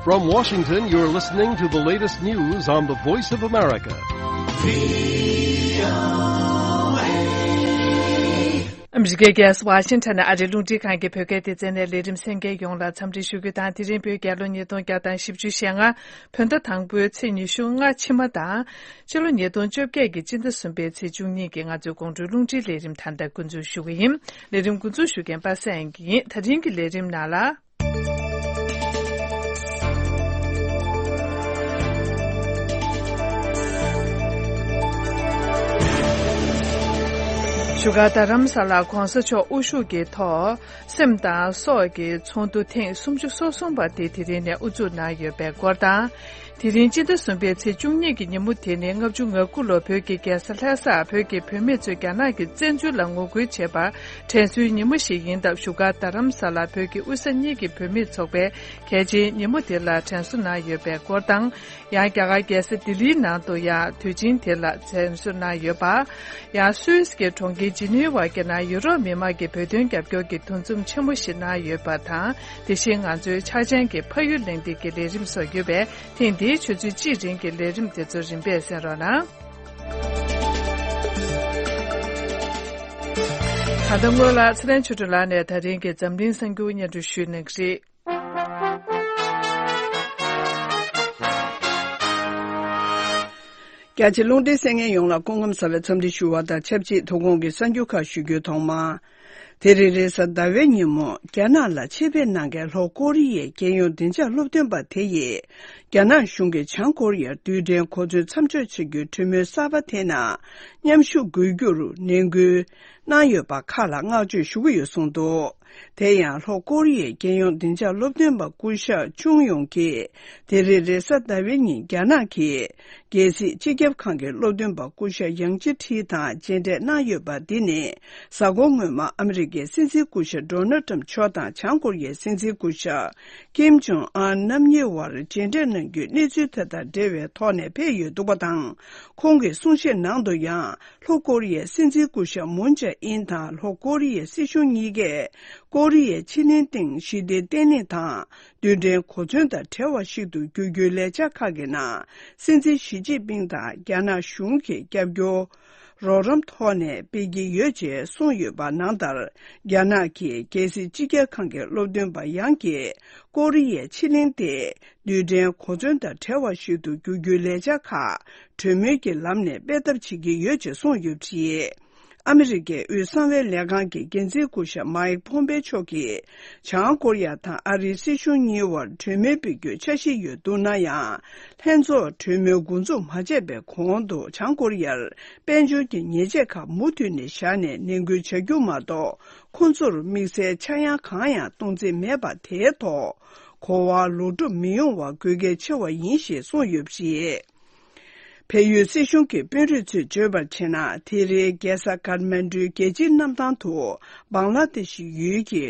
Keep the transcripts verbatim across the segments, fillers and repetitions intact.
From Washington, you're listening to the latest news on the Voice of America. ཨ་མི་རི་ཀའི་རྒྱལ་ས་ཝ་ཤིང་ཊོན་ནས་ཨ་རིའི་རླུང་འཕྲིན་ཁང་གི་བོད་སྐད་སྡེ་ཚན་ནས་ལས་རིམ་གསན་མཁན་ཡོངས་ལ་འཚམས་འདྲི་ཞུ་རྒྱུ་དང་། དེ་རིང་བོད་རྒྱལ་ལོ་ཉིས་སྟོང་བརྒྱ་དང་བཞི་བཅུ་ཞེ་ལྔ། བོད་ཟླ་དང་པོའི་ཚེས་ཉི་ཤུ་ལྔ་ཕྱི་མ་དང་། ཕྱི་ལོ་ཉིས་སྟོང་བཅོ་བརྒྱད་ཀྱི་སྤྱི་ཟླ་གསུམ་པའི་ཚེས་བཅུ་གཉིས་ཀྱི་ང་ཚོའི་དགོང་དྲོའི་རླུང་འཕྲིན་ལས་རིམ་ད་ལྟ་འགོ་འཛུགས་ཞུ་གི་ཡིན། ལས་རིམ་འགོ་འཛུགས་ཞུ་མཁན་པ་སངས་དབྱངས་སྐྱིད་ཡིན། ད་རིང་གི་ལས་རིམ་ནང་ལ། བཞུགས་སྒར་རྡ་རམ་ས་ལ་གོང་ས་མཆོག་དབུ་བཞུགས་ཀྱི་ཐོག་སེམས་དང་སྲོག་གི་ཚོགས་འདུ་ཐེངས་སུམ་ཅུ་སོ་གསུམ་པ་དེ་དེ་རིང་ནས་དབུ་འཛུགས་གནང་ཡོད་པའི་སྐོར་དང་། དེ་རིང་སྤྱི་ཟླ་གསུམ་པའི་ཚེས་བཅུ་གཉིས་ཀྱི་ཉིན་མོ་དེ་ནི་ལྔ་བཅུ་ང་དགུ་ལོར་བོད་ཀྱི་རྒྱལ་ས་ལྷ་སར་བོད་ཀྱི་བུད་མེད་ཚོས་རྒྱ་ནག་གི་བཙན་འཛུལ་ལ་ངོ་རྒོལ་བྱས་པར་དྲན་གསོའི་ཉིན་མོ་ཞིག་ཡིན་སྟབས། བཞུགས་སྒར་རྡ་རམ་ས་ལར་བོད་ཀྱི་དབུས་ས་གཉིས་ཀྱི་བུད་མེད་ཚོགས་པས་གལ་ཆེའི་ཉིན་མོ་དེ་ལ་དྲན་གསོ་གནང་ཡོད་པའི་སྐོར་དང་། ཡང་རྒྱ་གར་རྒྱལ་ས་ལྡི་ལིའི་ནང་དུ་ཡང་དུས་ཆེན་དེ་ལ་དྲན་གསོ་གནང་ཡོད་པ། ཡང་སུད་སི་གི་གྲོང་ཁྱེར་ཇི་ནི་ཝར་གྱི་ནང་ཡུ་རོབ་མི་མང་གིས་བོད་དོན་རྒྱབ་སྐྱོར་གྱི་འདུ་འཛོམས་ཆེན་མོ་ཞིག་གནང་ཡོད་པ་དང་། དེ་བཞིན་ང་ཚོའི་འཆར་ཅན་གྱི་ཕ་ཡུལ་གླེང་སྟེགས་ཀྱི་ལས་རིམ་སོགས་ཡོད་པས། ཐེངས་འདིའི་ཆུ་ཚོད་གཅིག་རིང་གི་ལས་རིམ་དེ་ཚོ་རིམ་པས་གསན་རོགས་གནང་། ད་ལྟ་སྔོན་ལ་ཚེ་བརྟན་ཆོས་སྒྲོན་ལགས་ནས་ད་རིང་གི་འཛམ་གླིང་གསར་འགྱུར་སྙན་སྒྲོན་ཞུས་གནང་གི་རེད། རྒྱ་ཆེ་རླུང་འཕྲིན་གསན་མཁན་ཡོངས་ལ་སྐུ་ཁམས་བཟང་བའི་འཚམས་འདྲི་ཞུ་བ་དང་ཆབས་ཅིག་དོ་དགོང་གི་གསར་འགྱུར་ཁག་ཞུ་རྒྱུའི་ཐོག་མ། དེ་རིང་རེས་གཟའ་ཟླ་བའི་ཉིན་མོ་རྒྱ་ནག་ལ་ཆེད་ཕེབས་གནང་མཁན་ལྷོ་ཀོ་རི་ཡའི་རྒྱལ་ཡོངས་བདེ་འཇགས་སློབ་སྟོན་པ་དེ་ཡིས། རྒྱ་ནག་གཞུང་གིས་བྱང་ཀོ་རི་ཡར་རྡུལ་ཕྲན་གོ་མཚོན་མཚམས་འཇོག་བྱེད་རྒྱུའི་གྲོས་མོལ་གསར་པ་དེ་ནང་མཉམ་ཞུགས་དགོས་རྒྱུར་ནན་སྐུལ་གནང་ཡོད་པ་ཁག་ལ་བསྔགས་བརྗོད་ཞུ་གི་ཡོད་གསུངས་འདུག་དེ་ཡང་ལྷོ་ཀོ་རི་ཡའི་རྒྱལ་ཡོངས་བདེ་འཇགས་སློབ་སྟོན་པ་སྐུ་ཞབས་ཆུང་ཡོང་གིས་དེ་རིང་རེས་གཟའ་ཟླ་བའི་ཉིན་རྒྱ་ནག་གི་རྒྱལ་སྲིད་སྤྱི་ཁྱབ་ཁང་གི་སློབ་སྟོན་པ་སྐུ་ཞབས་ཡང་ཅི་ཁྲི་དང་མཇལ་འཕྲད་གནང་ཡོད་པ་འདི་ནི་གཟའ་འཁོར་སྔོན་མ་ཨ་མི་རི་ཀའི་སྲིད་འཛིན་སྐུ་ཞབས་ཌོ་ནལ་ཏྲམ་མཆོག་དང་བྱང་ཀོ་རི་ཡའི་སྲིད་འཛིན་སྐུ་ཞབས་ཀིམ་ཇོང་ཨན་རྣམ་གཉིས་དབར་མཇལ་འཕྲད་གནང་རྒྱུའི་གནས་ཚུལ་དེ་དང་འབྲེལ་བའི་ཐོག་ནས་ཕེབས་ཡོད་འདུག་པ་དང་། ཁོང་གི་གསུང་བཤད་ནང་དུ་ཡང་། ལྷོ་ཀོ་རི་ཡའི་སྲིད་འཛིན་སྐུ་ཞབས་མུན་ཇེ་ཨིན་དང་ལྷོ་ཀོ་རི་ཡའི་སྲིད་གཞུང་གཉིས་ཀས་ཀོ་རི་ཡའི་ཕྱེད་གླིང་སྟེང་ཞི་བདེ་བརྟན་ལྷིང་དང་རྡུལ་ཕྲན་གོ་མཚོན་དང་བྲལ་བ་ཞིག་ཏུ་བསྒྱུར་རྒྱུའི་ལས་འཆར་ཁག་གི་ནང་སྲིད་འཛིན་ཞི་ཅིན་ཕིང་དང་རྒྱ་ནག་གཞུང་གིས་རྒྱབ་སྐྱོར་རོགས་རམ་ཐོག་ནས་སྤེལ་གྱི་ཡོད་ཅེས་གསུངས་ཡོད་པ་ནང་ལྟར། རྒྱ་ནག་གི་རྒྱལ་སྲིད་སྤྱི་ཁྱབ་ཁང་གི་སློབ་སྟོན་པ་ཡང་གིས་ཀོ་རི་ཡའི་ཕྱེད་གླིང་དེ་རྡུལ་ཕྲན་གོ་མཚོན་དང་བྲལ་བ་ཞིག་ཏུ་བསྒྱུར་རྒྱུའི་ལས་འཆར་ཁག་གྲོས་མོལ་གྱི་ལམ་ནས་སྤེལ་ཐབས་བྱེད་ཀྱི་ཡོད་ཅེས་གསུངས་ཡོད་པ་རེད། ཨ་མི་རི་ཀའི་དབུས་གསང་བའི་ལས་ཁང་གི་འགན་འཛིན་སྐུ་ཞབས་མཱིག་ཕོམ་པེ་མཆོག་གིས་བྱང་ཀོ་རི་ཡ་དང་ཨ་རིའི་སྲིད་གཞུང་གཉིས་དབར་གྲོས་མོལ་སྤེལ་རྒྱུའི་འཆར་གཞི་ཡོད་འདུག་ན་ཡང་། ལྷན་ཚོགས་གྲོས་མོལ་འགོ་འཛུགས་མ་བྱས་པའི་གོང་དུ་བྱང་ཀོ་རི་ཡར་དཔལ་འབྱོར་གྱི་ཉེས་ཆད་ཁག་མུ་མཐུད་ནས་བཞག་ནས་ནན་སྐུལ་བྱ་རྒྱུ་མ་གཏོགས། ཁོ་ཚོར་དམིགས་བསལ་ཆག་ཡང་གང་ཡང་གཏོང་རྩིས་མེད་པ་དེའི་ཐོག་གོ་བ་ལོག་སྒྲུབ་མི་ཡོང་བ་དགོས་གལ་ཆེ་བ་ཡིན་ཞེས་གསུངས་ཡོད་པ་རེད། བལ་ཡུལ་སྲིད་གཞུང་གི་དཔོན་རིགས་ཚོས་བརྗོད་པར་བྱས་ན། དེ་རིང་རྒྱལ་ས་ཀཱཐ་མན་གྲུའི་རྒྱལ་སྤྱིའི་གནམ་ཐང་དུ་བང་ལ་དེ་ཤི་ཡུལ་གྱི་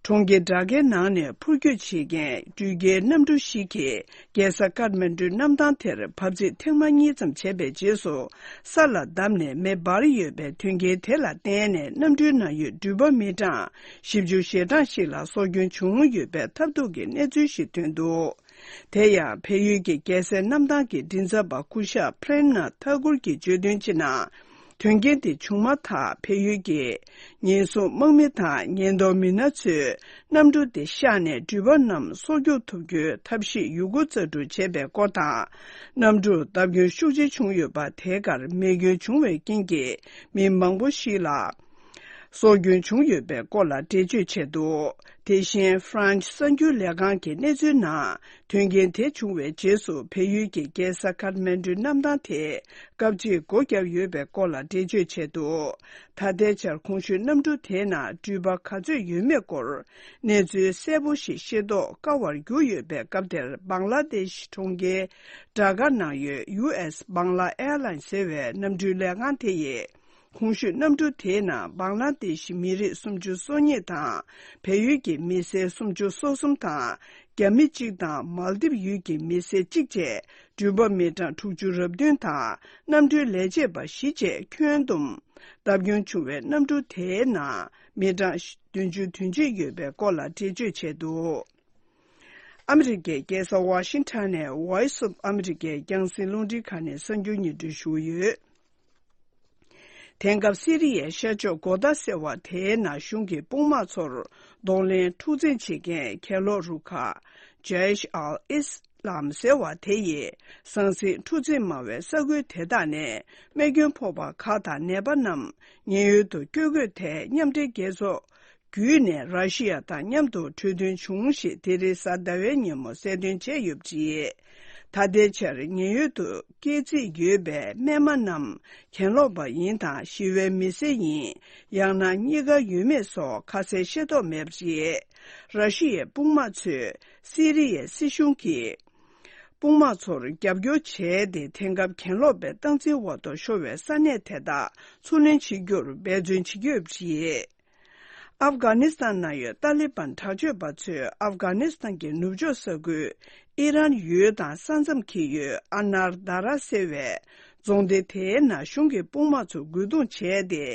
གྲོང་ཁྱེར་ཌ་ཀའི་ནང་ནས་འཕུར་སྐྱོད་བྱེད་མཁན་འགྲུལ་སྐྱེལ་གནམ་གྲུ་ཞིག་གིས་རྒྱལ་ས་ཀཱཐ་མན་གྲུའི་གནམ་ཐང་དེར་བབས་ཚིགས་ཐེངས་མ་གཉིས་ཙམ་བྱས་པའི་རྗེས་སུ། ས་ལ་བརྡབས་ནས་མེ་འབར་ཡོད་པའི་དོན་རྐྱེན་དེ་ལ་བརྟེན་ནས། གནམ་གྲུའི་ནང་ཡོད་འགྲུལ་པ་མི་གྲངས་བཞི་བཅུ་ཞེ་གྲངས་ཤིག་ལ་སྲོག་སྐྱོན་བྱུང་ཡོད་པའི་ཐབས་སྡུག་གི་གནས་ཚུལ་ཞིག་ཐོན་འདུག་དེ་ཡང་བལ་ཡུལ་གྱི་རྒྱལ་སའི་གནམ་ཐང་གི་མགྲིན་ཚབ་པ་སྐུ་ཞབས་པྲེམ་ནཱཐ་ཐ་ཀུར་གྱིས་བརྗོད་དོན་བྱས་ན། དོན་རྐྱེན་དེ་བྱུང་མ་ཐག་བལ་ཡུལ་གྱི་ཉེན་སྲུང་དམག་མི་དང་ཉེན་རྟོག་མི་སྣ་ཚོས་གནམ་གྲུ་དེ་གཤགས་ནས་འགྲུལ་པ་རྣམས་སྲོག་སྐྱོབ་ཐུབ་རྒྱུའི་ཐབས་ཤེས་ཡོད་རྒུ་རྩལ་སྤྲུགས་བྱས་པའི་སྐོར་དང་། གནམ་གྲུར་བརྡབ་སྐྱོན་ཤུགས་ཆེ་བྱུང་ཡོད་པ་དེའི་ཁར་མེ་སྐྱོན་བྱུང་བའི་རྐྱེན་གྱིས་མི་མང་པོ་ཞིག་ལ། སྲོག་སྐྱོན་བྱུང་ཡོད་པའི་སྐོར་ལ་འགྲེལ་བརྗོད་བྱས་འདུག་དེ་བཞིན་ཧྥ་རན་སི་གསར་འགྱུར་ལས་ཁང་གི་གནས་ཚུལ་ནང་། དོན་རྐྱེན་དེ་བྱུང་བའི་རྗེས་སུ་བལ་ཡུལ་གྱི་རྒྱལ་ས་ཀཱཐ་མན་གྲུའི་གནམ་ཐང་དེ་སྐབས་གཅིག་སྒོ་བརྒྱབ་ཡོད་པའི་སྐོར་ལ་འགྲེལ་བརྗོད་བྱས་འདུག་ད་ལྟའི་ཆར་གོང་ཞུས་གནམ་གྲུ་དེའི་ནང་འགྲུལ་པ་ག་ཚོད་ཡོད་མེད་སྐོར་གནས་ཚུལ་གསལ་པོ་ཞིག་ཤེས་རྟོགས་དཀའ་བར་གྱུར་ཡོད་པའི་སྐབས་དེར། བང་ལ་དེ་ཤི་གྲོང་ཁྱེར་ཌ་ཀ་ནང་ཡོད་ཡུ་ཨེས་བང་ལ་ཨེར་ལའིན་ཟེར་བའི་གནམ་གྲུའི་ལས་ཁང་དེ་ཡིས། གོང་ཞུས་གནམ་གྲུ་དེའི་ནང་བང་ལ་དེ་ཤི་མི་རིགས་སུམ་ཅུ་སོ་གཉིས་དང་། བལ་ཡུལ་གྱི་མི་སེར་སུམ་ཅུ་སོ་གསུམ་དང་། རྒྱ་མི་གཅིག་དང་མལ་དིབ་ཡུལ་གྱི་མི་སེར་གཅིག་བཅས་འགྲུལ་པ་མི་གྲངས་དྲུག་ཅུ་རབ་བདུན་དང་། གནམ་གྲུའི་ལས་བྱེད་པ་བཞི་བཅས་ཁྱོན་བསྡོམས། བརྡབ་སྐྱོན་བྱུང་བའི་གནམ་གྲུ་དེའི་ནང་མི་གྲངས་བདུན་ཅུ་དོན་གཅིག་ཡོད་པའི་སྐོར་ལ་འགྲེལ་བརྗོད་བྱས་འདུག་ཨ་མི་རི་ཀའི་རྒྱལ་ས་ཝ་ཤིང་ཊོན་ནས་Voice of America་རྒྱང་སྲིང་རླུང་འཕྲིན་ཁང་ནས་གསར་འགྱུར་སྙན་སྒྲོན་ཞུ་གི་ཡོད། དེང་སྐབས་སི་རི་ཡའི་ཤར་ཕྱོགས་གོ་ཏཱ་ཟེར་བ་དེའི་ནང་གཞུང་གི་དཔུང་དམག་ཚོར་གདོང་ལེན་འཁྲུག་འཛིང་བྱེད་མཁན་གྱེན་ལོག་རུ་ཁག་Jaish al Islam་ཟེར་བ་དེ་ཡིས་ཟང་ཟིང་འཁྲུག་འཛིང་མང་བའི་ས་ཁུལ་དེ་དག་ནས་རྨས་སྐྱོན་ཕོག་པ་ཁག་དང་ནད་པ་རྣམས་ཉེན་གཡོལ་དུ་བསྐྱོད་དགོས་ཐད་མཉམ་འབྲེལ་རྒྱལ་ཚོགས་བརྒྱུད་ནས་ར་ཤི་ཡ་དང་མཉམ་དུ་གྲོས་མཐུན་བྱུང་ཞེས་དེ་རིང་གཟའ་ཟླ་བའི་ཉིན་མོ་གསལ་སྟོན་བྱས་ཡོད་པ་རེད། ད་ལྟའི་ཆར་ཉེན་གཡོལ་དུ་སྐྱེལ་རྩིས་ཡོད་པའི་རྨས་མ་རྣམས་གྱེན་ལོག་པ་ཡིན་དང་ཞི་བའི་མི་སེར་ཡིན། ཡང་ན་གཉིས་ཀ་ཡོད་མེད་སོགས་ཁ་གསལ་ཤེས་རྟོགས་མེད་པ་རེད། ར་ཤི་ཡའི་དཔུང་དམག་ཚོས་སི་རི་ཡའི་སྲིད་གཞུང་གི་དཔུང་དམག་ཚོར་རྒྱབ་སྐྱོར་བྱས་ཏེ་དེང་སྐབས་གྱེན་ལོག་པའི་སྟངས་འཛིན་འོག་ཏུ་ཤོར་བའི་ས་གནས་དེ་དག་ཚུར་ལེན་བྱེད་རྒྱུར་འབད་བརྩོན་བྱེད་ཀྱི་ཡོད་པ་རེད། ཨབ་གྷ་ནི་སི་ཐན་ནང་ཡོད་ཏཱ་ལི་བན་དྲག་སྤྱོད་པ་ཚོས་ཨབ་གྷ་ནི་སི་ཐན་གྱི་ནུབ་ཕྱོགས་ས་ཁུལ་ཨི་རན་ཡུལ་དང་ས་མཚམས་འཁེལ་ཡོད་ཨ་ནར་དཱ་ར་ཟེར་བའི་རྫོང་སྡེ་དེའི་ནང་གཞུང་གི་དཔུང་དམག་ཚོ་རྒོལ་རྡུང་བྱས་ཏེ།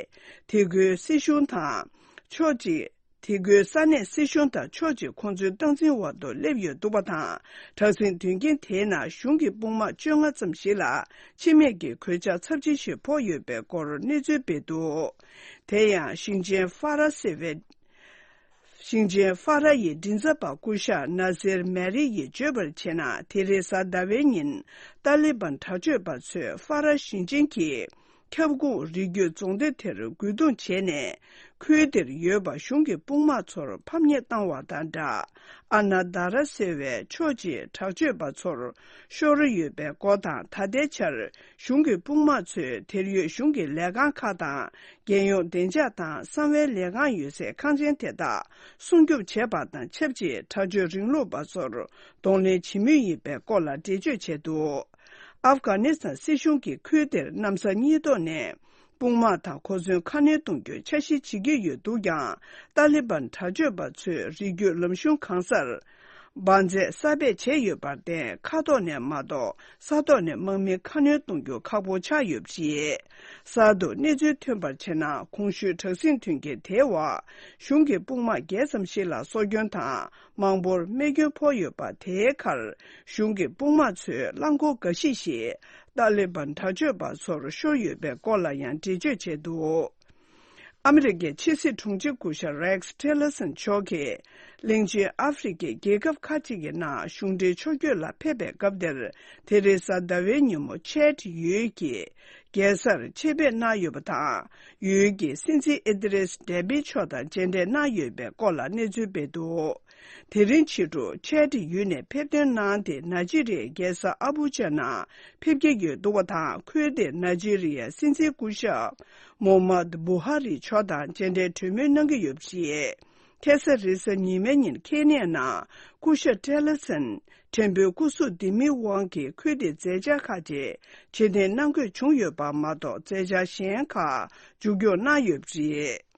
དེ་ཁུལ་སྲིད་གཞུང་དང་ཕྱོགས་གཅིག་དེ་ཁུལ་ས་གནས་སྲིད་གཞུང་དང་ཕྱོགས་གཅིག་ཁོང་ཚོའི་སྟངས་འཛིན་འོག་ཏུ་སླེབས་ཡོད་འདུག་པ་དང་། དྲག་ཟིང་དོན་རྐྱེན་དེའི་ནང་གཞུང་གི་དཔུང་དམག་བཅོ་ལྔ་ཙམ་ཞིག་ལ་འཆི་རྨས་ཀྱི་གོད་ཆག་ཚབས་ཆེན་ཞིག་ཕོག་ཡོད་པའི་སྐོར་གནས་ཚུལ་སྤེལ་འདུག་དེ་ཡང་ཞིང་ཆེན་ཧྥ་ར་ཟེར་བའི། ཞིང་ཆེན་ཧྥ་ར་ཡི་མགྲིན་ཚབ་པ་སྐུ་ཞབས་ནཱ་སེར་མེ་རི་ཡིས་བརྗོད་པར་བྱས་ན། དེ་རིང་གཟའ་ཟླ་བའི་ཉིན་ཏཱ་ལི་བན་དྲག་སྤྱོད་པ་ཚོས་ཧྥ་ར་ཞིང་ཆེན་གྱི་ཁྱབ་ཁོངས་རི་རྒྱུད་རྫོང་སྡེ་དེར་རྒོལ་རྡུང་བྱས་ནས། ཁུལ་དེར་ཡོད་པ་གཞུང་གི་དཔུང་དམག་ཚོར་ཕམ་ཉེས་བཏང་བ་དང་སྦྲགས། ཨ་ན་དཱ་ར་ཟེར་བའི་ཕྱོགས་གཅིག་དྲག་སྤྱོད་པ་ཚོར་ཤོར་ཡོད་པའི་སྐོར་དང་། ད་ལྟའི་ཆར་གཞུང་གི་དཔུང་དམག་ཚོས་དེར་ཡོད་གཞུང་གི་ལས་ཁང་ཁག་དང་། རྒྱལ་ཡོངས་བདེ་འཇགས་དང་གསང་བའི་ལས་ཁང་ཡོད་སའི་ཁང་ཆེན་དེ་དག་སྲུང་སྐྱོབ་བྱས་པ་དང་ཆབས་ཅིག་དྲག་སྤྱོད་རིང་ལུགས་པ་ཚོར་གདོང་ལེན་བྱེད་མུས་ཡིན་པའི་སྐོར་ལ་འགྲེལ་བརྗོད་བྱས་འདུག་ཨབ་གྷ་ནི་སི་ཐན་སྲིད་གཞུང་གིས་ཁུལ་དེར་གནམ་ས་གཉིས་ཐོག་ནས་དཔུང་དམག་དང་གོ་མཚོན་ཁ་སྣོན་གཏོང་རྒྱུའི་འཆར་གཞི་བྱེད་ཀྱི་ཡོད་འདུག་ཀྱང་། ཏཱ་ལི་བན་དྲག་སྤྱོད་པ་ཚོས་རི་རྒྱུད་ལམ་གཞུང་གང་སར་འབར་རྫས་གསར་སྦས་བྱས་ཡོད་པར་བརྟེན། མཁའ་ཐོག་ནས་མ་གཏོགས་ས་ཐོག་ནས་དམག་མི་ཁ་སྣོན་གཏོང་རྒྱུ་ཁག་པོ་ཆགས་ཡོད་པ་རེད། གསར་དུ་གནས་ཚུལ་ཐོན་པར་བྱས་ན། གོང་ཞུས་དྲག་ཟིང་དོན་རྐྱེན་དེའི་འོག་གཞུང་གི་དཔུང་དམག་བརྒྱད་ཙམ་ཞིག་ལ་སྲོག་སྐྱོན་དང་། མང་པོར་རྨས་སྐྱོན་ཕོག་ཡོད་པ། དེའི་ཁར་གཞུང་གི་དཔུང་དམག་ཚོའི་རླངས་འཁོར་འགའ་ཞིག་ཞིག་ཏཱ་ལི་བན་དྲག་སྤྱོད་པ་ཚོར་ཤོར་ཡོད་པའི་སྐོར་ལ་ཡང་འགྲེལ་བརྗོད་བྱས་འདུག་ཨ་མི་རི་ཀའི་ཕྱི་སྲིད་དྲུང་ཆེ་སྐུ་ཞབས་རེག་སི་ཊི་ལར་སན་མཆོག་གིས་གླིང་ཆེན་ཨ་ཧྥེ་རི་ཁའི་རྒྱལ་ཁབ་ཁག་ཅིག་གི་ནང་གཞུང་འབྲེལ་ཕྱོགས་བསྐྱོད་ལ་ཕེབས་པའི་སྐབས་དེར། དེ་རིང་གཟའ་ཟླ་བའི་ཉིན་མོ་ཆད་ཡུལ་གྱི་རྒྱལ་སར་ཆེད་ཕེབས་གནང་ཡོད་པ་དང་། ཡུལ་གྱི་སྲིད་འཛིན་ཨི་དི་རིས་ཌེ་བི་མཆོག་དང་མཇལ་འཕྲད་གནང་ཡོད་པའི་སྐོར་ལ་གནས་ཚུལ་སྤེལ་འདུག་དེ་རིང་ཕྱི་དྲོ་ཆད་ཡུལ་ནས་ཕེབས་ཐོན་གནང་སྟེ། ནཱི་ཇི་རི་ཡའི་རྒྱལ་ས་ཨ་བུ་ཇ་ནང་ཕེབས་ཀྱི་ཡོད་འདུག་པ་དང་། ཁུལ་དེར་ནཱི་ཇི་རི་ཡའི་སྲིད་འཛིན་སྐུ་ཞབས་མོ་མད་བུ་ཧ་རི་མཆོག་དང་མཇལ་འཕྲད་གྲོས་མོལ་གནང་གི་ཡོད་པ་རེད། ཁ་སང་རེས་གཟའ་ཉི་མའི་ཉིན་ཁེ་ནི་ཡ་ནང་སྐུ་ཞབས་ཊི་ལར་སན་ཕྲན་བུ་སྐུ་གཟུགས་ལྡེ་མིག་དབང་གིས་ཁུལ་དེའི་མཛད་འཆར་ཁག་ཅིག་ཕྱིར་འཐེན་གནང་དགོས་བྱུང་ཡོད་པ་མ་གཏོགས། མཛད་འཆར་གཞན་ཁག་མཇུག་སྐྱོང་གནང་ཡོད་པ་རེད།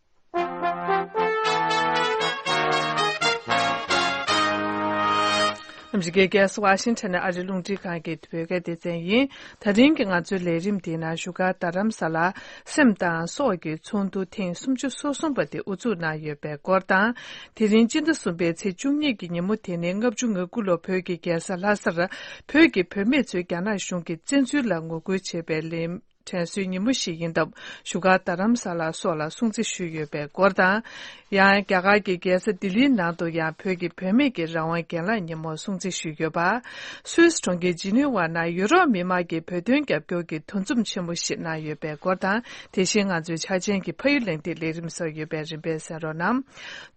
ཨ་མི་རི་ཀའི་རྒྱལ་ས་ཝ་ཤིང་ཊོན་ནས་ཨ་རིའི་རླུང་འཕྲིན་ཁང་གི་བོད་སྐད་སྡེ་ཚན་ཡིན། ད་རིང་གི་ང་ཚོའི་ལས་རིམ་འདིའི་ནང་བཞུགས་སྒར་རྡ་རམ་ས་ལར་སེམས་དང་སྲོག་གི་ཚོགས་འདུ་ཐེངས་སུམ་ཅུ་སོ་གསུམ་པ་དེ་དབུ་འཛུགས་གནང་ཡོད་པའི་སྐོར་དང་། དེ་རིང་སྤྱི་ཟླ་གསུམ་པའི་ཚེས་བཅུ་གཉིས་ཀྱི་ཉིན་མོ་དེ་ནི་ལྔ་བཅུ་ང་དགུ་ལོ་བོད་ཀྱི་རྒྱལ་ས་ལྷ་སར་བོད་ཀྱི་བུད་མེད་ཚོས་རྒྱ་ནག་གཞུང་གི་བཙན་འཛུལ་ལ་ངོ་རྒོལ་བྱེད་པའི་ལས་དྲན་གསོའི་ཉིན་མོ་ཞིག་ཡིན་སྟབས། བཞུགས་སྒར་རྡ་རམ་ས་ལ་སོགས་ལ་སྲུང་བརྩི་ཞུས་ཡོད་པའི་སྐོར་དང་། ཡང་རྒྱ་གར་གྱི་རྒྱལ་ས་ལྡི་ལིའི་ནང་དུ་ཡང་བོད་ཀྱི་བུད་མེད་ཀྱི་རང་དབང་སྒེར་ལངས་ཉིན་མོ་སྲུང་བརྩི་ཞུས་ཡོད་པ། སུད་སི་གྲོང་ཁྱེར་ཇི་ནི་ཝ་ནང་ཡུ་རོབ་མི་དམངས་ཀྱི་བོད་དོན་རྒྱབ་སྐྱོར་གྱི་འདུ་འཛོམས་ཆེན་མོ་ཞིག་གནང་ཡོད་པའི་སྐོར་དང་། དེ་བཞིན་ང་ཚོའི་འཆར་ཅན་གྱི་ཕ་ཡུལ་གླེང་སྟེགས་ལས་རིམ་སོགས་ཡོད་པས་རིམ་པས་གསན་རོགས་གནང་།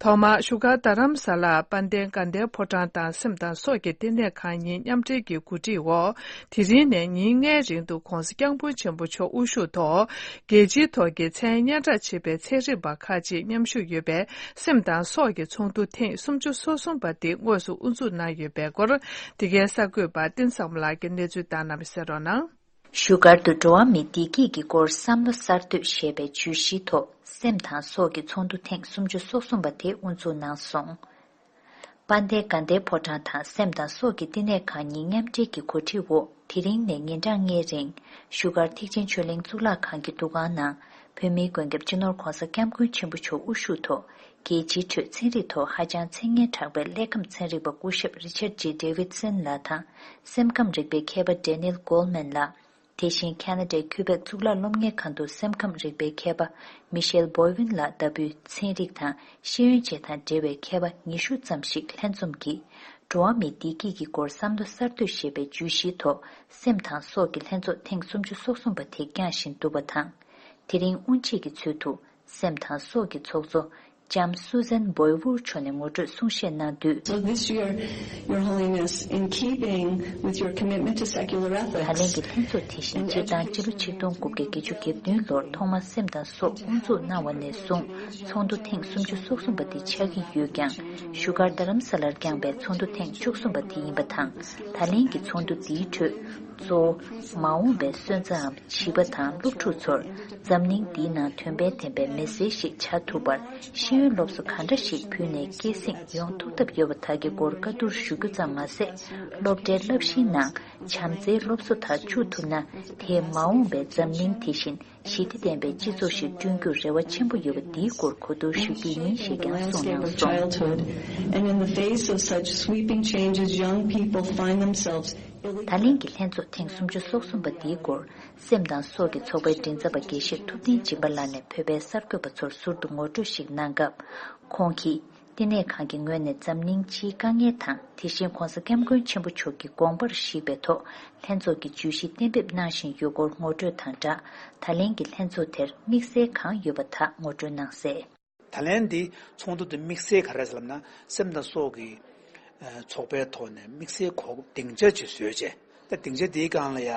ཐོག་མར་བཞུགས་སྒར་རྡ་རམ་ས་ལར་དཔལ་ལྡན་དགའ་ལྡན་ཕོ་བྲང་དང་སེམས་དང་སྲོག་གི་བསྟི་གནས་ཁང་གཉིས་མཉམ་འབྲེལ་གྱི་གོ་སྒྲིག་འོག་དེ་རིང་ནས་ཉིན་ལྔའི་རིང་དུ་༧གོང་ས་༧སྐྱབས་མགོན་ཆེན་པོ་མཆོག་དབུ་བཞུགས་ཐོག་རྒྱལ་སྤྱིའི་ཐོག་གི་མཚན་སྙན་གྲགས་ཆེ་བའི་ཚན་རིག་པ་ཁག་ཅིག་མཉམ་ཞུགས་ཡོད་པའི་སེམས་དང་སྲོག་གི་ཚོགས་འདུ་ཐེངས་སུམ་ཅུ་སོ་གསུམ་པ་འདི་དངོས་སུ་དབུ་འཛུགས་གནང་ཡོད་པའི་སྐོར། འདི་གའི་གསར་འགོད་པ་བསྟན་བཟང་མོ་ལགས་ཀྱིས་གནས་ཚུལ་བཏང་གནང་བ་གསན་རོགས་གནང་། བཞུགས་སྒར་དུ་འགྲོ་བ་མིའི་བདེ་སྐྱིད་ཀྱི་སྐོར་བསམ་བློ་གསར་གཏོད་ཞེས་པའི་བརྗོད་གཞིའི་ཐོག་སེམས་དང་སྲོག་གི་ཚོགས་འདུ་ཐེངས་སུམ་ཅུ་སོ་གསུམ་པ་དེ་དབུ་འཛུགས་གནང་སོང་། དཔལ་ལྡན་དགའ་ལྡན་ཕོ་བྲང་དང་སེམས་དང་སྲོག་གི་བསྟི་གནས་ཁང་གཉིས་མཉམ་འབྲེལ་གྱི་གོ་སྒྲིག་འོག་དེ་རིང་ནས་ཉིན་གྲངས་ལྔའི་རིང་བཞུགས་སྒར་ཐེག་ཆེན་ཆོས་གླིང་གཙུག་ལག་ཁང་གི་འདུ་ཁང་ནང་ བོད་མིའི་མགོན་སྐྱབས་སྤྱི་ནོར་༧གོང་ས་༧སྐྱབས་མགོན་ཆེན་པོ་མཆོག་དབུ་བཞུགས་ཐོག་རྒྱལ་སྤྱིའི་ཁྲོད་ཚན་རིག་ཐོག་ཧ་ཅང་མཚན་སྙན་གྲགས་པའི་ཀླད་ཁམས་ཚན་རིག་པ་སྐུ་ཞབས་Richard J Davidson་ལགས་དང་། སེམས་ཁམས་རིག་པའི་མཁས་པ་Daniel Goleman་ལགས། དེ་བཞིན་ཁ་ན་ཌའི་ཁུ་བེག་གཙུག་ལག་སློབ་གཉེར་ཁང་དུ་སེམས་ཁམས་རིག་པའི་མཁས་པ་Michel Boivin་ལགས་ལྟ་བུའི་ཚན་རིག་དང་ཤེས་ཡོན་བཅས་དང་འབྲེལ་བའི་མཁས་པ་ཉི་ཤུ་ཙམ་ཞིག་ལྷན་འཛོམས་ཀྱིས། འགྲོ་བ་མིའི་བདེ་སྐྱིད་ཀྱི་སྐོར་བསམ་བློ་གསར་གཏོད་ཞེས་པའི་བརྗོད་གཞིའི་ཐོག་སེམས་དང་སྲོག་གི་ལྷན་ཚོགས་ཐེངས་སུམ་ཅུ་སོ་གསུམ་པ་དེ་བསྐྱངས་བཞིན་འདུག་པ་དང་། དེ་རིང་དབུ་འབྱེད་ཀྱི་ཚུལ་དུ། སེམས་དང་སྲོག་གི་ཚོགས་གཙོ་ལྕམ་Susan Boywood་མཆོག་ནས་ངོ་སྤྲོད་གསུང་བཤད་གནང་དུས། So this year, Your Holiness, in keeping with your commitment to secular ethics, ད་ལན་གྱི་ལྷན་ཚོགས་དེ་བཞིན་སྤྱིར་བཏང་སྤྱི་ལོ་ཆིག་སྟོང་དགུ་བརྒྱ་བརྒྱད་ཅུ་གྱ་བདུན་ལོར་ཐོག་མར་སེམས་དང་སྲོག་དབུ་འཛུགས་གནང་བ་ནས་བཟུང་ཚོགས་འདུ་ཐེངས་སུམ་ཅུ་སོ་གསུམ་པ་དེ་ཆགས་ཀྱི་ཡོད་ཀྱང་བཞུགས་སྒར་རྡ་རམ་ས་ལར་བསྐྱངས་པའི་ཚོགས་འདུ་ཐེངས་བཅུ་གསུམ་པ་དེ་ཡིན་པ་དང་། ད་ལན་གྱི་ཚོགས་འདུ་འདིའི་ཁྲོད་གཙོ་བོ་མ་འོངས་པའི་སོན་རྩའམ་བྱིས་པ་དང་སློབ་ཕྲུག་ཚོར་འཛམ་གླིང་འདིའི་ནང་དོན་ཕན་ལྡན་པའི་མི་སེར་ཞིག་བྱ་ཐུབ་པར་ཤེས་ཡོན་སློབ་གསོ་ག་འདྲ་ཞིག་ཕུལ་ནས་སྐྱེད་སྲིང་ཡོང་ཐུབ་ཐབས་ཡོད་པ་དག་གི་སྐོར་བཀའ་བསྡུར་ཞུ་རྒྱུ་ཙམ་མ་ཟད། སློབ་གྲྭའི་བསླབ་གཞིའི་ནང་བྱམས་བརྩེའི་སློབ་གསོ་དག་འཇུག་ཐུབ་ན། དེས་མ་འོངས་པའི་འཛམ་གླིང་དེ་བཞིན་ཞི་བདེ་ལྡན་པའི་སྤྱི་ཚོགས་ཤིག་བསྐྲུན་རྒྱུར་རེ་བ་ཆེན་པོ་ཡོད་པ་འདིའི་སྐོར་གོ་བསྡུར་ཞུ་རྒྱུ་ཡིན་ཞེས་ཀྱང་གསུངས་གནང་སོང་། Childhood, and in the face of such sweeping changes, young people find themselves ill-equipped. ད་ལན་གྱི་ལྷན་ཚོགས་ཐེངས་སུམ་ཅུ་སོ་གསུམ་པ་འདིའི་སྐོར་སེམས་དང་སྲོག་གི་ཚོགས་པའི་མགྲིན་ཚབ་པ་དགེ་བཤེས་ཐུབ་བསྟན་སྦྱིན་པ་ལགས་ནས་བོད་པའི་གསར་འགོད་པ་ཚོར་ཟུར་དུ་ངོ་སྤྲོད་ཞིག་གནང་སྐབས། ཁོང་གིས། བསྟི་གནས་ཁང་གི་ངོས་ནས་འཛམ་གླིང་སྤྱིའི་དཀའ་ངལ་དང་དེ་བཞིན་༧གོང་ས་༧སྐྱབས་མགོན་ཆེན་པོ་མཆོག་གི་དགོངས་པར་གཞིགས་པའི་ཐོག་ལྷན་ཚོགས་ཀྱི་བརྗོད་གཞི་གཏན་འབེབས་གནང་བཞིན་ཡོད་སྐོར་ངོ་སྤྲོད་དང་སྦྲགས། ད་ལན་གྱི་ལྷན་ཚོགས་དེར་དམིགས་བསལ་གང་ཡོད་པ་དག་ངོ་སྤྲོད་གནང་གསལ། ད་ལན་འདི་ཚོགས་འདུ་དེ་དམིགས་བསལ་ག་རེ་རེད་ལབ་ན། སེམས་དང་སྲོག་གི་ཚོགས་པའི་ཐོག་ནས་དམིགས་བསལ་གོ་སྡིངས་ཆ་ཅིག་བཟོས་བྱས། ད་སྡིངས་ཆ་དེའི་སྒང་ལ་ཡ་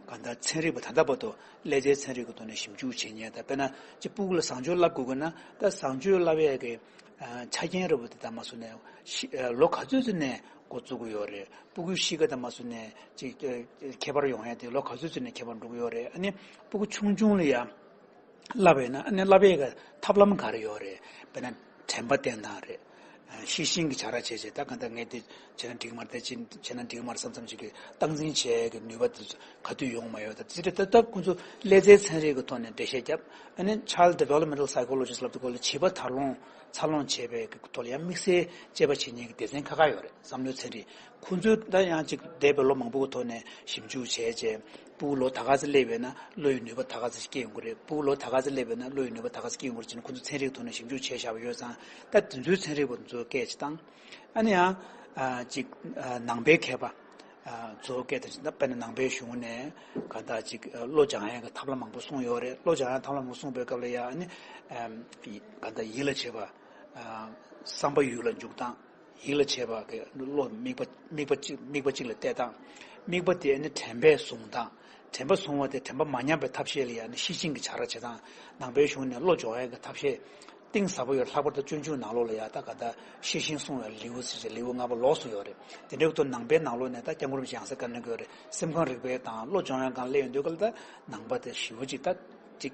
གང་ལྟར་ཚན་རིག་པ་ད་ལྟ་བར་དུ་ཀླད་རྩའི་ཚན་རིག་གི་ཐོག་ནས་ཞིབ་འཇུག་བྱེད་མཁན། ད་དཔེར་ན་ཅིག་སྤུ་གུ་ལ་བཟང་སྤྱོད་བསླབ་དགོས་དགོས་ན། ད་བཟང་སྤྱོད་བསླབ་ཡས་ཀྱི་ཆ་རྐྱེན་འདྲ་བོ་དེ་ད་མ་སུ་ནས་ཤི་ལོ་ག་ཚོད་ཚོད་ནས་འགོ་བཙུགས་ཀྱི་ཡོད་རེད། སྤུ་གུའི་གཤིས་ཀ་ད་མ་སུ་ནས་ཅིག་ཁྱད་པར་ཡོང་ཡས་དེ་ལོ་ག་ཚོད་ཚོད་ནས་ཁྱད་པར་འགྲོ་གི་ཡོད་རེད། ཨ་ནི་སྤུ་གུ་ཆུང་ཆུང་ལ་ཡ་བསླབ་ཡས་ན། ཨ་ནི་བསླབ་ཡས་ཀྱི་ཐབས་ལམ་ག་རེ་ཡོད་རེད། དཔེར་ན་དྲན་པ་བསྟེན་སྟངས་རེད། ཤེས་བཞིན་གྱི་བྱ་ར་བྱས་བྱས། ད་གང་ལྟར་ངས་དེ་བྱས་ན་འགྲིག་མ་རེད། དེ་བྱས་ན་འགྲིག་མ་རེད་བསམ་བསམ་ཞིག་གི་སྟངས་འཛིན་བྱེད་ཀྱི་ནུས་པ་དེ་ག་དུས་ཡོང་མ་ཡོང་། ད་དེ་འདྲ་ད་ད་ཁོང་ཚོ་ཀླད་རྩའི་ཚན་རིག་གི་ཐོག་ནས་འགྲེལ་བཤད་བརྒྱབ། ཨ་ནི་Child Developmental Psychologist་ལབ་དུས་སྐོར་ལ་བྱིས་པ་དར་ལོངས་འཚར་ལོངས་བྱེད་པའི་གི་ཐོག་ལ་ཡང་དམིགས་བསལ་དཔྱད་པ་བྱེད་མཁན་གྱི་སྡེ་ཚན་ཁག་ཁག་ཡོད་རེད། བསམ་བློའི་ཚན་རིག་ཁོང་ཚོས་ད་ཡང་ཅིག་འདས་པའི་ལོ་མང་པོ་གི་ཐོག་ནས་ཞིབ་འཇུག་བྱས་རྗེས། སྤུ་གུ་ལོ་ད་ག་ཚོད་སླེབས་ཡོད་ན་བློ་ཡི་ནུས་པ་ད་ག་ཚོད་སྐྱེ་ཡོང་གི་རེད། སྤུ་གུ་ལོ་ད་ག་ཚོད་སླེབས་ཡོད་ན་བློ་ཡི་ནུས་པ་ད་ག་ཚོད་སྐྱེ་ཡོང་གི་རེད་ཅེས་ནས་ཁོང་ཚོ་ཚན་རིག་ཐོག་ནས་ཞིབ་འཇུག་བྱས་བཞག་པ་ཡོད་ཙང་། ད་དེ་ཚོའི་ཚན་རིག་པ་ཚོའི་སྐད་ཅིག་དང་། ཨ་ནི་ཡང་ཅིག་ནང་པའི་མཁས་པ་ཚོའི་སྐད་དང་། ད་དཔེར་ན་ནང་པའི་གཞུང་ནས་ག་ད་ཅིག་བློ་སྦྱང་ཡས་ཀྱི་ཐབས་ལམ་མང་པོ་གསུངས་ཡོད་རེད། བློ་སྦྱང་ཡས་ཐབས་ལམ་མང་པོ་གསུངས་པའི་སྐབས་ལ་ཡང་། ཨ་ནི་ག་ད་ཡིད་ལ་བྱེད་པ། བསམ་པ་ཡུལ་ལ་འཇུག་སྟངས། ཡིད་ལ་བྱེད་པ་གི་བློ་དམིགས་པ་དམིགས་པ་གཅིག་དམིགས་པ་གཅིག་ལ་གཏད་སྟངས། དམིགས་པ་དེ་ནི་དྲན་པས་བཟུང་སྟངས། དྲན་པ་བཟུང་བ་དེ་དྲན་པ་མ་ཉམས་པའི་ཐབས་ཤེས་ལ་ཡང་ནི་ཤེས་བཞིན་གྱི་བྱ་ར་བྱེད་སྟངས། ནང་པའི་གཞུང་ནས་བློ་སྦྱོང་ཡས་ཀྱི་ཐབས་ཤེས་གཏིང་ཟབ་པོ་ཡོད། ལྷག་པར་དུ་སྤྱོད་འཇུག་ནང་ལོགས་ལ་ཡང་ད་ག་ད་ཤེས་བཞིན་བསྲུང་བའི་ལེའུ་ཟེར་བྱས་ལེའུ་ལྔ་པ་ལོགས་སུ་ཡོད་རེད། དེ་འདྲའི་ཐོག་ནང་པའི་ནང་ལོགས་ནས་ད་སྐྱབས་མགོན་རིན་པོ་ཆེ་ཡང་སེ་བཀའ་གནང་གི་ཡོད་རེད། སེམས་ཁམས་རིག་པའི་དང་བློ་སྦྱོང་ཡས་སྒང་སླེབས་ཡོང་དུས་སྐབས་ལ་ད་ནང་པ་དེ་ཞེ་པོ་ཅིག་ད་ཅིག་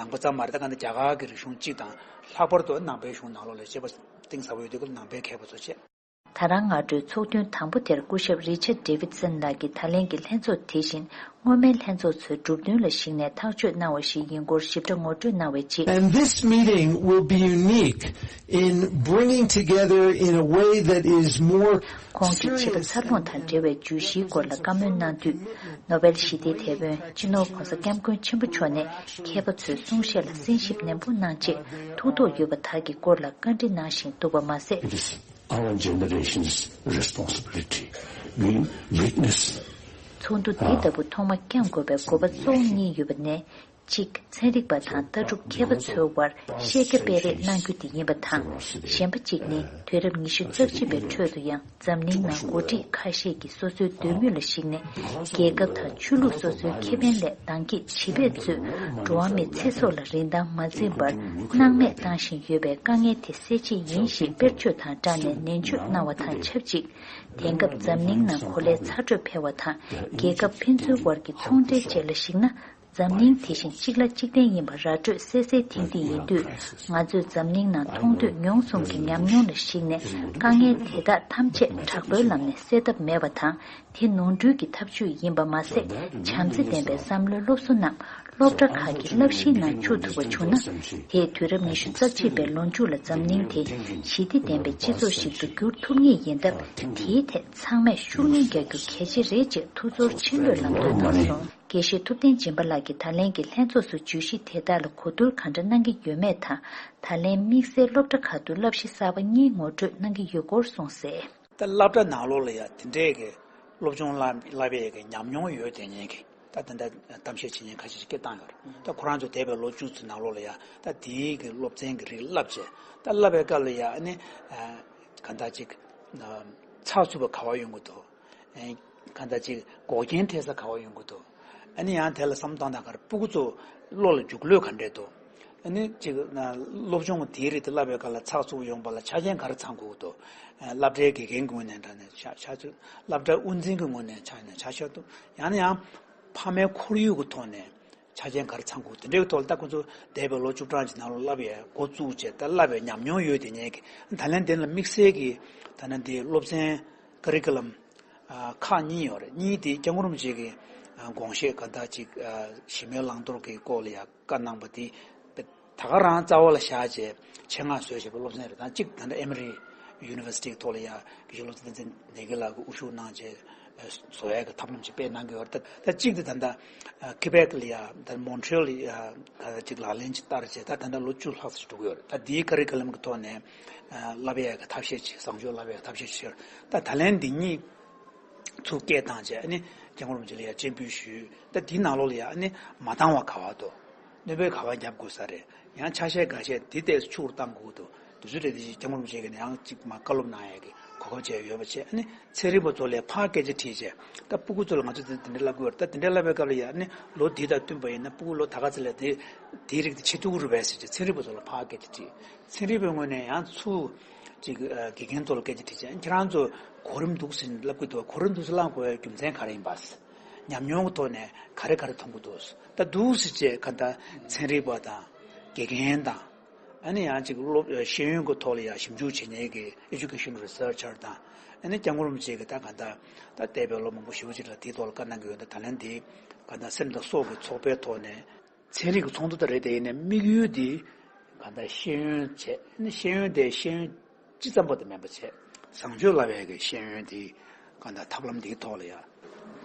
ནང་པ་ཙམ་མ་རེད། ད་ག་ནི་རྒྱ་གར་གྱི་རིག་གཞུང་གཅིག་དང་། ལྷག་པར་དུ་ནང་པའི་གཞུང་ནང་ལོགས་ལ་དཔྱད་པ་གཏིང་ཟབ་པོ་ཡོད་དུས་ཀྱི་ནང་པའི་མཁས་པ་ཚོ་བྱས། ད་རང་སྔ་དྲོའི་ཚོགས་ཐུན་དང་པོ་དེར་སྐུ་ཞབས་Richard Davidson་ལགས་ཀྱིས་ད་ལན་གྱི་ལྷན་ཚོགས་དེ་བཞིན་སྔོན་མའི་ལྷན་ཚོགས་ཚོའི་གྲུབ་དོན་ལ་གཞིགས་ནས་ཐག་གཅོད་གནང་བ་ཞིག་ཡིན་སྐོར་ཞིབ་ཕྲ་ངོ་སྤྲོད་གནང་བའི་རྗེས། And this meeting will be unique in bringing together in a way that is more ཁོང་གིས་བྱིས་པ་འཚར་ལོངས་དང་འབྲེལ་བའི་བརྗོད་གཞིའི་སྐོར་ལ་བཀའ་མོལ་གནང་དུས། ནོ་བེལ་ཞི་བདེའི་དེད་དཔོན་སྤྱི་ནོར་༧གོང་ས་༧སྐྱབས་མགོན་ཆེན་པོ་མཆོག་ནས་མཁས་པ་ཚོའི་གསུང་བཤད་ལ་གསན་ཞིབ་ནན་པོ་གནང་རྗེས། ཐུགས་དོགས་ཡོད་པ་དག་གི་སྐོར་ལ་བཀའ་འདྲི་གནང་བཞིན་འདུག་པ་མ་ཟད། It is our generation's responsibility. We witness ཚོགས་འདུ་འདི་ལྟ་བུ་ཐོག་མ་བསྐྱང་དགོས་པའི་དགོས་པ་གཙོ་བོ་གཉིས་ཡོད་པ་ནས། གཅིག་ཚན་རིག་པ་དང་ལྟ་གྲུབ་མཁས་པ་ཚོའི་དབར་ཤེས་རྒྱ་སྤེལ་རེས་གནང་རྒྱུ་དེ་ཡིན་པ་དང་། གཞན་པ་གཅིག་ནི་དུས་རབས་ཉི་ཤུ་རྩ་གཅིག་པའི་ཁྲོད་དུ་ཡང་འཛམ་གླིང་ནང་འགོ་ཁྲིད་ཁ་ཤས་ཀྱིས་སོ་སོའི་འདོད་མོས་ལ་གཞིགས་ནས། རྒྱལ་ཁབ་དང་ཆོས་ལུགས་སོ་སོའི་ཁེ་ཕན་ལས་འདང་གིས་བྱིས་པས་གཙོས་འགྲོ་བ་མིའི་ཚེ་སྲོག་ལ་རིན་ཐང་མ་འཛིན་པར་སྣང་མེད་བཏང་བཞིན་ཡོད་པའི་དཀའ་ངལ་དེ་སེལ་ཆེད་ཡིན་ཞེས་དཔེར་བརྗོད་དང་སྦྲགས་ནས་ནན་བརྗོད་གནང་བ་དང་ཆབས་ཅིག་དེང་སྐབས་འཛམ་གླིང་ནང་གོ་ལའི་ཚ་དྲོད་འཕེལ་བ་དང་རྒྱལ་ཁབ་ཕན་ཚུན་དབར་གྱི་ཚོང་འབྲེལ་བཅས་ལ་གཞིགས་ན། འཛམ་གླིང་དེ་བཞིན་གཅིག་ལ་གཅིག་བརྟེན་ཡིན་པ་ར་སྤྲོད་གསལ་གསལ་ཐིང་ཐིང་ཡིན་དུས། ང་ཚོས་འཛམ་གླིང་ནང་མཐོང་ཐོས་མྱོང་གསུམ་གྱི་ཉམས་མྱོང་ལ་གཞིགས་ནས། དཀའ་ངལ་དེ་དག་ཐམས་ཅད་དྲག་པོའི་ལམ་ནས་སེལ་ཐབས་མེད་པ་དང་། དེ་ནོར་འཁྲུལ་གྱི་ཐབས་ཇུས་ཡིན་པ་མ་ཟད། བྱམས་བརྩེ་ལྡན་པའི་བསམ་བློའི་སློབ་གསོ་རྣམས་ སློབ་གྲྭ་ཁག་གི་བསླབ་གཞིའི་ནང་བཅུག་ཐུབ་པ་བྱུང་ན། དེས་དུས་རབས་ཉི་ཤུ་རྩ་གཅིག་པའི་ལོ་མཇུག་ལ་འཛམ་གླིང་དེ་ཞི་བདེ་ལྡན་པའི་སྤྱི་ཚོགས་ཤིག་ཏུ་འགྱུར་ཐུབ་ངེས་ཡིན་སྟབས། དེའི་ཐད་ཚང་མས་ཤུགས་སྣོན་རྒྱག་རྒྱུ་གལ་ཆེ་རེད་ཅེས་ཐུགས་ཚོར་ཆེན་པོས་ལམ་སྟོན་གནང་སོང་། དགེ་བཤེས་ཐུབ་བསྟན་སྦྱིན་པ་ལགས་ཀྱིས་ད་ལན་གྱི་ལྷན་ཚོགས་སུ་བརྗོད་གཞི་དེ་དག་ལ་གོ་བསྡུར་གང་འདྲ་གནང་གི་ཡོད་མེད་དང་། ད་ལན་དམིགས་བསལ་སློབ་གྲྭ་ཁག་ཏུ་བསླབ་གཞི་གསར་པ་གཉིས་ངོ་སྤྲོད་གནང་གི་ཡོད་སྐོར་གསུངས་གསལ། ད་སློབ་གྲྭ་ནང་ལོགས་ལ་ཡང་དེ་འདྲས་ཀྱི་སློབ་སྦྱོང་བསླབ་བསླབ་ཡས་ཀྱི་ཉམས་མྱོང་ཡོད་དེ་ཉན་གི་ད་དེ་འདྲ་གཏམ་བཤད་བྱེད་མཁན་ཁ་ཤས་ཤིག་སྐད་བཏང་ཡོད་རེད། ད་ཁོ་རང་ཚོ་འདས་པའི་ལོ་བཅུ་ཙམ་ནང་ལོགས་ལ་ཡང་ད་དེའི་གི་སློབ་ཚན་གྱི་རིགས་བསླབ་བྱས། ད་བསླབ་པའི་སྐབས་ལ་ཡང་ཨ་ནི་གང་ལྟར་ཅིག་ཚགས་ཚུད་པ་ག་བ་ཡོང་གི་འདུག་གང་ལྟར་ཅིག་འགོག་རྐྱེན་འཕྲད་ས་ག་བ་ཡོང་གི་འདུག་ཨ་ནི་ཡང་དེ་ལ་བསམ་བཏང་དང་གར་སྤུ་གུ་ཚོ་བློ་ལ་འཇུག་ལོས་ག་འདྲས་འདུག་ཨ་ནི་ཅིག་སློབ་སྦྱོང་དེའི་རིགས་དེ་བསླབ་པའི་སྐབས་ལ་ཚགས་ཚུད་པོ་ཡོང་བ་ལ་ཆ་རྐྱེན་ག་རེ་ཚང་དགོས་ཀྱི་འདུག་སློབ་གྲྭའི་དགེ་རྒན་གྱི་ངོས་ནས་འདྲ་ནས་ཆ་ཆ་ཚུད། སློབ་གྲྭ་དབུ་འཛིན་གྱི་ངོས་ནས་ཆ་ནས་ཆ་ཤོར་འདུག་ཡང་ན་ཡང་ཕ་མའི་ཁོར་ཡུག་གི་ཐོག་ནས་ཆ་རྐྱེན་ག་རེ་ཚང་དགོས་དེ་འདྲའི་ཐོག་ལ་ད་ཁོ་ཚོ་འདས་པའི་ལོ་བཅུ་གྲངས་ཀྱི་ནང་ལ་བསླབ་ཡས་འགོ་བཙུགས་བྱས་ད་བསླབ་པའི་ཉམས་མྱོང་ཡོད་དེ་ཉན་གི་ད་ལན་དེ་ལ་དམིགས་བསལ་གྱི་ད་ནི་འདི་སློབ་ཚན་ཀ་རི་ཀུ་ལམ་ཁག་གཉིས་ཡོད་རེད། གཉིས་དེ་སྐྱབས་མགོན་རིན་པོ་ཆེ་གི་དགོངས་བཞེད་ག་ད་ཅིག་ཞི་མོལ་བླང་དོར་གྱི་སྐོར་ལ་ཡང་བཀའ་གནང་པ་དེ་ད་ག་རང་རྩ་བ་ལ་བཞག་བྱས་ཆེད་མངགས་བཟོས་བྱས་པའི་སློབ་ཚན་རེད། ད་གཅིག་ད་ལྟ་ཨེ་མ་རི་ཡུ་ནི་ཝར་སི་ཊི་ཐོག་ལ་ཡང་དགེ་བཤེས་བློ་བཟང་བསྟན་འཛིན་ནེ་གི་ལགས་ཀྱིས་དབུ་བཞུགས་གནང་བྱས་བཟོ་ཡག་གི་ཐབས་ལམ་ཅིག་སྤེལ་གནང་གི་ཡོད་རེད། ད་ད་གཅིག་དེ་ད་ལྟ་ཁི་བེག་ལ་ཡང་ད་མོན་ཊི་རི་ཡལ་ལ་ཡང་ད་ཅིག་ལག་ལེན་ཅིག་བསྟར་བྱས་ད་ད་ལྟ་ལོ་བཅུ་ལྷག་ཙམ་འགྲོ་གི་ཡོད་རེད། ད་དེའི་ཀ་རི་ཀུ་ལམ་གྱི་ཐོག་ནས་བསླབ་ཡག་གི་ཐབས་ཤེས་ཅིག་བཟང་སྤྱོད་བསླབ་ཡག་གི་ཐབས་ཤེས་ཅིག་ཡོད་རེད། ད་ད་ལན་འདི་གཉིས། ཚུར་སྐད་བཏང་བྱས་ཨ་ནི་སྐྱབས་མགོན་རིན་པོ་ཆེ་ལ་ཡང་སྤྱན་འབུལ་ཞུས། ད་དེའི་ནང་ལོགས་ལ་ཡང་ཨ་ནི་མ་བཏང་བ་ག་བ་འདུག་གནོད་འབུལ་ག་བ་བརྒྱབ་དགོས་ས་རེད། ཡང་ཆ་ཤས་འགའ་ཤས་འདི་ལྟས་སུ་ཆུ་བུར་བཏང་དགོས་འདུག་དུས་ཚོད་རེ་རེ་བཞིན་སྐྱབས་མགོན་རིན་པོ་ཆེ་གིས་ནི་ཡང་གཅིག་མ་བཀའ་སློབ་གནང་ཡས་ཀྱི་གོ་སྐབས་བྱས་ཡོད་པ་བྱས་ཨ་ནི་ཚན་རིག་པ་ཚོ་ལ་ཕར་སྐད་ཆ་དྲིས་བྱས་ད་སྤུ་གུ་ཚོ་ལ་ང་ཚོ་དེ་འདྲ་བསླབ་ཀྱི་ཡོད་རེད། ད་དེ་འདྲ་བསླབ་པའི་སྐབས་ལ་ཡང་ཨ་ནི་ལོ་འདི་དང་བསྟུན་པ་ཡིན་ན་སྤུ་གུ་ལོ་ད་ག་ཚོད་ལ་དེ་དེའི་རིགས་དེ་བྱེད་ཐུབ་ཀྱི་རེད་པས་ཟེར་བྱས་ཚན་རིག་པ་ཚོ་ལ་ཕར་སྐད་ཆ་དྲིས། ཚན་རིག་པའི་ངོས་ནས་ཡང་ཚུར་ཅིག་དགེ་རྒན་ཚོ་ལ་སྐད་ཆ་དྲིས་ཚེ་ཁྱེད་རང་ཚོ་གོ་རིམ་འདུག་ཟེར་ནས་ལབ་ཀྱི་འདུག་གོ་རིམ་འདུག་ཟེར་བླངས་དགོས་པའི་རྒྱུ་མཚན་ག་རེ་ཡིན་པ། ཉམས་མྱོང་གི་ཐོག་ནས་ག་རེ་ག་རེ་མཐོང་གི་འདུག་ད་འདུག་ཟེར་བྱས་ག་ད་ཚན་རིག་པ་དང་དགེ་རྒན་དང་ཨ་ནི་ཡང་ཅིག་སློབ་ཤེས་ཡོན་གྱི་ཐོག་ལ་ཡང་ཞིབ་འཇུག་བྱེད་མཁན་གྱི་ཨེ་ཇུ་ཀེ་ཤན་རི་སར་ཆར་དང་ཨ་ནི་སྐྱབས་མགོན་རིན་པོ་ཆེ་གི་ད་ག་ད་ད་འདས་པའི་ལོ་མང་པོ་ཞེ་པོ་ཅིག་ལ་དེའི་ཐོག་ལ་བཀའ་གནང་གི་ཡོད་ད་ད་ལན་དེ་ག་ད་སེམས་དང་སྲོག་གི་ཚོགས་པའི་ཐོག་ནས། ཚན་རིག་གི་ཚོགས་འདུ་དེ་རེད། དེ་ཡིན་ནའི་དམིགས་ཡུལ་དེ་གང་ལྟར་ཤེས་ཡོན་བྱས་ནས་ཤེས་ཡོན་དེ་ཤེས་ཡོན་སྤྱི་ཙམ་པ་དེ་མིན་པ་བྱས་བཟང་སྤྱོད་བསླབ་ཡས་ཀྱི་ཤེས་ཡོན་དེ་གང་ལྟར་ཐབས་ལམ་འདིའི་ཐོག་ལ་ཡང་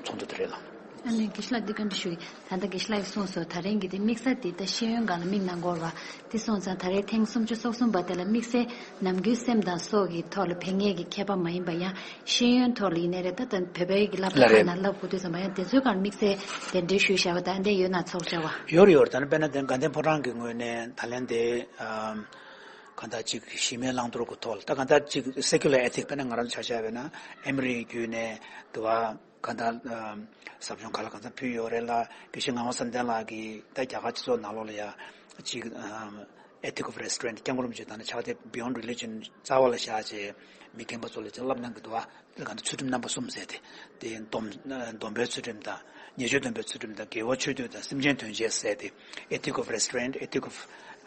ཚོགས་འདུ་དེ་རེད་ལགས། ཨ་ནི་དགེ་བཤེས་ལགས་འདི་བཀའ་འདྲི་ཞུ་གི་ད་ལྟ་དགེ་བཤེས་ལགས་ཀྱིས་གསུངས་སོང་། ད་རིང་གི་དེ་དམིགས་ས་དེ་ད་ཤེས་ཡོན་སྒང་ལ་དམིགས་གནང་དགོས་རེད་པ། དེ་སོང་ཙང་ད་རེས་ཐེངས་སུམ་ཅུ་སོ་གསུམ་པ་དེ་ལ་དམིགས་བསལ་ནམ་རྒྱུན་སེམས་དང་སྲོག་གི་ཐོག་ལ་ཕན་མཁན་གྱི་མཁས་པ་མ་ཡིན་པ་ཡང་ཤེས་ཡོན་ཐོག་ལ་ཡིན་ནའི་རེད། ད་ལྟ་བོད་པའི་གི་བསླབ་གྲྭ་ལ་ཁག་རེད། ནང་བསླབ་དགོས་དུས་ཙམ་པ་ཡང་དེ་ཚོའི་སྒང་དམིགས་བསལ་གདན་འདྲེན་ཞུས་བཞག་པ་དང་དེ་ཡོད་ན་ཚོགས་བྱ་བ། ཡོད་རེད་ཡོད་རེད། ད་ནི་དཔེར་ན་དེ་དགའ་ལྡན་ཕོ་བྲང་གི་ངོས་ནས་ད་ལན་དེ་ཨམ་གང་ལྟར་ཅིག་ཞི་མོལ་བླང་དོར་གྱི་ཐོག་ལ་ད་གང་ལྟར་ཅིག་སེ་ཀུ་ལར་ཨེ་ཐིག་དཔེར་ན་ང་རང་ཚོ་ཆ་བཞག་པ་ཡིན་ན་ཨེ་མ་རི་བརྒྱུད་ནས་དུ་བ་གང་ལྟར་ཨམ་ཟབ་སྦྱོང་ག་ལ་གང་འཚམ་ཕུལ་ཡོད་རེད་ལ། དགེ་བཤེས་ངག་དབང་བསམ་གཏན་ལགས་ཀྱིས་ད་རྒྱ་གར་སྤྱི་ཚོགས་ནང་ལོགས་ལ་ཡ་ཅིག་ཨམ་Ethic of Restraint སྐྱབས་མགོན་རིན་པོ་ཆེ་དང་ནི་ཕྱག་དེབ་Beyond Religion རྩ་བ་ལ་བཞག་བྱས་མི་རྒན་པ་ཚོ་ལ་ཅིག་བསླབ་གནང་གི་འདུག་བ། དེ་ག་ཚོད་ཚུལ་ཁྲིམས་རྣམ་པ་གསུམ་ཟེར་ཏེ། དེ་སྡོམ་སྡོམ་པའི་ཚུལ་ཁྲིམས་དང་ཉེས་སྤྱོད་སྡོམ་པའི་ཚུལ་ཁྲིམས་དང་དགེ་བ་ཆོས་སྡུད་དང་སེམས་ཅན་དོན་བྱེད་ཟེར་ཏེ། Ethic of Restraint, Ethic of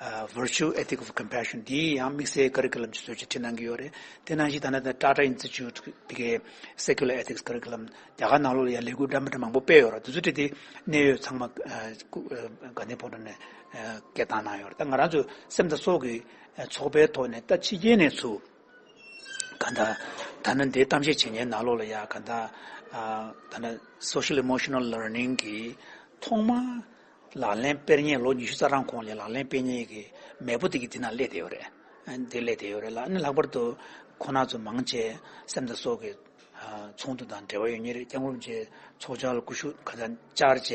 uh, Virtue, Ethic of Compassion འདི་ཡང་དམིགས་བསལ་ཀ་རི་ཀུ་ལམ་གྱི་ཚུལ་གྱིས་ཁྲིད་གནང་གི་ཡོད་རེད། དེ་ནང་བཞིན་ད་ལྟ་Tata Institute དེ་གའི་Secular Ethics Curriculum རྒྱ་གར་ནང་ལོགས་ལ་ཡང་ལས་འགུལ་འདྲ་མི་འདྲ་མང་པོ་སྤེལ་ཡོད་རེད། དེ་ཚོ་ཁྲིད་དེ་གནད་ཡོད་ཚང་མ་དགའ་ལྡན་ཕོ་བྲང་ནས་སྐད་བཏང་གནང་ཡོད་རེད། ད་ང་རང་ཚོ་སེམས་དང་སྲོག་གི་ཚོགས་པའི་ཐོག་ནས་ད་ཕྱི་རྒྱལ་ནས་ཚུར། ག་ད། ད་ནི་འདི་གཏམ་བཤད་བྱེད་མཁན་ནང་ལོགས་ལ་ཡ་ག་ད། ཨ། ད་ནི་Social Emotional Learning གི་ཐོག་མ་ལག་ལེན་སྤེལ་མཁན་ལོ་ཉི་ཤུ་རྩ་གྲངས་གོང་ལ་ལག་ལེན་སྤེལ་མཁན་གྱི་མེས་པོ་དེ་གི་འདི་ན་སླེབས་བསྡད་ཡོད་རེད། འདི་སླེབས་བསྡད་ཡོད་རེད་ལ་ནི་ལྷག་པར་དུ་ཁོ་རང་ཚོ་མང་ཆེ་སེམས་དང་སྲོག་གི་ཨ། ཚོགས་འདུ་དང་འབྲེལ་བ་ཡོད་མཁན་རེད། སྐྱབས་མགོན་རིན་པོ་ཆེ་ཚོགས་བཅར་ལ་སྐུ་ཞབས་ག་ད་བཅར་བྱས་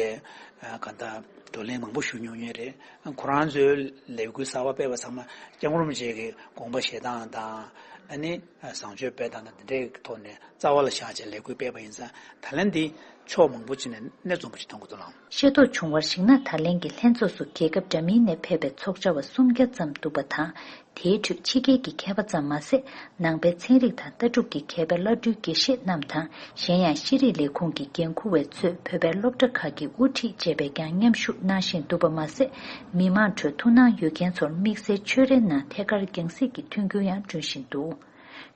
ག་ད་བགྲོ་གླེང་མང་པོ་ཞུ་མྱོང་མཁན་རེད། ཁོ་རང་ཚོའི་ལས་འགུལ་གསར་པ་སྤེལ་བ་ཚང་མ་སྐྱབས་མགོན་རིན་པོ་ཆེ་གི་དགོངས་པ་བཞེས་སྟངས་དང་ཨ་ནི་བཟང་སྤྱོད་སྤེལ་སྟངས་དང་འདི་འདྲའི་ཐོག་ནས་རྩ་བ་ལ་བཞག་བྱས་ལས་འགུལ་སྤེལ་བ་ཡིན་ཙང་ད་ལན་འདི་ཕྱོགས་མང་པོ་ཅིག་ནས་གནད་འཛོམས་པོ་ཅིག་མཐོང་གི་འདུག་ལགས། ཤེས་རྟོགས་བྱུང་བར་གཞིགས་ན། ད་ལན་གྱི་ལྷན་ཚོགས་སུ་རྒྱལ་ཁབ་འདྲ་མིན་ནས་ཕེབས་པའི་ཚོགས་བཅར་བ་སུམ་བརྒྱ་ཙམ་འདུག་པ་དང་། དེའི་ཁྲོད་ཕྱི་རྒྱལ་གྱི་མཁས་པ་ཙམ་མ་ཟད། ནང་པའི་ཚན་རིག་དང་ལྟ་གྲུབ་ཀྱི་མཁས་པའི་བླ་སྤྲུལ་དགེ་བཤེས་རྣམས་དང་། གཞན་ཡང་ཤེས་རིག་ལས་ཁུངས་ཀྱི་འགན་འཁུར་བས་གཙོས་བོད་པའི་སློབ་གྲྭ་ཁག་གི་དབུ་ཁྲིད་བཅས་པས་ཀྱང་མཉམ་ཞུགས་གནང་བཞིན་འདུག་པ་མ་ཟད། མི་མང་ཁྲོད་ཐུགས་སྣང་ཡོད་མཁན་ཚོར་དམིགས་བསལ་ཆོས་རའི་ནང་ཐད་ཀར་རྒྱང་སྲིང་གི་མཐུན་འགྱུར་ཡང་བསྐྲུན་བཞིན་འདུག་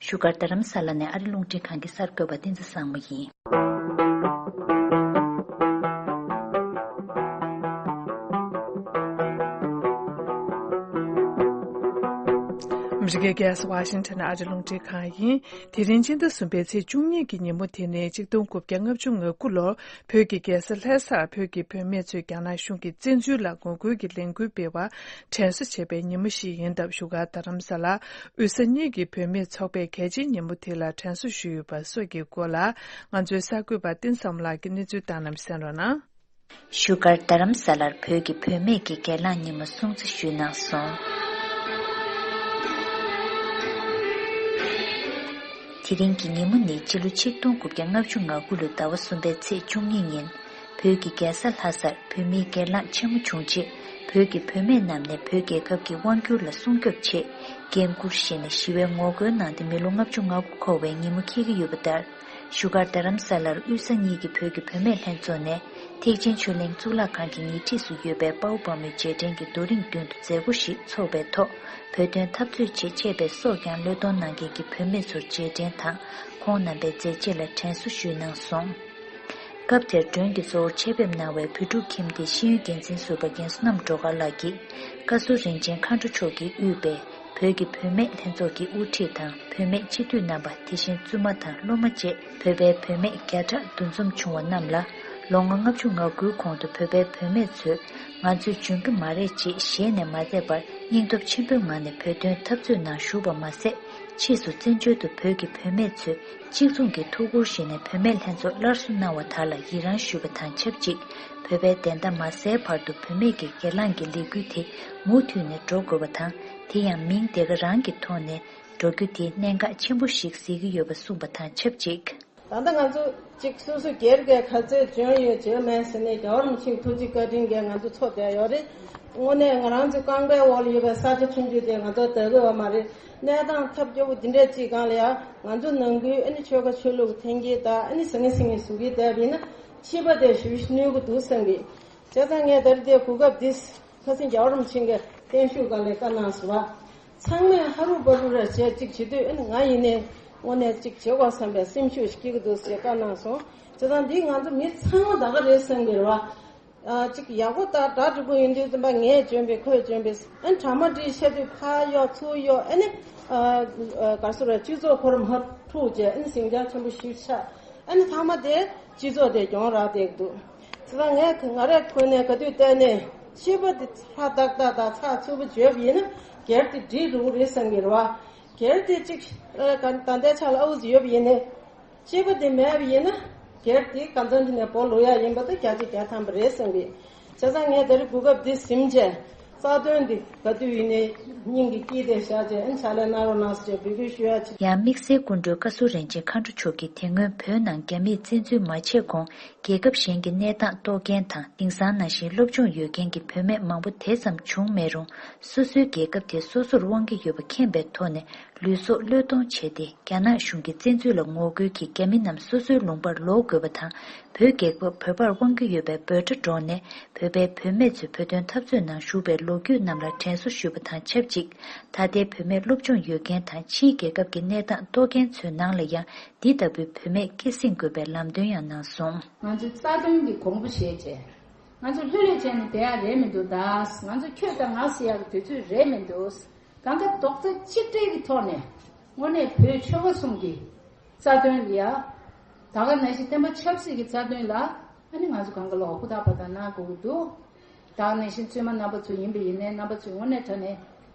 བཞུགས་སྒར་རྡ་རམ་ས་ལ་ནས་ཨ་རི་རླུང་འཕྲིན་ཁང་གི་གསར་འགོད་པ་བསྟན་འཛིན་བཟང་མོ་ཡིན། ཨ་མི་རི་ཀའི་རྒྱལ་ས་ཝ་ཤིང་ཊོན་ཨ་རི་རླུང་འཕྲིན་ཁང་ཡིན། དེ་རིང་ཕྱི་ཟླ་གསུམ་པའི་ཚེས་བཅུ་གཉིས་ཀྱི་ཉིན་མོ་དེ་ནི་ཆིག་སྟོང་དགུ་བརྒྱ་ལྔ་བཅུ་ང་དགུ་ལོར་བོད་ཀྱི་རྒྱལ་ས་ལྷ་སར་བོད་ཀྱི་བུད་མེད་ཚོས་རྒྱ་ནག་གཞུང་གི་བཙན་འཛུལ་ལ་ངོ་རྒོལ་གྱི་ལས་འགུལ་སྤེལ་བར་དྲན་གསོ་བྱེད་པའི་ཉིན་མོ་ཞིག་ཡིན་སྟབས། བཞུགས་སྒར་རྡ་རམ་ས་ལར་དབུས་ས་གཉིས་ཀྱི་བུད་མེད་ཚོགས་པས་གལ་ཆེའི་ཉིན་མོ་དེ་ལ་དྲན་གསོ་ཞུས་ཡོད་པ་སོགས་ཀྱི་སྐོར་ལ་ང་ཚོའི་གསར་འགོད་པ་བསྟན་བཟང་ལགས་ཀྱིས་གནས་ཚུལ་བཏང་གནང་བ་གསན་རོགས་གནང་། བཞུགས་སྒར་རྡ་རམ་ས་ལར་བོད་ཀྱི་བུད་མེད་ཀྱིས་སྒེར་ལངས་ཉིན་མོ་སྲུང་བརྩི་ཞུས་གནང་སོང་། དེ་རིང་གི་ཉིན་མོ་ནི་སྤྱི་ལོ་ཆིག་སྟོང་དགུ་བརྒྱ་ལྔ་བཅུ་ང་དགུ་ལོའི་ཟླ་བ་གསུམ་པའི་ཚེས་བཅུ་གཉིས་ཉིན། བོད་ཀྱི་རྒྱལ་ས་ལྷ་སར་བོད་མིའི་སྒེར་ལངས་ཆེན་མོ་བྱུང་རྗེས། བོད་ཀྱི་བུད་མེད་རྣམས་ནས་བོད་རྒྱལ་ཁབ་ཀྱི་དབང་བསྒྱུར་ལ་སྲུང་སྐྱོབ་ཆེད། འགན་འཁུར་བཞེས་ནས་ཞི་བའི་ངོ་རྒོལ་གནང་སྟེ་མི་ལོ་ལྔ་བཅུ་ང་དགུ་འཁོར་བའི་ཉིན་མོ་འཁེལ་གྱི་ཡོད་པ་ལྟར། བཞུགས་སྒར་རྡ་རམ་ས་ལར་དབུས་ས་གཉིས་ཀྱི་བོད་ཀྱི་བུད་མེད་ལྷན་ཚོགས་ནས་ཐེག་ཆེན་ཆོས་གླིང་གཙུག་ལག་ཁང་གི་ཉེ་འཁྲིས་སུ་ཡོད་པའི་དཔའ་བོ་དཔའ་མོའི་རྗེས་དྲན་གྱི་རྡོ་རིང་མདུན་དུ་མཛད་སྒོ་ཞིག་འཚོགས་པའི་ཐོག་བོད་དོན་འཐབ་རྩོད་ཆེད་ཆད་པའི་སྲོག་ཀྱང་བློས་གཏོང་གནང་མཁན་གྱི་བུད་མེད་ཚོར་རྗེས་དྲན་དང་། ཁོང་རྣམ་པའི་མཛད་རྗེས་ལ་དྲན་གསོ་ཞུས་གནང་སོང་། སྐབས་དེར་མགྲོན་གྱི་གཙོ་བོར་ཆེད་ཕེབས་གནང་བའི་བོད་ཕྲུག་ཁྱིམ་སྡེའི་ཤེས་ཡོན་འགན་འཛིན་ཟུར་པ་རྒན་བསོད་ནམས་སྒྲོལ་དཀར་ལགས་ཀྱིས། བཀའ་ཟུར་རིན་ཆེན་མཁའ་འགྲོ་མཆོག་གིས་དབུས་པའི་བོད་ཀྱི་བུད་མེད་ལྷན་ཚོགས་ཀྱི་དབུ་ཁྲིད་དང་བུད་མེད་སྤྱི་འཐུས་རྣམ་པ། དེ་བཞིན་བཙུན་མ་དང་སློབ་མ་བཅས་བོད་པའི་བུད་མེད་བརྒྱ་ཕྲག་འདུ་འཛོམས་བྱུང་བ་རྣམས་ལ། ལོ་ངོ་ལྔ་བཅུ་ང་དགུའི་གོང་དུ་བོད་པའི་བུད་མེད་ཚོས་ང་ཚོས་འཇོན་གྱི་མ་རེད་ཅེས་ཞལ་ནས་མ་བསྡད་པར། སྙིང་སྟོབས་ཆེན་པོའི་ངང་ནས་བོད་དོན་འཐབ་རྩོད་ནང་ཞུགས་པ་མ་ཟད། ཕྱིས་སུ་བཙན་བྱོལ་དུ་བོད་ཀྱི་བུད་མེད་ཚོས་གཅིག་མཚུངས་ཀྱིས་ཐུགས་ཁུར་བཞེས་ནས་བུད་མེད་ལྷན་ཚོགས་སླར་གསོ་གནང་བ་དག་ལ་ཡི་རང་ཞུ་བ་དང་ཆབས་ཅིག་བོད་པའི་བདེན་མཐའ་མ་གསལ་བར་དུ་བུད་མེད་ཀྱི་སྒེར་ལངས་ཀྱི་ལས་འགུལ་དེ་མུ་མཐུད་ནས་འགྲོ་དགོས་པ་དང་། དེ་ཡང་མིང་དེ་ག་རང་གི་ཐོག་ནས་འགྲོ་རྒྱུ་དེ་གནད་འགག་ཆེན་པོ་ཞིག་གཟིགས་ཀྱི་ཡོད་པ་གསུངས་པ་དང་ཆབས་ཅིག་ད་ལྟ་ང་ཚོ་གཅིག་སོ་སོ་སྒེར་གྱི་ག་ཚོད་འཇོན་ཡོད་བྱས་མེད་ཟེར་ནས། རྒྱལ་བ་རིན་པོ་ཆེའི་ཐུགས་རྗེ་བཀའ་དྲིན་གྱིས་ང་ཚོ་འཚོ་བསྡད་ཡོད་རེད། དངོས་གནས་ང་རང་ཚོའི་རྐང་པའི་འོག་ལ་ཡོད་པའི་ས་ཆ་ཆུང་ཆུང་དེ་ང་ཚོ་བདག་གི་ཡོད་མ་རེད། གནས་སྟངས་ཐབས་སྐྱོ་པོ་འདི་འདྲ་ཅིག་སྒང་ལ་ཡང་ང་ཚོ་ནང་ཁུལ་ཨ་ནི་ཆོལ་ཁ་ཆོས་ལུགས་འཐེན་འཁྱེར་དང་། ཨ་ནི་ཟང་ངེ་ཟིང་ངེ་བཟོ་གི་བསྡད་པ་ཡིན་ན། ཕྱི་པ་དེ་ཞེ་པོ་གནོད་ཀྱི་འདུག་བསམ་གི། བྱས་ཙང་ངས་ད་རེས་དེ་གོ་སྐབས་འདི། ཁ་སང་རྒྱལ་བ་རིན་པོ་ཆེ་གིས་བརྟན་བཞུགས་སྒང་ལ་བཀའ་གནང་སོང་བ། ཚང་མས་ཧ་རུ་བ་རུ་ར་བྱས་གཅིག་བྱེད་དུས། ཨ་ནི་ང་ཡིན་ནའི་དངོས་གནས་གཅིག་བྱེད་དགོས་བསམ་པའི་སེམས་ཤུགས་ཤིག་སྐྱེ་གི་འདུག་ཟེར་བཀའ་གནང་སོང་། བྱས་ཙང་འདི་ང་ཚོ་མི་ཚང་མ་ད་ག་རེད་བསམ་གི་རེད་བ། ཨ་གཅིག་ཡག་པོ་ད་གྲ་སྒྲིག་པོ་ཡིན་དུས་ཙམ་པ་ངས་འཇོན་པས་ཁོས་འཇོན་པས། ཨ་ནི་གྲ་མ་སྒྲིག་ཤ་དུས་ཕར་གཡོག་ཚུར་གཡོག་ཨ་ནི་ཨ་ག་སུ་ར་སྤྱི་ཚོགས་ཁོར་མ་འཁྲུག་བྱས། ཨ་ནི་ཟིང་ཆ་ཆེན་པོ་ཞིག་ཆགས། ཨ་ནི་ཚང་མ་དེ་སྤྱི་ཚོགས་དེ་གྱོང་རག་བསྡད་ཀྱི་འདུག་བྱས་ཙང་ངས་ང་རའི་ཁོ་ནས་ག་དུས་བལྟས་ནས་ཕྱི་པ་དེ་ཧྲ་ཏག་ཏག་དང་ཚགས་ཚུད་པོ་བྱས་པ་ཡིན་ན་སྒེར་དེ་འགྲིག་འགྲོ་གི་རེད་བསམ་གྱི་རེད་བ། སྒེར་དེ་གཅིག་ཨ་ད་ལྟའི་ཆ་ལ་ཨའུ་ཙི་ཡོད་པ་ཡིན་ནའི། ཕྱི་པ་དེ་མེད་པ་ཡིན་ན་སྒེར་དེ་གང་འཚམ་ཅིག་ནས་སྦོ་ལོག་ཡ་ཡིན་པ་དང་། བརྒྱ་ཆ་བརྒྱ་ཐམ་པ་རེད་བསམ་གྱི། བྱས་ཙང་ངས་ད་རེས་གོ་སྐབས་འདི་ཟིན་བྱས། རྩ་དོན་འདི་ག་དུས་ཡིན་ནའི་སྙིང་གི་དཀྱིལ་དེ་བཞག་བྱས། ཨ་ནི་ཕྱག་ལས་གནང་རོགས་གནང་ཟེར་འབོད་སྐུལ་ཞུ་ཡ་ཆེད། ཡང་དམིགས་བསལ་སྐུ་མགྲོན་བཀའ་ཟུར་རིན་ཆེན་མཁའ་འགྲོ་མཆོག་གིས་དེ་སྔོན་བོད་ནང་རྒྱ་མིས་བཙན་འཛུལ་མ་བྱས་གོང་། རྒྱལ་ཁབ་གཞན་གྱི་གནས་སྟངས་རྟོགས་མཁན་དང་། དེང་སང་ནང་བཞིན་སློབ་སྦྱོང་ཡོད་མཁན་གྱི་བུད་མེད་མང་པོ་དེ་ཙམ་བྱུང་མེད་རུང་། སོ་སོའི་རྒྱལ་ཁབ་དེ་སོ་སོར་དབང་གི་ཡོད་པ་མཁྱེན་པའི་ཐོག་ནས། ལུས་སྲོག་བློས་གཏོང་བྱས་ཏེ། རྒྱ་ནག་གཞུང་གི་བཙན་འཛུལ་ལ་ངོ་རྒོལ་གྱིས་རྒྱ་མི་རྣམས་སོ་སོའི་ལུང་པར་ལོག་དགོས་པ་དང་། བོད་རྒྱལ་ཁབ་བོད་པར་དབང་གི་ཡོད་པའི་འབོད་སྒྲ་སྒྲོག་ནས། བོད་པའི་བུད་མེད་ཚོས་བོད་དོན་འཐབ་རྩོད་ནང་ཞུགས་པའི་ལོ་རྒྱུས་རྣམས་ལ་དྲན་གསོ་ཞུས་པ་དང་ཆབས་ཅིག་ད་ལྟའི་བུད་མེད་སློབ་སྦྱོང་ཡོད་མཁན་དང་། ཕྱིའི་རྒྱལ་ཁབ་ཀྱི་གནས་སྟངས་རྟོགས་མཁན་ཚོའི་ནང་ལ་ཡང་འདི་ལྟ་བུའི་བུད་མེད་སྐྱེད་སྲིང་དགོས་པའི་ལམ་སྟོན་ཡང་གནང་སོང་། ང་ཚོས་རྩ་དོན་གྱི་གོང་བུ་བཞེས་བྱས། ང་ཚོ་ལྷོད་ལྷོད་བྱས་ནས་བསྡད་ཡ་རེད་མི་འདུག་ད་ང་ཚོ་ཁྱོད་དང་ང་ཟེར་ཡག་གི་དུས་ཚོད་རེད་མི་འདུག་གང་ག་རྡོག་རྩ་གཅིག་སྒྲིལ་གྱི་ཐོག་ནས་དངོས་གནས་བོད་ཆོལ་ཁ་གསུམ་གྱི་རྩ་དོན་ལ་ཡ། ད་ག་ནང་བཞིན་བསྟན་པ་ཆབ་སྲིད་ཀྱི་རྩ་དོན་ལ་ཨ་ནི་ང་ཚོ་གང་ག་ལོག་ཧུར་ཐག་པ་དང་གནང་དགོས་ཀྱི་འདུག་ད་ག་ནང་བཞིན་བཙུན་མ་རྣམ་པ་ཚོ་ཡིན་པ་ཡིན་ནའི། རྣམ་པ་ཚོས་དངོས་གནས་དྲང་གནས་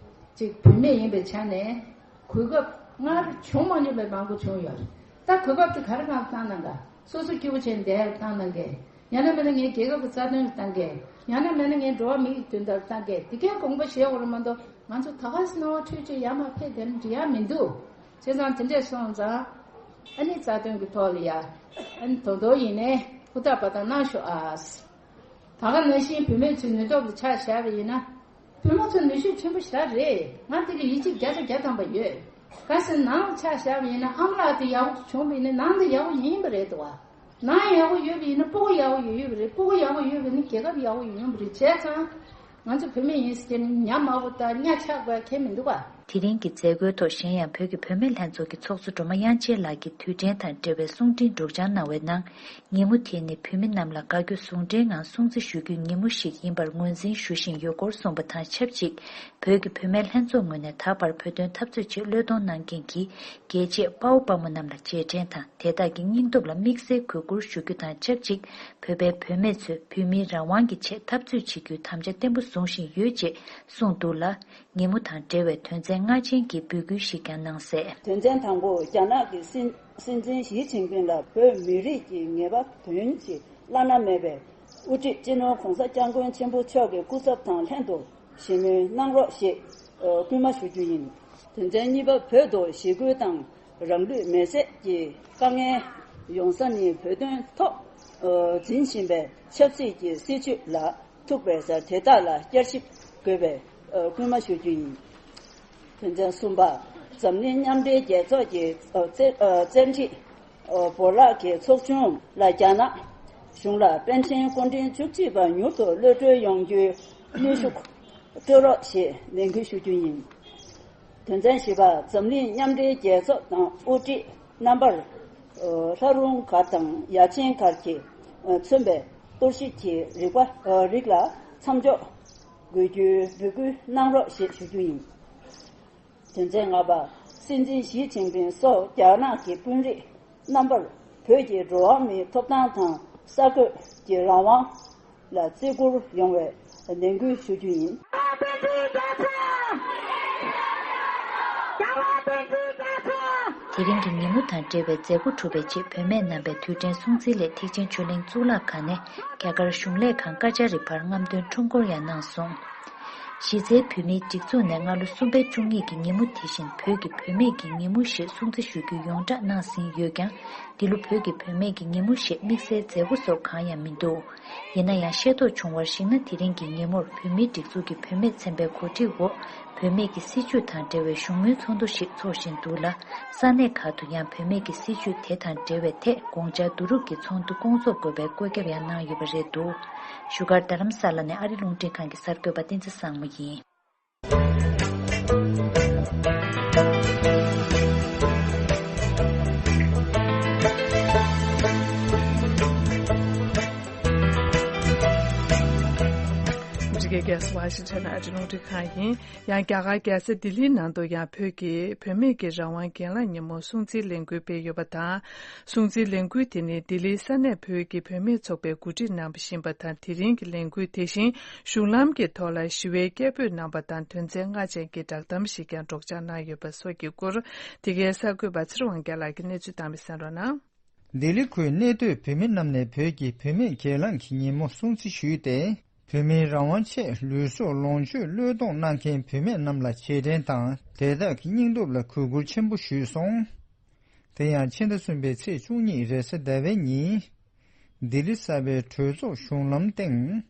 ཅིག་བུད་མེད་ཡིན་པའི་ཆ་ནས་གོ་སྐབས་སྔར་བྱུང་མ་མྱོང་པའི་མང་པོ་བྱུང་ཡོད་རེད། ད་གོ་སྐབས་དེ་ག་རེ་གང་བཏང་གནང་ག་སོ་སོ་སྐྱིད་པོ་བྱས་ནས་བསྡད་ཡག་བཏང་གནང་གས། ཡང་ན་མིན་ན་ངའི་རྒྱལ་ཁབ་ཀྱི་རྩ་དོན་ལ་བཏང་གས། ཡང་ན་མིན་ན་ངའི་འགྲོ་བ་མི་ཡི་དོན་དག་ལ་བཏང་གས། དེ་གའི་དགོངས་པ་བཞེས་དགོས་རེད་མ་གཏོགས། ང་ཚོ་ད་ག་སེ་སྣང་བ་འཁྲུལ་བྱས་ཡར་མར་ཕེབས་བསྡད་ན་འགྲིག་ཡག་མི་འདུག་བྱས་ཙང་དེ་འདྲས་སོང་ཙང་། ཨ་ནི་རྩ་དོན་གྱི་ཐོག་ལ་ཡ། ཨ་ནི་དོ་དོ་ཡིན་ནའི་ཧུར་ཐག་པ་དང་གནང་ཤོག་ཨ། ད་ག་ནང་བཞིན་བུད་མེད་ཚོའི་ནུས་སྟོབས་ལ་ཆ་བཞག་པ་ཡིན་ན། བུ་མོ་ཚོ་ནུས་ཤུགས་ཆེན་པོ་ཞེ་དྲག་རེད། ང་དེ་ལ་ཡིད་ཆེས་བརྒྱ་ཆ་བརྒྱ་ཐམ་པ་ཡོད། གལ་སྲིད་ནང་ལ་ཆ་བཞག་པ་ཡིན་ན། ཨ་མ་ལགས་དེ་ཡག་པོ་བྱུང་བ་ཡིན་ན་ནང་དེ་ཡག་པོ་ཡིན་པ་རེད་འདུག་བ། ནང་ཡག་པོ་ཡོད་པ་ཡིན་ན་སྤུ་གུ་ཡག་པོ་ཡོད་ཡོད་པ་རེད། སྤུ་གུ་ཡག་པོ་ཡོད་པ་ཡིན་ན་རྒྱལ་ཁབ་ཡག་པོ་ཡོང་ཡོང་བ་རེད། བྱས་ཙང་ང་ཚོ་བུད་མེད་ཡིན་ཟེར་ནས་ཉམས་དམའ་པོ་དང་གཉའ་ཆག་པ་གང་ཡང་མི་འདུག་བ། དེ་རིང་གི་མཛད་སྒོའི་ཐོག་གཞན་ཡང་བོད་ཀྱི་བུད་མེད་ལྷན་ཚོགས་ཀྱི་ཚོགས་གཙོ་སྒྲོལ་མ་དབྱངས་ཅན་ལགས་ཀྱིས་དུས་དྲན་དང་འབྲེལ་བའི་གསུང་འཕྲིན་སྒྲོག་སྦྱང་གནང་བའི་ནང་། ཉིན་མོ་དེ་ནི་བོད་མི་རྣམས་ལ་དགའ་སྐྱོ་ཟུང་འབྲེལ་ངང་སྲུང་བརྩི་ཞུ་རྒྱུའི་ཉིན་མོ་ཞིག་ཡིན་པར་ངོས་འཛིན་ཞུ་བཞིན་ཡོད་སྐོར་གསུངས་པ་དང་ཆབས་ཅིག་བོད་ཀྱི་བུད་མེད་ལྷན་ཚོགས་ངོས་ནས་ད་བར་བོད་དོན་འཐབ་རྩོད་ཆེད་བློས་གཏོང་གནང་མཁན་གྱི་རྒྱལ་གཅེས་དཔའ་བོ་དཔའ་མོ་རྣམས་ལ་རྗེས་དྲན་དང་དེ་དག་གི་སྙིང་སྟོབས་ལ་དམིགས་བསལ་གུས་བཀུར་ཞུ་རྒྱུ་དང་ཆབས་ཅིག་བོད་པའི་བུད་མེད་ཚོས་བོད་མིའི་རང་དབང་གི་ཆེད་འཐབ་རྩོད་བྱེད་རྒྱུའི་དམ་བཅའ་བརྟན་པོ་བཟུང་བཞིན་ཡོད་ཅེས་གསུངས་འདུག་ལ། ཉིན་མོ་དང་འབྲེལ་བའི་དོན་ཚན་ལྔ་ཅན་གྱི་འབོད་སྐུལ་ཞིག་ཀྱང་གནང་གསལ། དོན་ཚན་དང་པོ། རྒྱ་ནག་གི་སྲིད་སྲིད་འཛིན་ཞི་ཅིན་ཕིང་ལ་བོད་མི་རིགས་ཀྱི་ངེས་པ་དོན་གྱིས་བླ་ན་མེད་པའི་དབུ་ཁྲིད་སྤྱི་ནོར་༸གོང་ས་༸སྐྱབས་མགོན་ཆེན་པོ་མཆོག་གི་སྐུ་ཚབ་དང་ལྷན་དུ་ཞི་མོལ་གནང་རོགས་ཞེས་སྐུལ་མ་ཞུ་རྒྱུ་ཡིན། དོན་ཚན་གཉིས་པ། བོད་དུ་ཞི་རྒོལ་དང་རང་ལུས་མེར་སྲེག་གི་དཀའ་ངལ་ཡོང་ས་ནི་བོད་དོན་ཐོག་འཛིན་བཞིན་པའི་ཆབ་སྲིད་ཀྱི་སྲིད་བྱུས་ལ་ཐུག་པའི་སར་དེ་དག་ལ་བསྐྱར་ཞིབ་དགོས་པའི་སྐུལ་མ་ཞུ་རྒྱུ་ཡིན། དོན་ཚན་གསུམ་པ། འཛམ་གླིང་མཉམ་འབྲེལ་རྒྱལ་ཚོགས་ཀྱི་བཙན་ཁྲིད་བོར་བརླག་གི་ཚོགས་ཆུང་ལ་རྒྱ་ནག་གཞུང་ལ་པཎ་ཆེན་སྐུ་ཕྲེང་བཅུ་གཅིག་པ་མྱུར་དུ་གློད་གྲོལ་ཡོང་རྒྱུའི་གནོན་ཤུགས་སྤྲོད་རོགས་ཞེས་ནན་སྐུལ་ཞུ་རྒྱུ་ཡིན། དོན་ཚན་བཞི་པ། འཛམ་གླིང་མཉམ་འབྲེལ་རྒྱལ་ཚོགས་དང་དབུ་ཁྲིད་རྣམ་པར་ལྷ་རུང་སྒར་དང་ཡ་ཆེན་སྒར་གྱིས་མཚོན་པའི་གཏོར་བཤིག་གི་རིག་པ་རིགས་ལ་མཚམས་འཇོག་དགོས་རྒྱུའི་འབོད་སྐུལ་གནང་རོགས་ཞེས་ཞུ་རྒྱུ་ཡིན། དོན་ཚན་ལྔ་པ། སྲིད་འཛིན་ཞི་ཅིན་ཕིང་སོགས་རྒྱ་ནག་གི་དཔོན་རིགས་རྣམ་པར་བོད་ཀྱི་འགྲོ་བ་མིའི་ཐོབ་ཐང་དང་གསར་འགོད་ཀྱི་རང་དབང་ལ་བརྩི་བཀུར་ཡོང་བའི་ནན་སྐུལ་ཞུ་རྒྱུ་ཡིན། དེ་རིང་གི་ཉིན་མོ་དང་འབྲེལ་བའི་མཛད་སྒོ་གྲུབ་པའི་ཆེད་བུད་མེད་རྣམ་པའི་དུས་དྲན་སྲུང་བརྩིའི་སླད་ཐེག་ཆེན་ཆོས་གླིང་གཙུག་ལག་ཁང་ནས་རྒྱ་གར་གཞུང་ལས་ཁང་ཀ་ཅཱ་རི་བར་རྔམ་སྟོན་ཁྲོམ་སྐོར་ཡང་གནང་སོང་། གཞི་རྩའི་བོད་མིའི་སྒྲིག་འཛུགས་ནས་སྔ་ལོ་གསུམ་པའི་བཅུ་གཉིས་ཀྱི་ཉིན་མོ་དེ་བཞིན་བོད་ཀྱི་བུད་མེད་ཀྱི་ཉིན་མོ་ཞེས་སྲུང་བརྩི་ཞུ་རྒྱུ་ཡོངས་བསྒྲགས་གནང་ཟིན་ཡོད་ཀྱང་། འདི་ལོ་བོད་ཀྱི་བུད་མེད་ཀྱི་ཉིན་མོ་ཞེས་དམིགས་བསལ་མཛད་སྒོ་སོགས་གང་ཡང་མི་འདུག་ཡིན་ན་ཡང་ཤེས་རྟོགས་བྱུང་བར་གཞིགས་ན། དེ་རིང་གི་ཉིན་མོར་བོད་མིའི་སྒྲིག་འཛུགས་ཀྱི་བུད་མེད་ཚན་པའི་གོ་སྒྲིག་འོག་བུད་མེད་ཀྱི་སྲིད་བྱུས་དང་འབྲེལ་བའི་བཞུགས་མོལ་ཚོགས་འདུ་ཞིག་འཚོགས་བཞིན་འདུག་ལ། ས་གནས་ཁག་ཏུ་ཡང་བུད་མེད་ཀྱི་སྲིད་བྱུས་དེ་དང་འབྲེལ་བའི་ཐད་དགོངས་འཆར་བསྡུ་རུབ་ཀྱི་ཚོགས་འདུ་སྐོང་ཚོགས་དགོས་པའི་བཀོད་ཁྱབ་ཡང་གནང་ཡོད་པ་རེད་འདུག་བཞུགས་སྒར་རྡ་རམ་ས་ལ་ནས་ཨ་རི་རླུང་འཕྲིན་ཁང་གི་གསར་འགོད་པ་བསྟན་འཛིན་བཟང་མོ་ཡིན། འདི་གའི་རྒྱལ་ས་ཝ་ཤིང་ཊོན་ཨ་རི་རླུང་འཕྲིན་ཁང་ཡིན། ཡང་རྒྱ་གར་རྒྱལ་ས་ལྡི་ལིའི་ནང་དུ་ཡང་བོད་ཀྱི་བུད་མེད་ཀྱི་རང་དབང་གྱེན་ལངས་ཉིན་མོ་སྲུང་བརྩིའི་ལས་འགུལ་སྤེལ་ཡོད་པ་དང་། སྲུང་བརྩིའི་ལས་འགུལ་དེ་ནི་ལྡི་ལིའི་ས་གནས་བོད་ཀྱི་བུད་མེད་ཚོགས་པས་གོ་སྒྲིག་གནང་བཞིན་པ་དང་། དེ་རིང་གི་ལས་འགུལ་དེ་བཞིན་གཞུང་ལམ་གྱི་ཐོག་ལ་ཞི་བའི་སྐད་འབོད་གནང་པ་དང་། དོན་ཚན་ལྔ་ཅན་གྱི་བསྒྲགས་གཏམ་ཞིག་ཀྱང་སྒྲོག་སྦྱང་གནང་ཡོད་པ་སོགས་ཀྱི་སྐོར། འདི་གའི་གསར་འགོད་པ་ཚེ་རིང་དབང་རྒྱལ་ལགས་ཀྱིས་གནས་ཚུལ་བཏང་བ་གསན་རོགས་གནང་། ལྡི་ལི་ཁུལ་གནས་སྡོད་བོད་མི་རྣམས་ནས་བོད་ཀྱི་བུད་མེད་གྱེན་ལངས་ཀྱི་ཉིན་མོ་སྲུང་བརྩི་ཞུས་ཏེ། བོད་མིའི་རང་དབང་ཆེད་ལུས་སྲོག་ལོངས་སྤྱོད་བློས་གཏོང་གནང་མཁན་བུད་མེད་རྣམས་ལ་རྗེས་དྲན་དང་། དེ་དག་གི་སྙིང་སྟོབས་ལ་གུས་བཀུར་ཆེན་པོ་ཞུས་སོང་། དེ་ཡང་ཕྱི་ཟླ་གསུམ་པའི་ཚེས་བཅུ་གཉིས་རེས་གཟའ་ཟླ་བའི་ཉིན། ལྡི་ལི་གསར་པའི་གྲོས་ཚོགས་གཞུང་ལམ་སྟེང་།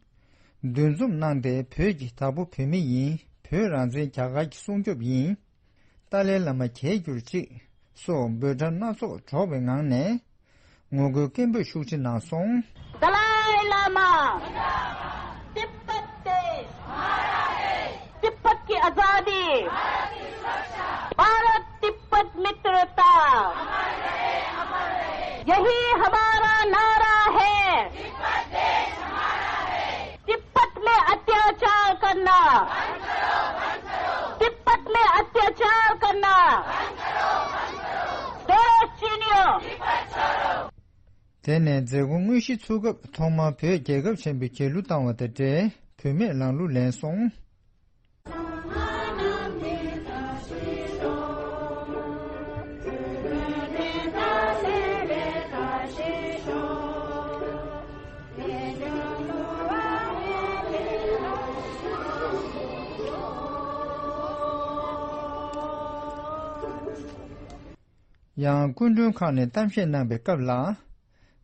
འདུ་འཛོམས་གནང་སྟེ། བོད་ཀྱི་བདག་པོ་བོད་མི་ཡིན། བོད་རང་བཙན་རྒྱ་གར་གྱི་སྲུང་སྐྱོབ་ཡིན། ཏཱ་ལའི་བླ་མ་རྒྱལ་གྱུར་ཅིག་སོགས་འབོད་སྒྲ་སྣ་ཚོགས་སྒྲོག་པའི་ངང་ནས། ངོ་རྒོལ་སྐད་འབོད་ཤུགས་ཆེ་གནང་སོང་། दलाई लामा, तिब्बत देश, तिब्बत की आजादी, भारत तिब्बत मित्रता, यही हमारा नारा है। तिब्बत में अत्याचार करना, तिब्बत में अत्याचार करना, देश चीनियों। དེ་ནས་མཛད་སྒོ་དངོས་གཞི་ཚུགས་སྐབས་ཐོག་མར་བོད་རྒྱལ་ཁབ་ཆེན་པོའི་རྒྱལ་གླུ་བཏང་བ་དང་འབྲེལ་བུད་མེད་ལངས་གླུ་ལེན་སོང་། ཡང་སྐུ་མགྲོན་ཁག་ནས་གཏམ་བཤད་གནང་པའི་སྐབས་ལ།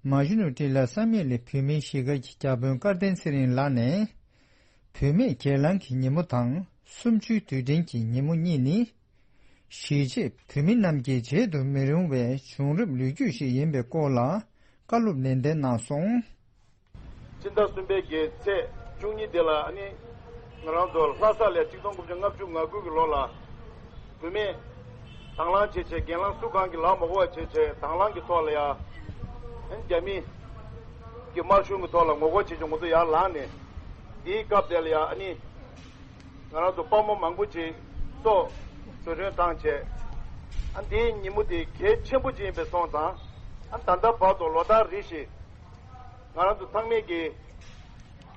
མ་ཇུ་ནུ་ཏི་ལ་ས་མིག་ལའི་བོད་མིའི་གཞིས་སྒར་གྱི་བརྒྱ་དཔོན་སྐལ་ལྡན་ཚེ་རིང་ལགས་ནས། བུད་མེད་གྱེན་ལངས་ཀྱི་ཉིན་མོ་དང་གསུམ་བཅུའི་དུས་དྲན་གྱི་ཉིན་མོ་གཉིས་ནི། གཞིས་བྱེས་བོད་མི་རྣམས་ཀྱིས་བརྗེད་དུ་མི་རུང་བའི་བྱུང་རབས་ལོ་རྒྱུས་ཤིག་ཡིན་པའི་སྐོར་ལ་བཀའ་སློབ་ནན་ཏན་གནང་སོང་། སྤྱི་ཟླ་གསུམ་པའི་གི་ཚེས་བཅུ་གཉིས་དེ་ལ་ཨ་ནི་ང་རང་ཚོ་ལྷ་ས་ལ་ཆིག་སྟོང་དགུ་བརྒྱ་ལྔ་བཅུ་ང་དགུ་གི་ལོ་ལ་ བུད་མེད་དང་བླངས་བྱས་བྱས། རྒན་ལགས་སུ་གང་གི་ལག་མ་དགོས་པ་བྱས་བྱས། དང་བླངས་ཀྱི་ཐོག་ལ་ཡ་རྒྱ་མི་གི་དམར་གཞུང་གི་ཐོག་ལ་ངོ་རྒོལ་བྱས་བྱས། ང་ཚོ་ཡར་ལངས་ནས་འདིའི་སྐབས་དེ་ལ་ཡ་ཨ་ནི་ང་རང་ཚོ་དཔའ་མོ་མང་པོ་ཅིག་སྲོག་བྲོས་བྲོས་བཏང་བྱས། ཨ་འདིའི་ཉིན་མོ་དེ་གལ་ཆེན་པོ་ཅིག་ཡིན་པའི་སོང་ཙང་། ཨ་ད་ལྟ་བར་དུ་ལོ་ལྟར་རེ་བཞིན་ང་རང་ཚོ་ཚང་མས་ཀྱི་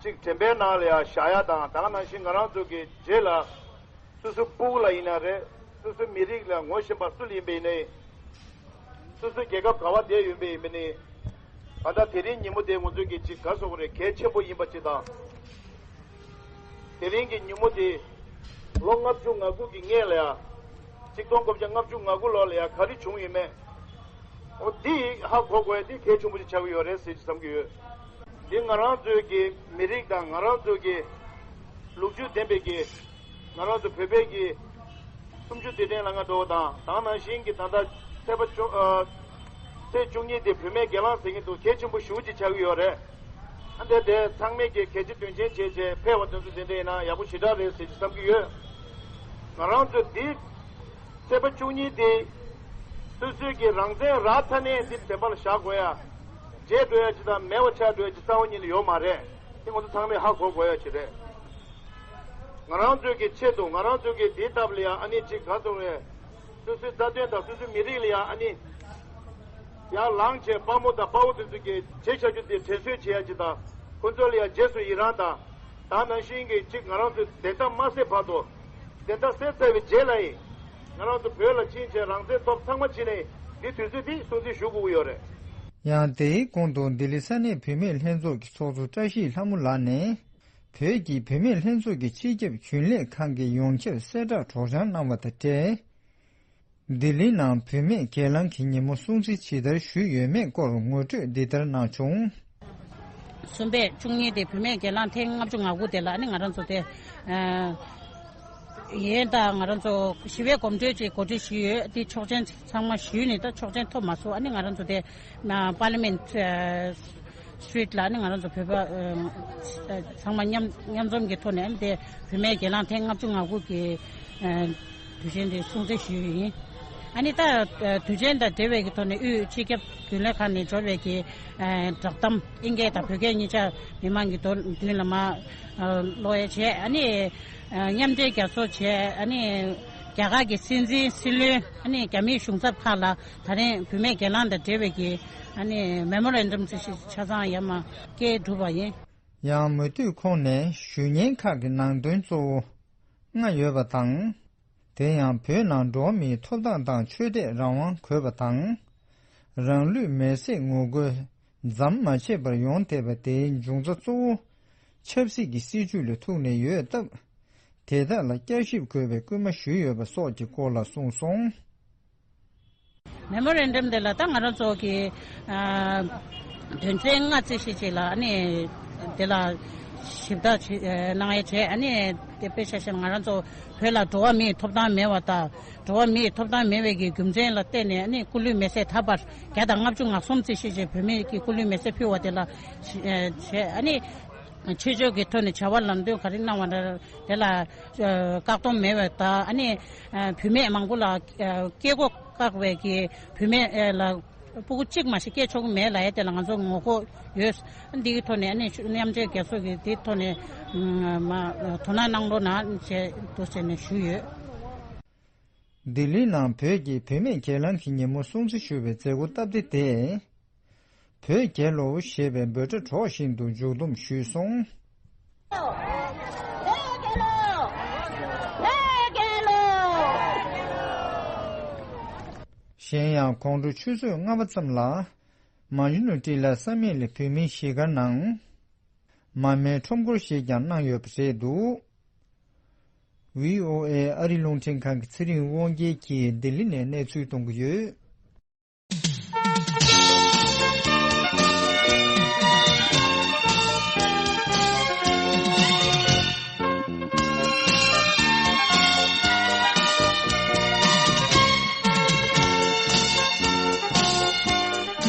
ཅིག་དྲན་པའི་ནང་ལ་ཡ་བཞག་ཡ་དང་། ད་ག་ནང་བཞིན་ང་རང་ཚོ་གི་རྗེས་ལ་སོ་སོའི་སྤུ་གུ་ལ་ཡིན་ན་རེད། སོ་སོའི་མི་རིགས་ལ་ངོ་ཤེས་པ་སུ་ལ་ཡིན་པ་ཡིན་ནའི། སོ་སོའི་རྒྱལ་ཁབ་ག་བ་བསྡད་ཡོད་པ་ཡིན་པ་ནའི། ད་ལྟ་དེ་རིང་ཉིན་མོ་དེ་ང་ཚོའི་གི་ཅིག་ག་རེ་ཟེར་དགོས་རེད། གལ་ཆེན་པོ་ཡིན་པ་ཅིག་དང་། དེ་རིང་གི་ཉིན་མོ་དེ་ལོ་ལྔ་བཅུ་ང་དགུ་གི་སྔོན་ལ་ཡ། ཆིག་སྟོང་དགུ་བརྒྱ་ལྔ་བཅུ་ང་དགུ་ལོ་ལ་ཡ་ག་རེ་བྱུང་ཡོད་མེད། འོ་འདི་ཧ་གོ་དགོས་ཡ་འདི་གལ་ཆེན་པོ་ཞིག་ཆགས་ཀྱི་ཡོད་རེད་ཟེར་གྱི་བསམ་གྱི་ཡོད། འདི་ང་རང་ཚོའི་གི་མི་རིགས་དང་། ང་རང་ཚོའི་གི་ལོ་རྒྱུས་ལྡན་པའི་གི་ང་རང་ཚོ་བོད་པའི་གི་སུམ་ཅུ་དུས་དྲན་ལ་ང་འགྲོ་བ་དང་། ད་ག་ནང་བཞིན་གྱི་ད་ལྟ་ཚེས་པ་བཅུ་ཨ་ཚེས་བཅུ་གཉིས་དེ་བུད་མེད་སྒེར་ལངས་ཟེར་གྱི་འདུག་གལ་ཆེན་པོ་ཞེ་པོ་ཅིག་ཆགས་ཀྱི་ཡོད་རེད། ཨ་འདི་དེ་ཚང་མས་ཀྱི་གལ་ཆེ་དོན་ཆེན་བྱས་བྱས་ཕེབས་པ་དེ་ཚོ་དེ་འདྲ་ཡིན་ན་ཡག་པོ་ཞེ་དྲག་རེད་ཟེར་གྱི་བསམ་གྱི་ཡོད། ང་རང་ཚོ་འདི་ཚེས་པ་བཅུ་གཉིས་དེ་སོ་སོའི་གི་རང་བཙན་རག་ཚར་ནས་འདི་བདེན་པ་ལ་བཞག་དགོས་ཡ། བརྗེད་འགྲོ་ཡ་ཅིག་དང་མེད་པ་ཆགས་འགྲོ་ཡ་ཅིག་རྩ་བ་ཉིད་ནས་ཡོད་མ་རེད། དེ་ང་ཚོ་ཚང་མས་ཧ་གོ་དགོས་ཡ་ཅིག་རེད། ང་རང་ཚོའི་གི་ཆེད་དུ། ང་རང་ཚོའི་གི་འདིའི་སྟབས་ལ་ཡ་ཨ་ནི་ཅིག་ག་ཚོད་རེད། སོ་སོའི་རྩ་དོན་དང་སོ་སོའི་མི་རིགས་ལ་ཡ་ཨ་ནི་ཡར་ལངས་བྱས། དཔའ་མོ་དང་དཔའ་བོ་དེ་ཚོ་གི་བྱས་བཞག་རྒྱུ་དེ་དྲན་གསོ་བྱེད་ཡ་ཅིག་དང་། ཁོ་ཚོ་ལ་ཡ་རྗེས་སུ་ཡི་རང་དང་། ད་ནང་བཞིན་གྱི་ཅིག་ང་རང་ཚོའི་བདེན་མཐའ་མ་གསལ་བར་དུ། བདེན་མཐའ་གསལ་ཚར་བའི་རྗེས་ལ་ཡིན། ང་རང་ཚོ་བོད་ལ་ཕྱིན་བྱས་རང་བཙན་ཐོབ་ཚང་མ་ཕྱིན་ནས་འདི་དུས་ཚོད་འདི་སྲུང་བརྩི་ཞུ་དགོས་ཀྱི་ཡོད་རེད། ཡང་དེའི་གོང་དུ་ལྡི་ལི་ས་གནས་བུད་མེད་ལྷན་ཚོགས་ཀྱི་ཚོགས་གཙོ་བཀྲ་ཤིས་ལྷ་མོ་ལགས་ནས། བོད་ཀྱི་བུད་མེད་ལྷན་ཚོགས་ཀྱི་སྤྱི་ཁྱབ་རྒྱུན་ལས་ཁང་གི་ཡོངས་ཁྱབ་གསལ་བསྒྲགས་སྒྲོག་སྦྱང་གནང་བ་དང་འབྲེལ། ལྡི་ལིའི་ནང་བུད་མེད་སྒེར་ལངས་ཀྱི་ཉིན་མོ་སྲུང་བརྩི་ཇི་ལྟར་ཞུས་ཡོད་མེད་སྐོར་ངོ་སྤྲོད་འདི་ལྟར་གནང་བྱུང་། གསུམ་པའི་བཅུ་གཉིས་དེ་བུད་མེད་སྒེར་ལངས་ཐེངས་ལྔ་བཅུ་ང་དགུ་དེ་ལ་ནི་ང་རང་ཚོ་དེ། ཨ། ཡིན་ད་ང་རང་ཚོ་ཞི་བའི་གོམ་བགྲོད་ཅིག་གོ་སྒྲིག་ཞུས་ཡོད། དེ་ཆོག་མཆན་ཚང་མ་ཞུས་ནས་ད་ཆོག་མཆན་ཐོབ་མ་སོང་། ཨ་ནི་ང་རང་ཚོ་དེ་པར་ལི་མེན་ཊི་སི་ཊི་རིཊ་ལ་ནི་ང་རང་ཚོ་བོད་པ་ཨ་ཚང་མ་མཉམ་མཉམ་འཛོམས་ཀྱི་ཐོག་ནས་ཨ་ནི་དེ་བུད་མེད་སྒེར་ལངས་ཐེངས་ལྔ་བཅུ་ང་དགུ་གི་ཨ་དུས་ཆེན་དེ་སྲུང་བརྩི་ཞུས་ཡོད་ཡིན། ཨ་ནི་ད་དུས་ཆེན་དང་འབྲེལ་བའི་གི་ཐོག་ནས་དབུས་སྤྱི་ཁྱབ་རྒྱུན་ལས་ཁང་ནས་འབྱོར་བའི་གི་བསྒྲགས་གཏམ་ཨིན་སྐད་དང་བོད་སྐད་གཉིས་ཆ་མི་མང་གི་མདུན་ལ་མར་ཀློག་ཡ་བྱས། ཨ་ནི་མཉམ་འབྲེལ་རྒྱ་མཚོ་བྱས། ཨ་ནི་རྒྱ་གར་གྱི་སྲིད་འཛིན་སྲིད་བློན། ཨ་ནི་རྒྱ་མིའི་གཞུང་ཚབ་ཁག་ལ་ད་རིང་བུད་མེད་སྒེར་ལངས་དང་འབྲེལ་བའི་གི་ཨ་ནི་མེ་མོ་རན་ཌམ་ཅིག་ཆ་ཚང་ཡར་མར་སྐད་བསྒྲུབས་པ་ཡིན། ཡང་མུ་མཐུད་ཁོང་ནས་ཞུ་སྙན་ཁག་གི་ནང་དོན་གཙོ་བོ་ལྔ་ཡོད་པ་དང་། དེ་ཡང་བོད་ནང་འགྲོ་བ་མིའི་ཐོབ་ཐང་དང་ཆོས་དད་རང་དབང་དགོས་པ་དང་། རང་ལུས་མེར་སྲེག་ངོ་རྒོལ་ཟམ་མ་ཆད་པར་ཡོང་བསྡད་པ་དེའི་འབྱུང་རྩ་གཙོ་བོ་ཆབ་སྲིད་ཀྱི་སྲིད་བྱུས་ལ་ཐུག་ནས་ཡོད་སྟབས། དེ་དག་ལ་བསྐྱར་ཞིབ་དགོས་པའི་སྐུལ་མ་ཞུས་ཡོད་པ་སོགས་ཀྱི་སྐོར་ལ་གསུངས་སོང་། མེ་མོ་རན་ཌམ་དེ་ལ་ད་ང་རང་ཚོ་གི་ཨ་དོན་ཚན་ལྔ་རྩིས་ཞིབ་བྱས་ལ། ཨ་ནི་དེ་ལ་ཞིབ་ལྟ་བྱེད་གནང་ཡས་བྱས། ཨ་ནི་དེ་དཔེ་ཆ་བཞག་ན་ང་རང་ཚོ་བོད་ལ་འགྲོ་བ་མིའི་ཐོབ་ཐང་མེད་པ་དང་། འགྲོ་བ་མིའི་ཐོབ་ཐང་མེད་པའི་གི་རྒྱུ་མཚན་ལ་བརྟེན་ནས། ཨ་ནི་སྐུ་ལུས་མེ་བསྲེགས་ད་བར་བརྒྱ་དང་ལྔ་བཅུ་ང་གསུམ་རྩིས་ཞིབ་བྱས་བོད་མིའི་གི་སྐུ་ལུས་མེ་བསྲེགས་ཕུལ་བ་དེ་ལ་བྱས། ཨ་ནི་ཆོས་ཕྱོགས་ཀྱི་ཐོག་ནས་བྱ་བ་ལམ་སྟོན་ག་རེ་གནང་བ་འདྲ། དེ་ལ་ཨ་བཀག་སྡོམ་མེད་པ་དང་། ཨ་ནི་ཨ་བུད་མེད་མང་པོ་ལ་ཨ་སྐྱེ་སྒོ་བཀག་པའི་གི་བུད་མེད་ཨ་ལ་སྤུ་གུ་གཅིག་མ་ཞིག་སྐྱེ་ཆོག་གི་མེད་ལབ་ཡ་དེ་ལ་ང་ཚོ་ངོ་རྒོལ་ཡོད། འདི་གི་ཐོག་ནས་ཨ་ནི་མཉམ་འབྲེལ་རྒྱལ་ཚོགས་ཀྱི་འདིའི་ཐོག་ནས་མ་དོ་སྣང་གནང་རོགས་གནང་ཞེས་འདུག་ཟེར་ནས་ཞུས་ཡོད། ལྡི་ལིའི་ནང་བོད་ཀྱི་བུད་མེད་སྒེར་ལངས་ཀྱི་ཉིན་མོ་སྲུང་བརྩི་ཞུ་བའི་མཛད་སྒོ་སྟབས་བདེ་དེ། བོད་རྒྱལ་ལོ་ཞེས་པའི་འབོད་སྒྲ་སྒྲོག་བཞིན་དུ་མཇུག་བསྡོམས་ཞུས་སོང་། གཞན་ཡང་དགོང་དྲོ་ཆུ་ཚོད་ལྔ་པ་ཙམ་ལ། མ་ཇུ་ནུ་ཏི་ལ་ས་མིག་ལ་བོད་མིའི་གཞིས་སྒར་ནང་མར་མེའི་ཁྲོམ་སྐོར་ཞིག་ཀྱང་གནང་ཡོད་པ་རེད་འདུག། བྷི་ཨོ་ཨེ་ཨ་རི་རླུང་འཕྲིན་ཁང་གི་ཚེ་རིང་དབང་རྒྱལ་གྱིས་ལྡི་ལི་ནས་གནས་ཚུལ་གཏོང་གི་ཡོད།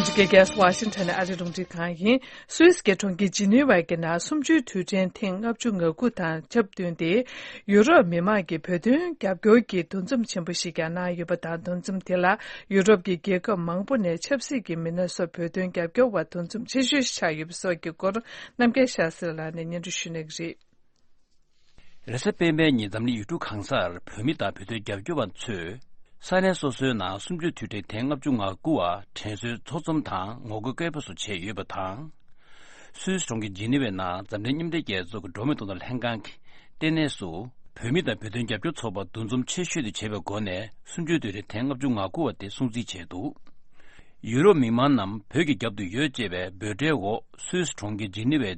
ཨ་མི་རི་ཀའི་རྒྱལ་ས་ཝ་ཤིང་ཊོན་ནས་ཨ་རིའི་རླུང་འཕྲིན་ཁང་ཡིན། སུད་སི་གི་གྲོང་ཁྱེར་ཇི་ནི་ཝ་གི་ནང་གསུམ་བཅུའི་དུས་དྲན་ཐེངས་ལྔ་བཅུ་ང་དགུ་དང་ཆབས་བསྟུན་ཏེ། ཡུ་རོབ་མི་མང་གིས་བོད་དོན་རྒྱབ་སྐྱོར་གྱི་འདུ་འཛོམས་ཆེན་པོ་ཞིག་ཀྱང་གནང་ཡོད་པ་དང་། འདུ་འཛོམས་དེ་ལ་ཡུ་རོབ་ཀྱི་རྒྱལ་ཁབ་མང་པོ་ནས་ཆབ་སྲིད་ཀྱི་མི་སྣ་སོགས་བོད་དོན་རྒྱབ་སྐྱོར་བ་འདུ་འཛོམས་ཆེ་ཤོས་ཤིག་ཆགས་ཡོད་པ་སོགས་ཀྱི་སྐོར། རྣམ་རྒྱལ་ཤཱ་སེ་ལགས་ནས་སྙན་སྒྲོན་ཞུ་གནང་གི་རེད། རེས་གཟའ་སྤེན་པའི་ཉིན་འཛམ་གླིང་ཡུལ་གྲུ་གང་སར་བོད་མི་དང་བོད་དོན་རྒྱབ་སྐྱོར་བ་ཚོས་ས་གནས་སོ་སོའི་ནང་གསུམ་བཅུའི་དུས་དྲན་ཐེངས་ལྔ་བཅུ་ང་དགུ་བ་དྲན་གསོའི་ཚོགས་འཛོམས་དང་ངོ་རྒོལ་སྐད་འབོད་སོགས་བྱས་ཡོད་པ་དང་། སུད་སི་གྲོང་ཁྱེར་ཇི་ནི་ཝའི་ནང་འཛམ་གླིང་མཉམ་འབྲེལ་རྒྱལ་ཚོགས་ཀྱི་འགྲོ་བ་མིའི་ཐོབ་ཐང་ལྷན་ཁང་གི་ལྟེ་གནས་སུ་བོད་མི་དང་བོད་དོན་རྒྱབ་སྐྱོར་ཚོགས་པ་འདུ་འཛོམས་ཆེ་ཤོས་དེ་བྱས་པའི་སྒོ་ནས་གསུམ་བཅུའི་དུས་དྲན་ཐེངས་ལྔ་བཅུ་ང་དགུ་བ་དེ་སྲུང་བརྩི་བྱས་འདུག་ཡུ་རོབ་མི་མང་རྣམས་བོད་ཀྱི་རྒྱབ་ཏུ་ཡོད་ཅེས་པའི་འབོད་སྒྲའི་འོག་སུད་སི་གྲོང་ཁྱེར་ཇི་ནི་ཝའི་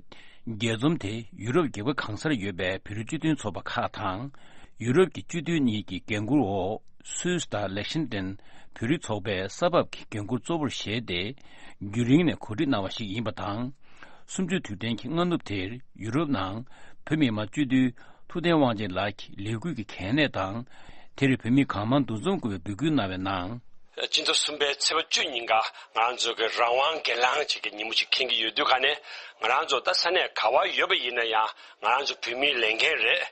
རྒྱས་འཛོམས་དེ་ཡུ་རོབ་རྒྱལ་ཁབ་གང་སར་ཡོད་པའི་བོད་རིགས་སྤྱི་མཐུན་ཚོགས་པ་ཁག་དང་། ཡུ་རོབ་ཀྱི་སྤྱི་མཐུན་གཉིས་ཀྱི་འགན་འཁུར་འོག་སུད་སི་དང་ལེག་ཤིན་ཏན་བོད་རིགས་ཚོགས་པས་ས་བབ་ཀྱི་འགན་འཁུར་གཙོ་བོར་བཞེས་ཏེ། རྒྱུན་རིང་ནས་གོ་སྒྲིག་གནང་བ་ཞིག་ཡིན་པ་དང་། གསུམ་བཅུའི་དུས་དྲན་གྱི་སྔ་ནུབ་དེར་ཡུ་རོབ་ནང་བོད་མི་མང་སྤྱི་འཐུས་ཐུབ་བསྟན་དབང་ཆེན་ལགས་ཀྱི་ལས་འགུལ་གྱི་གལ་གནད་དང་། དེར་བོད་མི་གང་མང་འདུ་འཛོམས་དགོས་པའི་འབོད་སྐུལ་གནང་བའི་ནང་། སྤྱི་ཟླ་གསུམ་པའི་ཚེས་པ་བཅུ་ཉིན་ཀ་ང་རང་ཚོ་གི་རང་དབང་སྒེར་ལངས་བྱེད་ཀྱི་ཉིན་མོ་ཅིག་འཁེལ་གྱི་ཡོད་དུས་ཀ་ནས། ང་རང་ཚོ་ད་ས་གནས་ག་བར་ཡོད་པ་ཡིན་ན་ཡང་ང་རང་ཚོ་བོད་མིའི་ལས་འགན་རེད།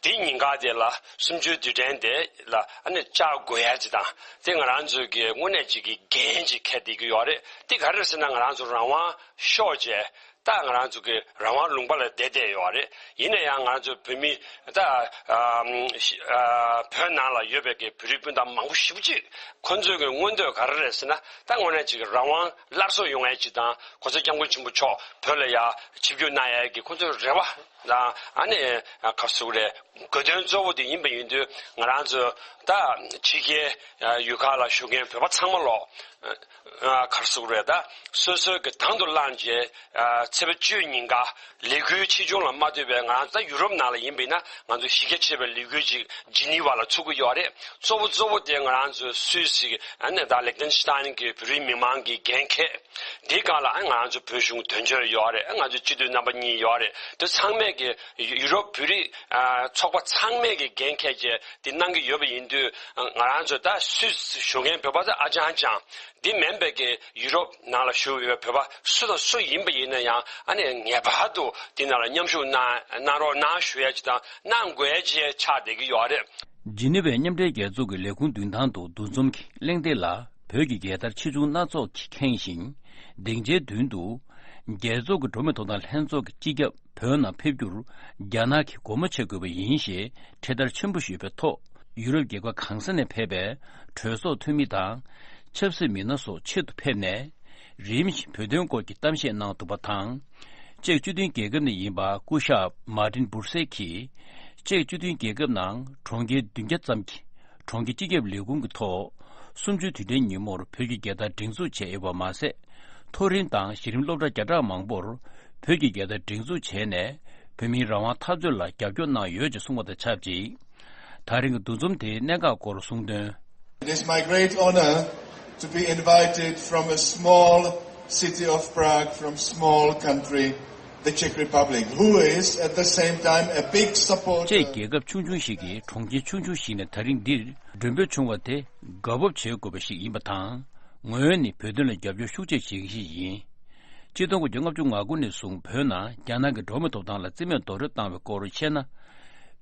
དེ་ཉིན་ཀ་དེ་ལ་གསུམ་བཅུའི་དུས་དྲན་དེ་ལ་ཨ་ནི་བཅར་དགོས་ཡ་ཅིག་དང་། དེ་ང་རང་ཚོ་གི་དངོས་གནས་ཅིག་གི་འགན་ཅིག་འཁྱེར་བསྡད་ཀྱི་ཡོད་རེད། དེ་ག་རེ་རེད་ཟེར་ན་ང་རང་ཚོ་རང་དབང་ཤོར་བྱས། ད་ང་རང་ཚོ་གི་རང་དབང་ལུང་པ་ལ་བསྡད་བསྡད་ཡོད་རེད། ཡིན་ན་ཡང་ང་རང་ཚོ་བོད་མི་ད་ཨམ་ཤི་ཨ་བོད་ནང་ལ་ཡོད་པའི་གི་བོད་རིགས་སྤུན་ཟླ་མང་པོ་ཞེ་པོ་ཅིག་ཁོ་ཚོའི་གི་མངོན་འདོད་ག་རེ་རེད་ཟེར་ན། ད་དངོས་གནས་ཅིག་རང་དབང་སླར་གསོ་ཡོང་ཡས་ཅིག་དང་། གོང་ས་སྐྱབས་མགོན་ཆེན་པོ་མཆོག་བོད་ལ་ཡ་ཆིབས་བསྒྱུར་གནང་ཡས་གི་ཁོ་ཚོའི་རེ་བ་དང་། ཨ་ནི་ག་རེ་ཟེར་དགོས་རེད། དགོས་དོན་གཙོ་བོ་དེ་ཡིན་པ་ཡིན་དུས། ང་རང་ཚོ་ད་ཕྱི་རྒྱལ་ཡུལ་ཁག་ལ་བཞུགས་མཁན་བོད་པ་ཚང་མ་ལོ། ཨ་ག་རེ་ཟེར་དགོས་རེད། ད་སོ་སོའི་གི་དང་དུ་བླངས་བྱས། ཨ་ཚེས་པ་བཅུ་ཉིན་ཀ་ལས་འགུལ་ཆེ་ཆུང་ལ་མ་ལྟོས་པའི། ང་རང་ཚོ་ད་ཡུ་རོབ་ནང་ལ་ཡིན་པ་ཡིན་ན་ང་ཚོ་གཞི་རྒྱ་ཆེ་བའི་ལས་འགུལ་ཅིག་ཇི་ནི་ཝ་ལ་ཚུགས་ཀྱི་ཡོད་རེད། གཙོ་བོ་གཙོ་བོ་དེ་ང་རང་ཚོ་སུད་སི་ཨ་ནི་ད་ལེག་ཏེན་ཤི་ཏན་གྱི་བོད་རིགས་མི་མང་གི་འགན་འཁྱེར། དེའི་སྒང་ལ་ཨ་ང་རང་ཚོ་བོད་གཞུང་དོན་གཅོད་ཡོད་རེད། ཨ་ང་ཚོ་སྤྱི་འཐུས་རྣམ་པ་གཉིས་ཡོད་རེད། དེ་ཚང་མས་ཀྱི་ཡུ་རོབ་བོད་རིགས་ཨ་ཚོགས་པ་ཚང་མས་ཀྱི་འགན་འཁྱེར་བྱས་དེ་གནང་གི་ཡོད་པ་ཡིན་དུས། ང་རང་ཚོ་ད་སུད་སི་བཞུགས་མཁན་བོད་པ་ཚོ་ཨ་ཅང་ཅང་། འདི་མིན་པའི་གི་ཡུ་རོབ་ནང་ལ་བཞུགས་ཡོད་པའི་བོད་པ་སུ་དང་སུ་ཡིན་པ་ཡིན་ན་ཡང་། ཨ་ནི་ངེས་པར་དུ་འདི་ནང་ལ་མཉམ་ཞུགས་གནང་གནང་རོགས་གནང་ཞུ་ཡ་ཅིག་དང་། གནང་དགོས་ཡ་ཅིག་ཆགས་བསྡད་ཀྱི་ཡོད་རེད། ཇི་ནི་ཝའི་མཉམ་འབྲེལ་རྒྱལ་ཚོགས་ཀྱི་ལས་ཁུངས་མདུན་ཐང་དུ་འདུ་འཛོམས་ཀྱི་གླེང་སྟེགས་ལ་བོད་ཀྱི་རྒྱལ་དར་ཆེ་ཆུང་སྣ་ཚོགས་ཀྱིས་ཁེངས་ཤིང་། སྡིངས་ཆའི་མདུན་དུ་རྒྱལ་ཚོགས་ཀྱི་འགྲོ་བ་མིའི་ཐོབ་ཐང་ལྷན་ཚོགས་ཀྱི་སྤྱི་ཁྱབ་བོད་ནང་ཕེབས་རྒྱུར་རྒྱ་ནག་གིས་སྒོ་མོ་ཕྱེ་དགོས་པ་ཡིན་ཞེས་འཕྲེད་དར་ཆེན་པོ་ཞིག་ཡོད་པའི་ཐོག་ཡུ་རོབ་རྒྱལ་ཁབ་གང་ས་ནས་ཕེབས་པའི་གྲོས་ཚོགས་འཐུས་མི་དང་ཆབ་སྲིད་མི་སྣ་སོགས་ཆེད་དུ་ཕེབས་ནས། རིམ་བཞིན་བོད་དོན་སྐོར་གྱི་གཏམ་བཤད་གནང་འདུག་པ་དང་། ཅེཀ་སྤྱི་མཐུན་རྒྱལ་ཁབ་ནས་ཡིན་པ་སྐུ་ཞབས་མར་ཏིན་སྦུར་སེ་གིས། ཅེཀ་སྤྱི་མཐུན་རྒྱལ་ཁབ་ནང་གྲོང་ཁྱེར་བདུན་བརྒྱ་ཙམ་གྱི་གྲོང་ཁྱེར་སྤྱི་ཁྱབ་ལས་ཁུངས་ཀྱི་ཐོག་གསུམ་བཅུའི་དུས་དྲན་ཉིན་མོར་བོད་ཀྱི་རྒྱལ་དར་སྒྲེང་འཛུགས་བྱས་ཡོད་པ་མ་ཟད། མཐོ་རིམ་དང་གཞི་རིམ་སློབ་གྲྭ་བརྒྱ་ཕྲག་མང་པོར་བོད་ཀྱི་རྒྱལ་དར་སྒྲེང་འཛུགས་བྱས་ནས། བོད་མིའི་རང་དབང་འཐབ་རྩོད་ལ་རྒྱབ་སྐྱོར་གནང་ཡོད་ཅེས་གསུངས་པ་དང་ཆབས་ཅིག་ད་རིང་གི་འདུ་འཛོམས་དེའི་གནད་འགག་སྐོར་གསུངས་དོན། It is my great honor to be invited from a small city of Prague, from small country, the Czech Republic, who is at the same time a big supporter. ཅེཀ་རྒྱལ་ཁབ་ཆུང་ཆུང་ཞིག་གི་གྲོང་ཁྱེར་ཆུང་ཆུང་ཞིག་ནས་ད་རིང་འདིར་མགྲོན་འབོད་བྱུང་བ་དེ་དགའ་སྤོབས་བྱེད་དགོས་པ་ཞིག་ཡིན་པ་དང་། ངོས་ནས་བོད་དོན་ལ་རྒྱབ་སྐྱོར་ཤུགས་ཆེ་བྱེད་མཁན་ཞིག་ཡིན། ཆིག་སྟོང་དགུ་བརྒྱ་ལྔ་བཅུ་ང་དགུ་ནས་བཟུང་བོད་ནང་རྒྱ་ནག་གི་འགྲོ་བ་མིའི་ཐོབ་ཐང་ལ་རྩིས་མེད་རྡོག་རོལ་བཏང་བའི་སྐོར་བཤད་ན།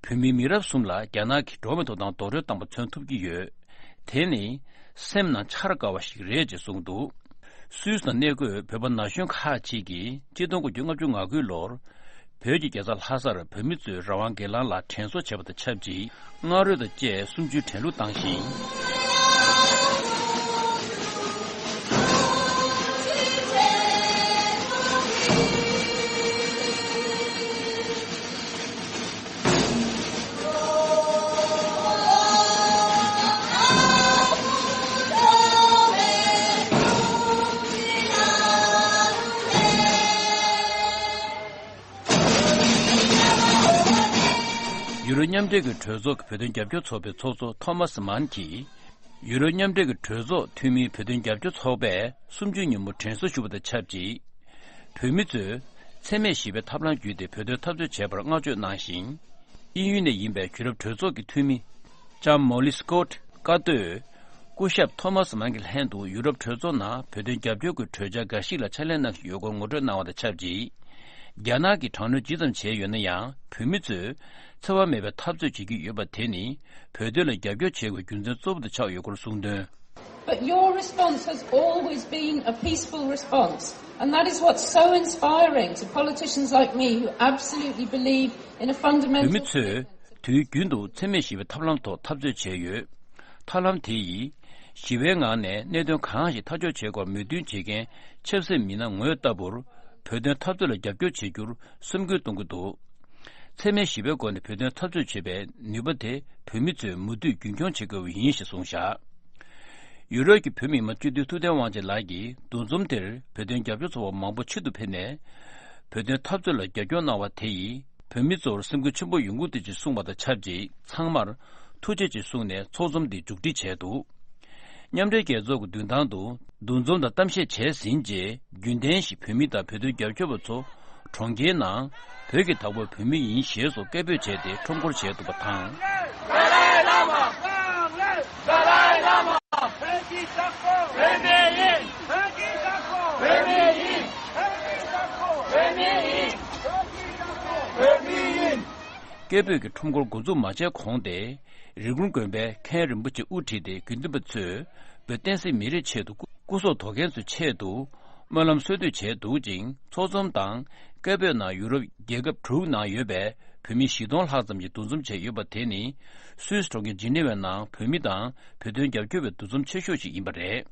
བོད་མིའི་མི་རབས་གསུམ་ལ་རྒྱ་ནག་གིས་འགྲོ་བ་མིའི་ཐོབ་ཐང་རྡོག་རོལ་བཏང་པ་མཚོན་ཐུབ་ཀྱི་ཡོད། དེ་ནི་སེམས་ནང་འཆར་དཀའ་བ་ཞིག་རེད་ཅེས་གསུངས་འདུག་སུད་སི་ནང་གནས་འཁོད་བོད་པ་ན་གཞོན་ཁག་ཅིག་གིས་ཆིག་སྟོང་དགུ་བརྒྱ་ལྔ་བཅུ་ང་དགུའི་ལོར། བོད་ཀྱི་རྒྱལ་ས་ལྷ་སར་བོད་མི་ཚོས་རང་དབང་སྒེར་ལངས་ལ་དྲན་གསོ་བྱས་པ་དང་ཆབས་ཅིག་སྔ་རོལ་དང་བཅས་གསུམ་བཅུའི་དྲན་གླུ་བཏང་ཞིང་། ཡུ་རོབ་མཉམ་འབྲེལ་གྱི་གྲོས་ཚོགས་ཀྱི་བོད་དོན་རྒྱབ་སྐྱོར་ཚོགས་པའི་ཚོགས་གཙོ་ཐོ་མཱ་སི་མཱན་གྱིས། ཡུ་རོབ་མཉམ་འབྲེལ་གྱི་གྲོས་ཚོགས་འཐུས་མིའི་བོད་དོན་རྒྱབ་སྐྱོར་ཚོགས་པས་གསུམ་བཅུའི་ཉིན་མོ་དྲན་གསོ་ཞུ་བ་དང་ཆབས་ཅིག་བོད་མི་ཚོས་འཚེ་མེད་ཞི་བའི་ཐབས་ལམ་བརྒྱུད་དེ་བོད་དོན་འཐབ་རྩོད་བྱས་པར་བསྔགས་བརྗོད་གནང་ཞིང་། དབྱིན་ཡུལ་ནས་ཡིན་པའི་ཡུ་རོབ་གྲོས་ཚོགས་ཀྱི་འཐུས་མི་ལྕམ་མོ་ལི་སྐོད་ཀ་ཏོས། སྐུ་ཞབས་ཐོ་མཱ་སི་མན་གྱི་ལྷན་དུ་ཡུ་རོབ་གྲོས་ཚོགས་ནང་བོད་དོན་རྒྱབ་སྐྱོར་གྱི་གྲོས་འཆར་འགའ་ཞིག་ལ་ཕྱག་ལས་གནང་བཞིན་ཡོད་སྐོར་ངོ་སྤྲོད་གནང་བ་དང་ཆབས་ཅིག་རྒྱ་ནག་གིས་དྲག་གནོན་ཇི་ཙམ་བྱས་ཡོད་ན་ཡང་། བོད་མི་ཚོས་འཚེ་བ་མེད་པའི་འཐབ་རྩོད་བྱེད་ཀྱི་ཡོད་པ་དེ་ནི། བོད་དོན་ལ་རྒྱབ་སྐྱོར་བྱེད་དགོས་རྒྱུ་མཚན་གཙོ་བོ་དུ་ཆགས་ཡོད་སྐོར་གསུངས་དོན། But your response has always been a peaceful response, and that is what's so inspiring to politicians like me who absolutely believe in a fundamental བོད་མི་ཚོས་དུས་རྒྱུན་དུ་འཚེ་མེད་ཞི་བའི་ཐབས་ལམ་ཐོག་འཐབ་རྩོད་བྱས་ཡོད། ཐབས་ལམ་དེ་ཡིས་ཞི་བའི་ངང་ནས་གནད་དོན་གང་ཞིག་ཐག་གཅོད་བྱེད་སྐོར་མོས་མཐུན་བྱེད་མཁན་ཆབ་སྲིད་མི་སྣ་ངོས་ལྟ་བུར་བོད་དོན་འཐབ་རྩོད་ལ་རྒྱབ་སྐྱོར་བྱེད་རྒྱུར་སེམས་འགུལ་གཏོང་གི་འདུག་འཚེ་མེད་ཞི་བའི་སྒོ་ནས་བོད་དོན་འཐབ་རྩོད་བྱེད་པའི་ནུས་པ་དེ་བོད་མི་ཚོས་མུ་མཐུད་རྒྱུན་འཁྱོངས་བྱེད་དགོས་པ་ཡིན་ཞེས་གསུངས་བཞག་ཡུ་རོབ་ཀྱི་བོད་མི་མང་སྤྱི་འཐུས་ཐུབ་བསྟན་དབང་ཆེན་ལགས་ཀྱིས་འདུ་འཛོམས་དེར་བོད་དོན་རྒྱབ་སྐྱོར་ཚོགས་པ་མང་པོ་ཆེད་དུ་ཕེབས་ནས། བོད་དོན་འཐབ་རྩོད་ལ་རྒྱབ་སྐྱོར་གནང་བ་དེ་ཡིས་བོད་མི་ཚོར་སེམས་འགུལ་ཆེན་པོ་ཡོང་གི་འདུག་ཅེས་གསུངས་པ་དང་ཆབས་ཅིག་ཚང་མར་ཐུགས་རྗེ་ཆེ་གསུངས་ནས་ཚོགས་འཛོམས་འདི་མཇུག་སྒྲིལ་བྱས་འདུག་མཉམ་འབྲེལ་རྒྱལ་ཚོགས་ཀྱི་མདུན་ཐང་དུ་འདུ་འཛོམས་དང་གཏམ་བཤད་བྱས་ཟིན་རྗེས། རྒྱུན་ལྡན་བཞིན་བོད་མི་དང་བོད་དོན་རྒྱབ་སྐྱོར་བ་ཚོ་གྲོང་ཁྱེར་ནང་བོད་ཀྱི་བདག་པོ་བོད་མི་ཡིན་ཞེས་སོགས་སྐད་འབོད་བྱས་ཏེ་ཁྲོམ་སྐོར་བྱས་འདུག་པ་དང་། སྐད་འབོད་ཀྱི་ཁྲོམ་སྐོར་འགོ་འཛུགས་མ་བྱས་གོང་དེ། རི་ཀོན་དགོན་པའི་མཁན་རིན་པོ་ཆེ་དབུ་ཁྲིད་དེ་དགེ་འདུན་པ་ཚོས་བོད་བསྟན་སྲིད་མི་རིགས་ཆེད་དུ་སྐུ་སྐུ་སྲོག་དོར་མཁན་ཚོའི་ཆེད་དུ་སྨོན་ལམ་གསོལ་འདེབས་བྱས་འདུག་ཅིང་། ཚོགས་འཛོམས་དང་སྐད་འབོད་ནང་ཡུ་རོབ་རྒྱལ་ཁབ་དྲུག་ནང་ཡོད་པའི་བོད་མི་བཞི་སྟོང་ལྷག་ཙམ་ཞིག་འདུ་འཛོམས་བྱས་ཡོད་པ་དེ་ནི། སུད་སི་གྲོང་ཁྱེར་ཇི་ནི་ཝའི་ནང་བོད་མི་དང་བོད་དོན་རྒྱབ་སྐྱོར་བའི་འདུ་འཛོམས་ཆེ་ཤོས་ཤིག་ཡིན་པ་རེད།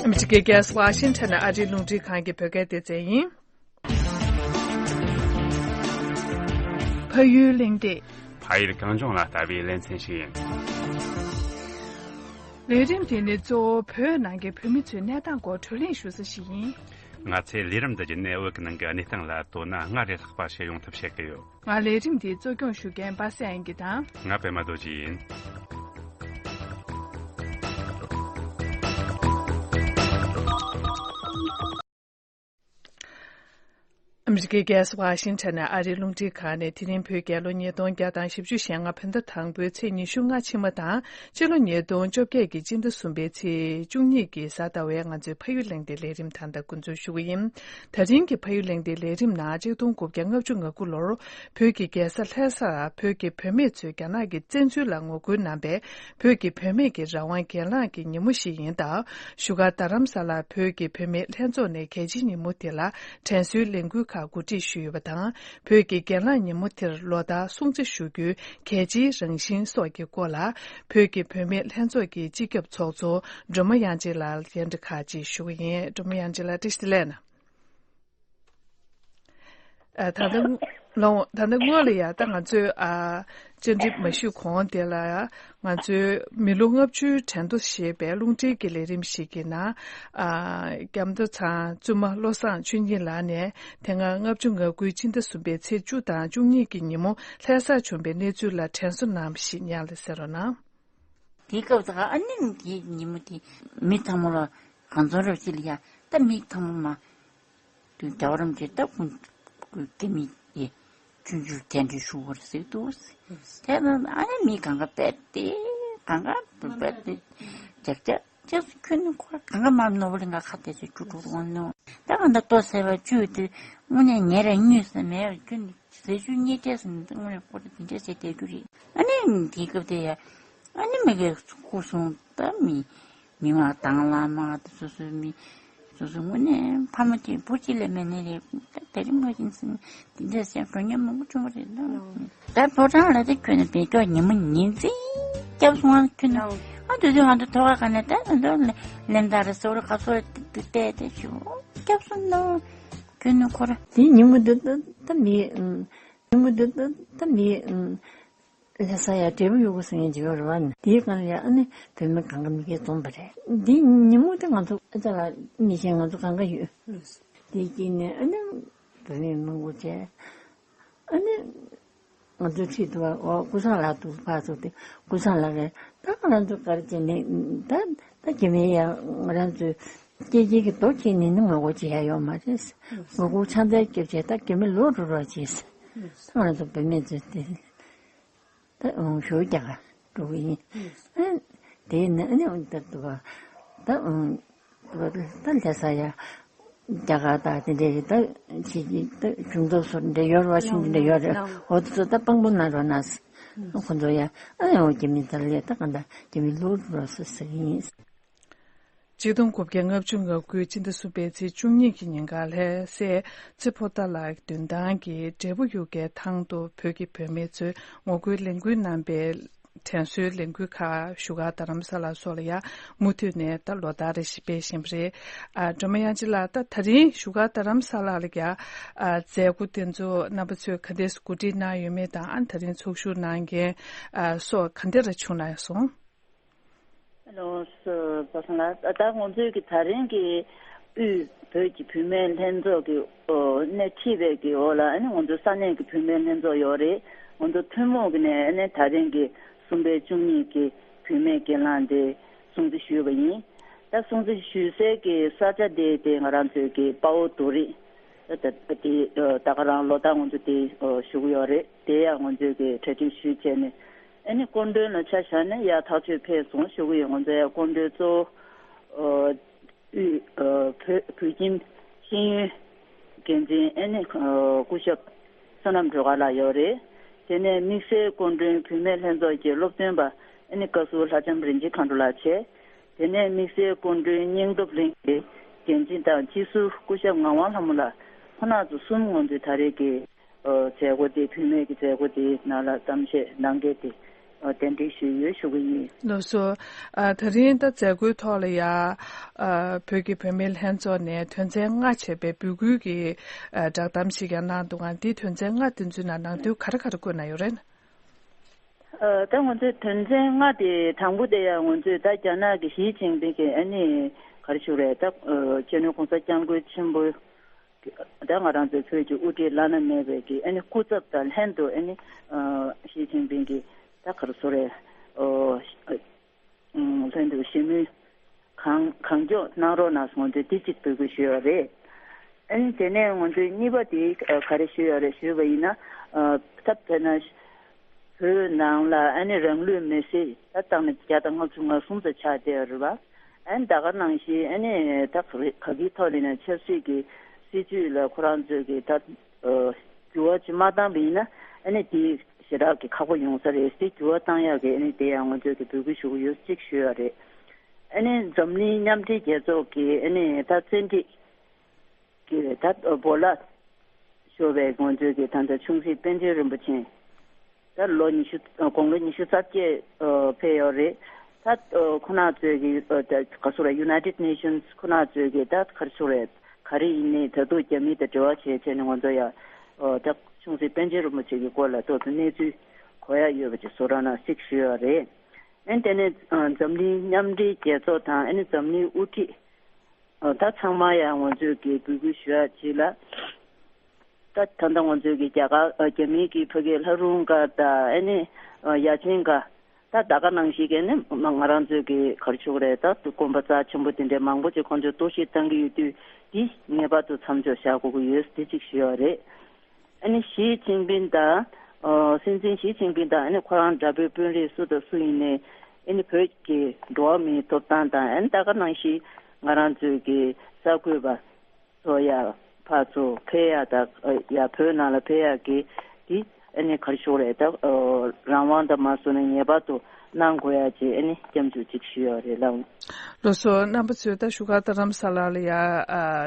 ཨ་མི་རི་ཀའི་རྒྱལ་ས་ཝ་ཤིང་ཊོན་ནས་ཨ་རིའི་རླུང་འཕྲིན་ཁང་གི་བོད་སྐད་སྡེ་ཚན་ཡིན། ཕ་ཡུལ་གླེང་སྟེགས། ཕ་ཡུལ་གངས་ལྗོངས་ལ་ལྟ་བའི་ལེ་ཚན་ཞིག་ཡིན། ལས་རིམ་དེ་ནི་གཙོ་བོ་བོད་ནང་གི་བོད་མི་ཚོའི་གནས་སྟངས་སྐོར་བགྲོ་གླེང་ཞུ་ས་ཞིག་ཡིན། ང་ཚོས་ལས་རིམ་འདི་བརྒྱུད་ནས་བོད་ཀྱི་ནང་གི་གནས་སྟངས་ལ་དོ་སྣང་སྔར་ལས་ལྷག་པ་ཞིག་ཡོང་ཐབས་བྱེད་ཀྱི་ཡོད། ང་ལས་རིམ་འདི་གཙོ་སྐྱོང་ཞུ་མཁན་པ་སངས་དབྱངས་སྐྱིད་དང་། ང་པད་མ་རྡོ་རྗེ་ཡིན། ཨ་མི་རི་ཀའི་རྒྱལ་ས་ཝ་ཤིང་ཊོན་ནས་ཨ་རིའི་རླུང་འཕྲིན་ཁང་ནས། དེ་རིང་བོད་རྒྱལ་ལོ་ཉིས་སྟོང་བརྒྱ་དང་བཞི་བཅུ་ཞེ་ལྔ་བོད་ཟླ་དང་པོའི་ཚེས་ཉི་ཤུ་ལྔ་ཕྱི་མ་དང་། སྤྱི་ལོ་ཉིས་སྟོང་བཅོ་བརྒྱད་ཀྱི་སྤྱི་ཟླ་གསུམ་པའི་ཚེས་བཅུ་གཉིས་ཀྱི་གཟའ་ཟླ་བའི་ང་ཚོའི་ཕ་ཡུལ་གླེང་སྟེགས་ལས་རིམ་ད་ལྟ་འགོ་འཛུགས་ཞུ་གི་ཡིན། ད་རིང་གི་ཕ་ཡུལ་གླེང་སྟེགས་ལས་རིམ་ནང་ཆིག་སྟོང་དགུ་བརྒྱ་ལྔ་བཅུ་ང་དགུ་ལོར་བོད་ཀྱི་རྒྱལ་ས་ལྷ་སར་བོད་ཀྱི་བུད་མེད་ཚོས་རྒྱ་ནག་གི་བཙན་འཛུལ་ལ་ངོ་རྒོལ་གནང་པའི་བོད་ཀྱི་བུད་མེད་ཀྱི་རང་དབང་གྱེན་ལངས་ཀྱི་ཉིན་མོ་ཞིག་ཡིན་སྟབས། བཞུགས་སྒར་རྡ་རམ་ས་ལར་བོད་ཀྱི་བུད་མེད་ལྷན་ཚོགས་ནས་གལ་ཆེའི་ཉིན་མོ་དེ་ལ་དྲན་གསོའི་ལས་འགུལ་ཁག་གོ་སྒྲིག་ཞུས་ཡོད་པ་དང་། བོད་ཀྱི་གྱེན་ལངས་ཉིན་མོ་དེར་ལོ་ལྟར་སྲུང་བརྩི་ཞུ་རྒྱུའི་གལ་ཆེའི་རང་བཞིན་སོགས་ཀྱི་སྐོར་ལ། བོད་ཀྱི་བུད་མེད་ལྷན་ཚོགས་ཀྱི་སྤྱི་ཁྱབ་ཚོགས་གཙོ་སྒྲོལ་མ་དབྱངས་ཅན་ལགས་ལ་བརྙན་འཕྲིན་ཁག་ཅིག་ཞུ་གི་ཡིན། སྒྲོལ་མ་དབྱངས་ཅན་ལགས་བཀྲ་ཤིས་བདེ་ལེགས་གནང་། ཨ། ད་ལྟ་ལོ། ད་ལྟ་སྔོན་ལ་ཡ་ད་ང་ཚོས་ཨ་བཅར་འདྲི་མ་ཞུས་གོང་དེ་ལ་ཡ། ང་ཚོའི་མི་ལོ་ལྔ་བཅུའི་དྲན་ཐོ་ཞེས་པའི་རླུང་འཕྲིན་གྱི་ལས་རིམ་ཞིག་གི་ནང་། ཨ། སྐྱབས་མདོ་ཚང་བཙུན་མ་བློ་བཟང་ཆོས་ཉིད་ལགས་ནས་དེ་སྔ་ལྔ་བཅུ་ང་དགུའི་སྤྱི་ཟླ་གསུམ་པའི་ཚེས་བཅུ་དང་བཅུ་གཉིས་ཀྱི་ཉིན་མོ་ལྷ་སར་བྱུང་པའི་གནས་ཚུལ་ལ་དྲན་གསོ་གནང་བ་ཞིག་སྙན་ལ་གསན་རོགས་གནང་། དེའི་སྐབས་དུ་ཨ་ནི་དེའི་ཉིན་མོ་དེ་མི་ཚང་མ་ལ་གང་འཚམ་རབ་ཅིག་ལ་ཡ། ད་མི་ཚང་མ་དུ་རྒྱལ་བ་རིན་པོ་ཆེ་ད་ཁོང་སྐུ་སྐྱེ་མི་དེ་ཆུང་ཆུང་དེ་འདྲ་ཞུ་བར་ཟེར་འདུག་དེ་ན་ཨ་ནི་མི་གང་ག་པད་དེ་གང་ག་པད་དེ་ཅག་ཅག་ཅག་སུ་ཁྱོད་ནི་ཁོ་གང་ག་མ་ནོར་བ་ལ་ང་ཁ་དེ་ཚོ་ཅུ་ཀྲུག་ཀྲུག་འོང་ནོ། ད་གང་ད་ལྟོ་ཟེར་བ་བཅུ་དེ་དངོས་གནས་ཉེ་ར་དངོས་སུ་མེད་བ་ཁྱོད་ནི། ཟས་བཅུད་གཉིས་སྤྲད་ཟིན་དངོས་གནས་སྐོར་དེ་འདྲ་ཟེར་བསྡད་རྒྱུ་རེད། ཨ་ནི་དེའི་སྐབས་དེ་ཡ། ཨ་ནི་མི་གའི་སྐུ་སྲུང་ད་མི་མི་མང་དང་བླ་མ་དེ་སོ་སོའི་མི་སོ་སོའི་དངོས་གནས་ཕ་མ་གཅིག་བུ་གཅིག་ལས་མེད་ནི་རེད། ད་དེ་རིང་མ་ཡིན་ཟིན་དེ་འདྲ་ཟེར་འགྲོ་ཉེན་མང་པོ་བྱུང་བ་རེད་ད། ད་ཕོ་བྲང་ལ་དེ་ཁྱོད་ནི་བེད་སྐྱོག་ཉིན་མོ་ཉིན་མཚན་སྐྱབས་སོང་ཁྱོད་ནི་ཨ་དུས་དུས་ང་ཚོ་ཐོག་ཁ་ནས་ད་ང་ཚོ་ལེན་ད་རེ་སོ་རེ་ཁ་སོ་རེ་བལྟས་ཏེ་ཞུ་སྐྱབས་སོང་ནོ། ཁྱོད་ནི་ཁོ་ར། དེའི་ཉིན་མོ་འདི་ད་ད་མི་ཨང་། ཉིན་མོ་འདི་ད་ད་མི་ཨང་། ལྷ་ས་ཡ་འབྲས་བུ་ཡོད་གོ་ཟེར་མཁན་ཅིག་ཡོད་རེད་བ། དེའི་སྒང་ལ་ཡ་ཨ་ནི་བུད་མེད་གང་ག་མི་སྐད་འཛོམས་པ་རེད། དེའི་ཉིན་མོ་དེ་ང་ཚོ་ཨ་ཅག་ལ་མི་གཞན་ང་ཚོ་གང་ག་ཡོད། དེའི་དཀྱིལ་ནས་ཨ་ནི་བུད་མེད་མང་པོ་བྱས། ཨ་ནི་ང་ཚོའི་འཁྲིས་དུ་བ་འོ་ཀུན་བཟང་ལགས་འདུག་ཕར་ཚུར་དེ་ཀུན་བཟང་ལགས་ཀྱིས་ད་ང་ཚོ་ག་རེ་བྱས་ནས་ད་ ད་རྒྱ་མི་ཡང་ང་རང་ཚོའི་སྐད་ཆའི་གི་རྡོ་ཁྱེར་ནས་ནི་ངོ་རྒོལ་བྱེད་ཡ་ཡོད་མ་རེད། ངོ་རྒོལ་ཕྱག་འཚལ་སྐྱབས་བྱས་ད་རྒྱ་མི་ལོག་འགྲོ་རོགས་བྱས། ད་ང་རང་ཚོ་བོད་མི་ཚོས་དེ་ད་ཞུ་རྒྱག་ག་འགྲོ་གི་ཡིན། ཨ་དེ་ནི་ཨ་ནི་ད་ད་ད་ད་ལྷ་ས་ཡ་རྒྱ་གར་དང་དེ་འདྲའི་ད་ཕྱི་ད་གཞུང་ཚབ་སོགས་འདྲ་ཡོད་རེད་བ། ཤིང་འདྲ་ཡོད་རེད། འོ་དེ་ཚོ་ད་དཔང་པོ་གནང་རོགས་གནང་། ཁོ་ཚོ་ཡ་ཨ་ཡང་རྒྱ་མི་ད་ལས་ད་ག་འདྲ་རྒྱ་མི་ལོག་འགྲོ་རོགས་ཟེར་ཟེར་གི་ཡིན། ཆིག་སྟོང་དགུ་བརྒྱ་ལྔ་བཅུ་ང་དགུ་སྤྱི་ཟླ་གསུམ་པའི་ཚེས་བཅུ་གཉིས་ཀྱི་ཉིན་ཀར་ལྷ་སའི་ཚེ་ཕོ་ཏཱ་ལའི་མདུན་ཐང་གི་འབྲས་བུ་གཡུ་ཁའི་ཐང་དུ་བོད་ཀྱི་བུད་མེད་ཚོས་ངོ་རྒོལ་ལས་འགུལ་གནང་པའི་དྲན་གསོའི་ལས་འགུལ་ཁག་བཞུགས་སྒར་རྡ་རམ་ས་ལ་སོགས་ལ་ཡང་མུ་མཐུད་ནས་ད་ལོ་ལྟར་རེ་བཞིན་སྤེལ་བཞིན་པ་རེད། ཨ་སྒྲོལ་མ་དབྱངས་ཅན་ལགས། ད་ད་རིང་བཞུགས་སྒར་རྡ་རམ་ས་ལ་ལ་ཡང་ཨ་མཛད་སྒོ་དེ་ཚོ་རྣམ་པ་ཚོས་ག་འདྲས་གོ་སྒྲིག་གནང་ཡོད་མེད་དང་། ཨ་ད་རིང་ཚོགས་ཞུགས་གནང་མཁན་ཨ་སོགས་ག་འདྲས་རེ་བྱུང་གནང་སོང་། ཨ་ལོ། པ་སངས་ལགས། ད་ང་ཚོའི་གི་ད་རིང་གི་དབུས་བོད་ཀྱི་བུད་མེད་ལྷན་ཚོགས་ཀྱི་སྣེ་ཁྲིད་པའི་གི་འོག་ལ་ཨ་ནི་ང་ཚོ་ས་གནས་ཀྱི་བུད་མེད་ལྷན་ཚོགས་ཡོད་རེད། ང་ཚོ་ཐུན་མོང་གི་ནས་ཨ་ནི་ད་རིང་གི་གསུམ་པའི་བཅུ་གཉིས་ཀྱི་བུད་མེད་སྒེར་ལངས་དེ་སྲུང་བརྩི་ཞུས་པ་ཡིན། ད་སྲུང་བརྩི་ཞུ་སའི་གི་ས་ཆ་དེ་དེ་ང་རང་ཚོའི་གི་དཔའ་བོ་རྡོ་རིང་། ད་ད་དེ་ད་ག་རང་ལོ་ལྟར་ང་ཚོ་དེ་ཞུ་གི་ཡོད་རེད། དེ་ཡང་ང་ཚོའི་གི་གྲ་སྒྲིག་ཞུས་བྱས་ནས། ཨ་ནི་སྐུ་མགྲོན་ལ་ཆ་བཞག་ན་ཡར་ཐག་ཆོད་ཕེབས་སོང་ཞུ་གི་ཡོད། ང་ཚོ་ཡར་སྐུ་མགྲོན་གཙོ་བོ་ཨ་དབུས་ཨ་བོད་བོད་ཁྱིམ་ཤེས་ཡོན་འགན་འཛིན་ཨ་ནི་ཨ་སྐུ་ཞབས་བསོད་ནམས་སྒྲོལ་དཀར་ལགས་ཡོད་རེད། དེ་ནས་དམིགས་བསལ་སྐུ་མགྲོན་བུད་མེད་ལྷན་ཚོགས་ཀྱི་སློབ་སྟོན་པ་ཨ་ནི་བཀའ་ཟུར་ལྷ་ལྕམ་རིན་ཆེན་མཁའ་འགྲོ་ལགས་བྱས། དེ་ནས་དམིགས་བསལ་སྐུ་མགྲོན་སྙིང་སྟོབས་གླིང་གི་འགན་འཛིན་དང་སྤྱི་ཟུར་སྐུ་ཞབས་ངག་དབང་ལྷ་མོ་ལགས། ཁོང་རྣམ་ཚོ་གསུམ་ང་ཚོའི་ད་རེས་ཀྱི་ཨ་མཛད་སྒོ་དེ་བུད་མེད་ཀྱི་མཛད་སྒོ་དེའི་ནང་ལ་གཏམ་བཤད་གནང་མཁན་དེ་ཨ་གདན་འདྲེན་ཞུས་ཡོད་ཞུ་གི་ཡིན། ལགས་སོ། ཨ་ད་རིང་ད་མཛད་སྒོའི་ཐོག་ལ་ཡ་ཨ་བོད་ཀྱི་བུད་མེད་ལྷན་ཚོགས་ནས་དོན་ཚན་ལྔ་བྱས་པའི་འབོད་སྐུལ་གྱི་ཨ་བསྒྲགས་གཏམ་ཞིག་ཀྱང་གནང་འདུག་ག་འདིའི་དོན་ཚན་ལྔ་དེ་ཚོའི་ནང་ནང་དོན་ག་རེ་ག་རེ་བཀོད་གནང་ཡོད་རེད། ཨ་ད་ང་ཚོའི་དོན་ཚན་ལྔ་དེ་དང་པོ་དེ་ཡང་ང་ཚོས་ད་རྒྱ་ནག་གི་ཞི་ཅིན་ཕིང་གི་ཨ་ནི་ག་རེ་ཞུ་རེད། ད་ཨ་སྤྱི་ནོར་༸གོང་ས་༸སྐྱབས་མགོན་ཆེན་པོ་ད་ང་རང་ཚོའི་བོད་ཀྱི་དབུ་ཁྲིད་བླ་ན་མེད་པའི་གི་ཨ་ནི་སྐུ་ཚབ་དང་ལྷན་དུ་ཨ་ནི་ཨ་ཞི་ཅིན་ཕིང་གི་ད་ག་རེ་ཟེར་རེད། ཨོ་ཨ་ལྷན་དུ་ཞི་མོལ་གང་གང་མགྱོགས་གནང་རོགས་གནང་ཟེར་ང་ཚོས་འདི་གཅིག་འབོད་སྐུལ་ཞུས་ཡོད་རེད། ཨ་ནི་དེ་ནས་ང་ཚོས་གཉིས་པ་དེ་ཨ་ག་རེ་ཞུས་ཡོད་རེད་ཞུས་པ་ཡིན་ན། ཨ་ད་དཔེར་ན་བོད་ནང་ལ་ཨ་ནི་རང་ལུས་མེར་སྲེག་ད་བཏང་ནས་བརྒྱ་དང་ལྔ་བཅུ་ང་གསུམ་ཙམ་ཆགས་བསྡད་ཡོད་རེད་པ། ཨ་ནི་ད་ག་ནང་བཞིན་ཨ་ནི་ད་ག་རེ་ག་གི་ཐོག་ལ་ཡིན་ན་ཆབ་སྲིད་ཀྱི་སྲིད་ཇུས་ལ་ཁོ་རང་ཚོས་ཀྱི་ད་ཨ་འགྱུར་བ་ཅིག་མ་བཏང་པ་ཡིན་ན་ཨ་ནི་དེ་ཞེ་དྲག་གི་ཁག་པོ་ཡོང་ས་རེད། དེ་འགྱུར་བ་བཏང་ཡག་གི་ཨ་ནི་དེ་ཡང་ང་ཚོས་ཀྱི་འབོད་སྐུལ་ཞུ་གི་ཡོད་ཅིག་ཞུ་ཡ་རེད། ཨ་ནི་འཛམ་གླིང་མཉམ་འབྲེལ་རྒྱལ་ཚོགས་ཀྱི་ཨ་ནི་ད་བཙན་ཁྲིད་ཀྱི་ད་བོ་ལ་ཤོར་བའི་ང་ཚོའི་གི་ད་ལྟ་ཆུང་སྲིད་པཎ་ཆེན་རིན་པོ་ཆེ་ད་ལོ་ཉི་ཤུ་དགུང་ལོ་ཉི་ཤུ་རྩ་བརྒྱད་ཕེབས་ཡོད་རེད། ད་ཁོ་རང་ཚོའི་གི་ད་ག་ཟེར་རེད། United Nations ཁོ་རང་ཚོའི་གི་ད་ག་རེ་ཟེར་རེད། ག་རེ་ཡིན་ནའི་ད་དུང་རྒྱ་མི་དང་འབྲེལ་བ་བྱས་བྱས་ནས་ང་ཚོ་ཡ་ད་ཆུང་སྲིད་པཎ་ཆེན་རིན་པོ་ཆེ་གི་སྐོར་ལ་ཏོག་ཙམ་གནས་ཚུལ་གོ་ཡ་ཡོད་པ་ཅིག་བཟོ་རོགས་གནང་ཞེས་ཞུས་ཡོད་རེད། ཨ་ནི་དེ་ནས་ཨ་འཛམ་གླིང་མཉམ་འབྲེལ་རྒྱལ་ཚོགས་དང་ཨ་ནི་འཛམ་གླིང་དབུ་ཁྲིད་ཨ་ད་ཚང་མ་ཡང་ང་ཚོས་ཀྱི་འབོད་སྐུལ་ཞུ་ཡ་ཅིག་ལ། ད་ད་ལྟ་ང་ཚོས་ཀྱི་རྒྱ་གར་ཨ་རྒྱ་མིའི་གི་ཕ་གི་ལྷ་རུང་སྒར་དང་ཨ་ནི་ཨ་ཡ་ཆེན་སྒར་ད་ད་ག་ནང་བཞིན་གྱི་ནི་ང་རང་ཚོས་ཀྱི་ག་རེ་ཞུ་དགོས་རེད། ད་དགོན་པ་རྩ་ཆེན་པོ་དེ་འདྲའི་མང་པོ་ཅིག་ཁོང་ཚོས་གཏོར་བཤིག་བཏང་གི་ཡོད་དུས་འདི་ངེས་པར་དུ་མཚམས་འཇོག་བྱ་དགོས་ཀྱི་ཡོད་དེ་གཅིག་ཞུ་ཡ་རེད། ཨ་ནི་ཞི་ཅིན་ཕིང་དང་། ཨོ། སྲིད་འཛིན་ཞི་ཅིན་ཕིང་དང་ཨ་ནི་ཁོ་རང་འདྲ་པོའི་དཔོན་རིགས་སུ་དང་སུ་ཡིན་ནའི་ཨ་ནི་བོད་ཀྱི་འགྲོ་བ་མིའི་ཐོབ་ཐང་དང་ཨ་ནི་ད་ག་ནང་བཞིན་ང་རང་ཚོའི་གི་གསར་འགོད་པ་ཚོ་ཡ་ཕར་ཚུར་ཕེབས་ཡ་དང་ཡ་བོད་ནང་ལ་ཕེབས་ཡ་གི་འདི་ཨ་ནི་ག་རེ་ཞུ་དགོས་རེད། ད་ཨོ་རང་དབང་དང་མ་སོང་ན་ངེས་པར་དུ་གནང་དགོས་ཡ་ཅིག་ཨ་ནི་སྐྱབས་འཇུག་ཅིག་ཞུ་ཡ་རེད་ལགས། ལགས་སོ། རྣམ་པ་ཚོས་ད་བཞུགས་སྒར་རྡ་རམ་ས་ལ་ལ་ཡ་ཨ་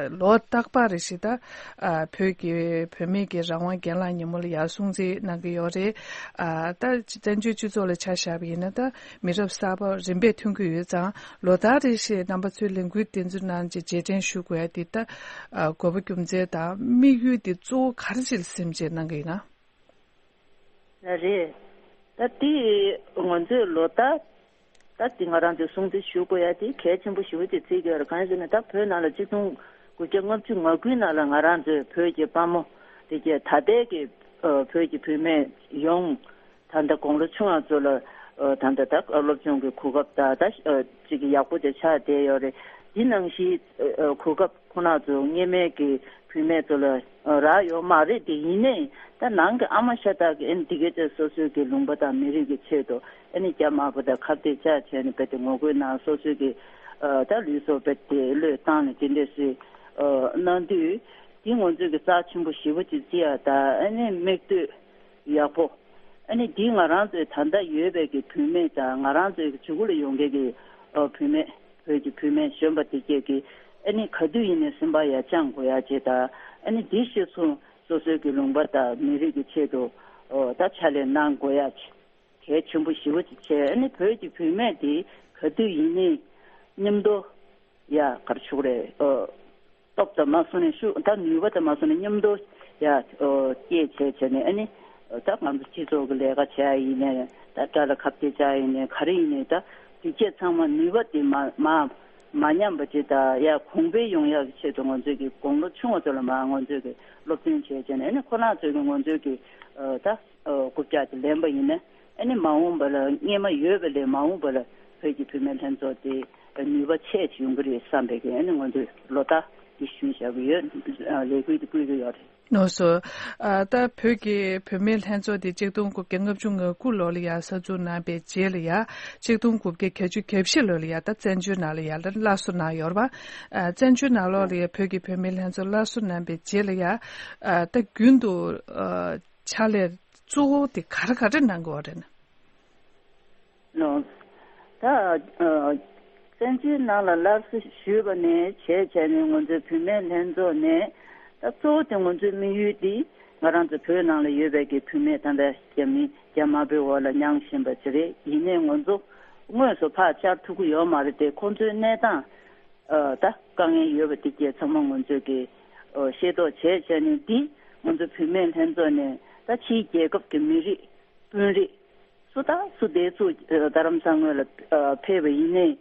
ལོ་རྟག་པར་རེ་བཞིན་ད་ཨ་བོད་ཀྱི་བུད་མེད་ཀྱི་རང་དབང་སྒེར་ལངས་ཉིན་མོ་ལ་ཡ་སྲུང་བརྩི་གནང་གི་ཡོད་རེད། ཨ་ད་བཙན་བྱོལ་སྤྱི་ཚོགས་ལ་ཆ་བཞག་པ་ཡིན་ན་ད་མི་རབས་གསར་པ་རིམ་པས་ཐོན་གྱི་ཡོད་ཙང་ལོ་ལྟར་རེ་བཞིན་རྣམ་པ་ཚོའི་ལས་འགུལ་དེ་ཚོའི་ནང་གི་རྗེས་དྲན་ཞུ་དགོས་ཡ་དེ་ད་ཨ་དགོས་པ་རྒྱུ་མཚན་དང་དམིགས་ཡུལ་དེ་གཙོ་བོ་ག་རེ་ཞིག་ལ་སེམས་ཅན་གནང་གི་ཡིན་ན། ལགས་རེད། ད་དེ་ང་ཚོས་ལོ་ལྟར་ད་དེ་ང་རང་ཚོས་སྲུང་བརྩི་ཞུ་དགོས་ཡ་དེ་གལ་ཆེན་པོ་ཞེ་པོ་ཅིག་བརྩི་གི་ཡོད་རེད། གང་ཡིན་ཟེར་ན་ད་བོད་ནང་ལ་ཆིག་སྟོང་དགུ་བརྒྱ་ལྔ་བཅུ་ང་དགུའི་ནང་ལ་ང་རང་ཚོའི་བོད་ཀྱི་དཔའ་མོ་དེ་གྱད་ད་ལྟའི་གི་ཨ་བོད་ཀྱི་བུད་མེད་ཡོངས་ད་ལྟ་དགུང་ལོ་ཆུང་བ་ཚོ་ལ་ ཨ་ད་ལྟ་ད་སློབ་སྦྱོང་གི་གོ་སྐབས་ད་ད་ཨ་ཅིག་གི་ཡག་པོ་དེ་ཆགས་བསྡད་ཡོད་རེད། འདི་ནང་བཞིན་ཨ་གོ་སྐབས་ཁོ་ན་ཚོ་སྔོན་མའི་གི་བུད་མེད་ཚོ་ལ་ཨ་རག་ཡོད་མ་རེད། དེ་ཡིན་ནའི་ད་ནང་གི་ཨ་མ་ཤ་སྟག་གི་ཨ་ནི་འདི་གའི་དེ་སོ་སོའི་གི་ལུང་པ་དང་མི་རིགས་ཀྱི་ཆེད་དུ་ཨ་ནི་རྒྱ་དམར་པོ་དང་ཁ་གཏད་བཅག་བྱས་ནས་རྦད་དེ་ངོ་རྒོལ་གནང་། སོ་སོའི་གི་ཨ་ད་ལུས་སྲོག་རྦད་དེ་བློས་བཏང་ནས་དེ་འདྲས་སེ་ཨ་གནང་དུས། འདི་ང་ཚོས་ཀྱི་རྩ་ཆེན་པོ་ཞེ་པོ་ཅིག་བརྩི་ཡ་ད་ཨ་ནི་མིག་ལྟོས་ཡག་པོ། ཨ་ནི་འདི་ང་རང་ཚོའི་ད་ལྟ་ཡོད་པའི་གི་བུད་མེད་དང་ང་རང་ཚོའི་གི་གཅིག་པུ་ལ་ཡོང་མཁན་གི་ཨ་བུད་མེད། བོད་ཀྱི་བུད་མེད་གཞོན་པ་དེ་གྱད་ཀྱི་ཨ་ནི་ག་དུས་ཡིན་ནའི་སེམས་པ་ཡར་བཅང་དགོས་ཡ་ཅིག་དང་། ཨ་ནི་འདི་གཞིར་བཟུང་སོ་སོའི་གི་ལུང་པ་དང་མི་རིགས་ཀྱི་ཆེད་དུ་ཨ་ད་ཕྱག་ལས་གནང་དགོས་ཡ་ཅིག་གལ་ཆེན་པོ་ཞེ་པོ་ཅིག་བྱས། ཨ་ནི་བོད་ཀྱི་བུད་མེད་དེ་ག་དུས་ཡིན་ནའི་མཉམ་དུ་ཡ་གར་ཤུགས་རེད། ཨོ། སྟོབས་དང་མ་སོང་ནས་ཤུགས་ད་ནུས་པ་དང་མ་སོང་ནས་མཉམ་དུ་ཡ་ཨོ་སྐྱེད་བྱས་བྱས་ནས། ཨ་ནི་ད་ང་ཚོ་སྤྱི་ཚོགས་ཀྱི་ལས་ཀ་བྱས་ཡིན་ནའི་ད་དགྲ་ལ་ཁ་གཏད་བཅག་ཡིན་ནའི་ག་རེ་ཡིན་ནའི་ད་དེ་གྱད་ཚང་མ་ནུས་པ་དེ་མ་མ་མ་ཉམས་པ་ཅིག་དང་ཡ་གོང་འཕེལ་ཡོང་ཡག་གི་ཆེད་དུ་ང་ཚོས་ཀྱི་དགུང་ལོ་ཆུང་བ་ཚོ་ལ་མ་ང་ཚོས་ཀྱི་སློབ་སྟོན་བྱས་བྱས་ནས། ཨ་ནི་ཁོ་རང་ཚོས་ཀྱི་ང་ཚོས་ཀྱི་ཨོ་ད་ཨོ་རྐུབ་བཀྱག་དེ་ལེན་པ་ཡིན་ན། ཨ་ནི་མ་འོངས་པ་ལ་སྔོན་མ་ཡོད་པ་ལས་མ་འོངས་པ་ལ་བོད་ཀྱི་བུད་མེད་ལྷན་ཚོགས་དེ་ནུས་པ་ཆེ་ཅིག་ཡོང་གི་རེད་བསམ་པའི་གི་ཨ་ནི་ང་ཚོས་ལོ་ལྟར་འདི་ཞུས་བཞག་གི་ཡོད། ལས་འགུལ་འདི་སྤེལ་གི་ཡོད་རེད། ལགས་སོ། ཨ་ད་བོད་ཀྱི་བུད་མེད་ལྷན་ཚོགས་དེ་ཆིག་སྟོང་དགུ་བརྒྱ་ལྔ་བཅུ་ང་དགུ་ལོ་ལ་ཡ་གསར་འཛུགས་གནང་པའི་རྗེས་ལ་ཡ་ཆིག་སྟོང་དགུ་བརྒྱ་བརྒྱད་ཅུ་གྱ་བཞི་ལོ་ལ་ཡ་ད་བཙན་བྱོལ་ནང་ལ་ཡ་སླར་གསོ་གནང་ཡོད་རེད་པ། ཨ་བཙན་བྱོལ་ནང་ལོགས་ལ་ཡ་བོད་ཀྱི་བུད་མེད་ལྷན་ཚོགས་སླར་གསོ་གནང་པའི་རྗེས་ལ་ཡ་ཨ་ད་རྒྱུན་དུ་ཨ་ཕྱག་ལས་གཙོ་བོ་དེ་ག་རེ་ག་རེ་གནང་གི་ཡོད་རེད་ན། ནོ། ད་ཨ་བཙན་བྱོལ་ནང་ལ་སླར་གསོ་ཞུས་པ་ནས་བྱས་བྱས་ནས་ང་ཚོའི་བུད་མེད་ལྷན་ཚོགས་ནས་ད་གཙོ་བོ་དེ་ང་ཚོའི་དམིགས་ཡུལ་དེ་ང་རང་ཚོ་བོད་ནང་ལ་ཡོད་པའི་གི་བུད་མེད་ད་ལྟ་རྒྱ་མི་རྒྱ་དམར་པོའི་འོག་ལ་མྱངས་བཞིན་པ་ཅིག་རེད། ཡིན་ནའི་ང་ཚོ་དངོས་སུ་ཕར་བཅར་ཐུབ་ཀྱི་ཡོད་མ་རེད་དེ། ཁོང་ཚོའི་གནས་སྟངས་ཨ་ད་དཀའ་ངལ་ཡོད་པ་དེ་གྱད་ཚང་མ་ང་ཚོས་ཀྱི་ཨ་ཤེས་རྟོགས་བྱས་བྱས་ནས་འདི་ང་ཚོ་བུད་མེད་ལྷན་ཚོགས་ནས་ད་ཕྱིའི་རྒྱལ་ཁབ་ཀྱི་མི་རིགས་དཔོན་རིགས་སུ་དང་སུ་དེ་ཚོ་ཨ་རྡ་རམ་ས་དངོས་ལ་ཨ་ཕེབས་པ་ཡིན་ནའི་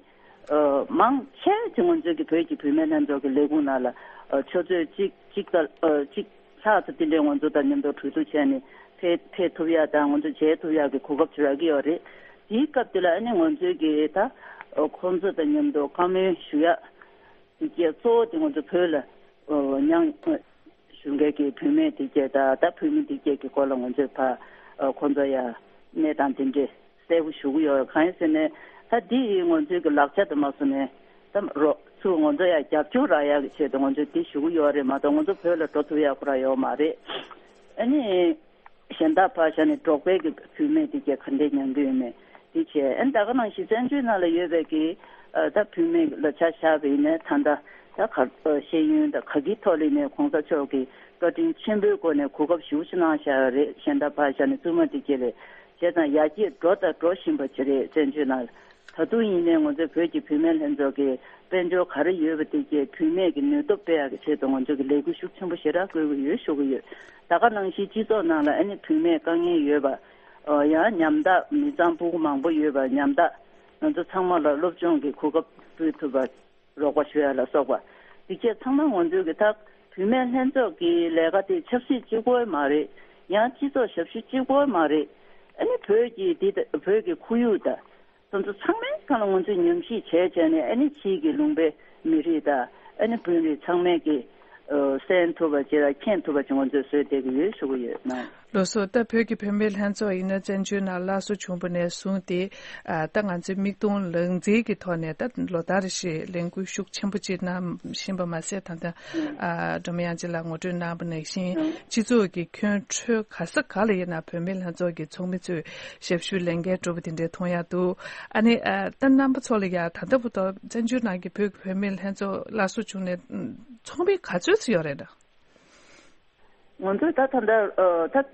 ཨ་མང་ཆེ་ཆེ་ང་ཚོའི་གི་བོད་ཀྱི་བུད་མེད་ལྷན་ཚོགས་ཀྱི་ལས་ཁུངས་ནང་ལ་ཨ་ཆུ་ཚོད་གཅིག་གཅིག་ལྟར་ཨ་གཅིག་ལྷག་ཙམ་དེ་འདྲའི་ང་ཚོ་དང་མཉམ་དུ་གྲོས་བསྡུར་བྱས་ནས་ཕེབས་ཕེབས་ཐུབ་ཡ་དང་ང་ཚོ་མཇལ་ཐུབ་ཡ་གི་གོ་སྐབས་ཅིག་རག་གི་ཡོད་རེད། དེའི་སྐབས་དེ་ལ་ཨ་ནི་ང་ཚོའི་གི་ད་ཨ་ཁོང་ཚོ་དང་མཉམ་དུ་བཀའ་མོལ་ཞུ་ཡ་དེ་གྱད་གཙོ་བོ་དེ་ང་ཚོ་བོད་ལ་ཨ་མྱངས་ཨ་བཞུགས་མཁན་གྱི་བུད་མེད་དེ་གྱད་དང་ད་བུད་མེད་དེ་གྱད་ཀྱི་སྐོར་ལ་ང་ཚོས་ཕར་ཨ་ཁོང་ཚོ་ཡ་གནས་སྟངས་དེ་འདྲས་གསལ་པོ་ཞུ་གི་ཡོད། གང་ཡིན་ཟེར་ན་ད་འདི་ཡིས་ང་ཚོའི་གི་ལག་ཆ་དུ་མ་སོང་ནས་ད་རོགས་ཚུར་ང་ཚོ་ཡ་རྒྱབ་སྐྱོར་རག་ཡག་གི་ཆེད་དུ་ང་ཚོས་འདི་ཞུ་གི་ཡོད་རེད་མ་གཏོགས་ང་ཚོ་བོད་ལ་འགྲོ་ཐུབ་ཡག་ཁོ་རང་ཡོད་མ་རེད། ཨ་ནི། གཞན་དག་ཕར་བཞག་ནས་འབྲོག་པའི་གི་བུད་མེད་དེ་གྱད་ག་འདྲས་མྱངས་ཀྱི་ཡོད་མེད་དེ་བྱས། ཨ་ནི་ད་ག་ནང་བཞིན་བཙན་བྱོལ་ནང་ལ་ཡོད་པའི་གི་ཨ་ད་བུད་མེད་ལ་ཆ་བཞག་པ་ཡིན་ན་ད་ལྟ་ད་ག་ཨ་ཤེས་ཡོན་དང་ག་གི་ཐོག་ལ་ནས་གོང་ས་མཆོག་གི་བཀའ་དྲིན་ཆེན་པོའི་སྒོ་ནས་གོ་སྐབས་ཞེ་པོ་ཅིག་གནང་བཞག་ཡོད་རེད། གཞན་དག་ཕར་བཞག་ནས་བཙུན་མ་དེ་གྱད་ལ་བྱས་ཙང་ཡར་རྒྱས་འགྲོ་དང་འགྲོ་བཞིན་པ་ཅིག་རེད། བཙན་བྱོལ་ནང་ལ་ད་དུང་ཡིན་ནའི་ང་ཚོའི་བོད་ཀྱི་བུད་མེད་ལྷན་ཚོགས་ཀྱི་དཔལ་འབྱོར་ག་རེ་ཡོད་པ་དེ་གྱད་བུད་མེད་ཀྱི་ནུས་སྟོབས་སྤེལ་ཡག་གི་ཆེད་དུ་ང་ཚོ་གི་ལས་འགུལ་ཤུགས་ཆེན་པོ་ཞེ་དྲག་སྤེལ་གྱི་ཡོད་ཞུ་གི་ཡོད། ད་ག་ནང་བཞིན་སྤྱི་ཚོགས་ནང་ལ་ཨ་ནི་བུད་མེད་དཀའ་ངལ་ཡོད་པ། ཨ་ཡང་ཉམ་ཐག་མི་གཙང་སྤུ་གུ་མང་པོ་ཡོད་པ། ཉམ་ཐག་ང་ཚོ་ཚང་མ་ལ་སློབ་སྦྱོང་གི་གོ་སྐབས་སྤྲོད་ཐུབ་པ། རོགས་པ་ཞུ་ཡ་ལ་སོགས་པ། འདི་གྱད་ཚང་མ་ང་ཚོའི་གི་ད་བུད་མེད་ལྷན་ཚོགས་ཀྱི་ལས་ཀ་དེ་ཆབ་སྲིད་གཅིག་པོ་མ་རེད། ཡང་སྤྱི་ཚོགས་ཞབས་ཞུ་གཅིག་པོ་མ་རེད། ཨ་ནི་བོད་ཀྱི་འདི་ད་བོད་ཀྱི་ཁོར་ཡུག་དང་དེ་ཚོ་ཚང་མའི་སྒང་ལ་ང་ཚོས་ཉམས་ཞིབ་བྱས་བྱས་ནས། ཨ་ནི་ཕྱིའི་གི་ལུང་པའི་མི་རིགས་དང་ཨ་ནི་དཔོན་རིགས་ཚང་མས་ཀྱི་ཨ་གསན་ཐུབ་པ་ཅིག་དང་མཁྱེན་ཐུབ་པ་ཅིག་ང་ཚོས་བཟོས་བསྡད་ཀྱི་ཡོད་ཞུ་གི་ཡོད་ན། ལགས་སོ། ད་བོད་ཀྱི་བུད་མེད་ལྷན་ཚོགས་ཡིན་ན་བཙན་བྱོལ་ནང་སླར་གསོ་བྱུང་བ་ནས་བཟུང་སྟེ། ཨ་ད་ང་ཚོའི་མིག་མཐོང་ལག་འཛིན་གྱི་ཐོག་ནས་ད་ལོ་ལྟར་བཞིན་ལས་འགུལ་ཤུགས་ཆེན་པོ་ཅིག་གནང་བཞིན་པ་མ་ཟད། ད་ལྟ་ཨ་སྒྲོལ་མ་དབྱངས་ཅན་ལགས་ངོ་སྤྲོད་གནང་བ་ནང་བཞིན་སྤྱི་ཚོགས་ཀྱི་ཁྱོན་ཁྲོད་ག་ས་ག་ལ་ཡིན་ན་བུད་མེད་ལྷན་ཚོགས་ཀྱི་ཚོགས་མི་ཚོས་ཞབས་ཞུ་ལས་འགན་སྒྲུབ་པ་དེ་འདྲའི་མཐོང་ཡག་འདུག་ཨ་ནི་ཨ་ད་རྣམ་པ་ཚོ་ལ་ཡ་ད་ལྟ་བར་དུ་བཙན་བྱོལ་ནང་གི་བོད་ཀྱི་བུད་མེད་ལྷན་ཚོགས་སླར་གསོ་བྱུང་ནས་ཚོགས་མི་ག་ཚོད་ཙམ་ཡོད་རེད་ན། ང་ཚོས་ད་ད་ལྟ་ཨ་ད་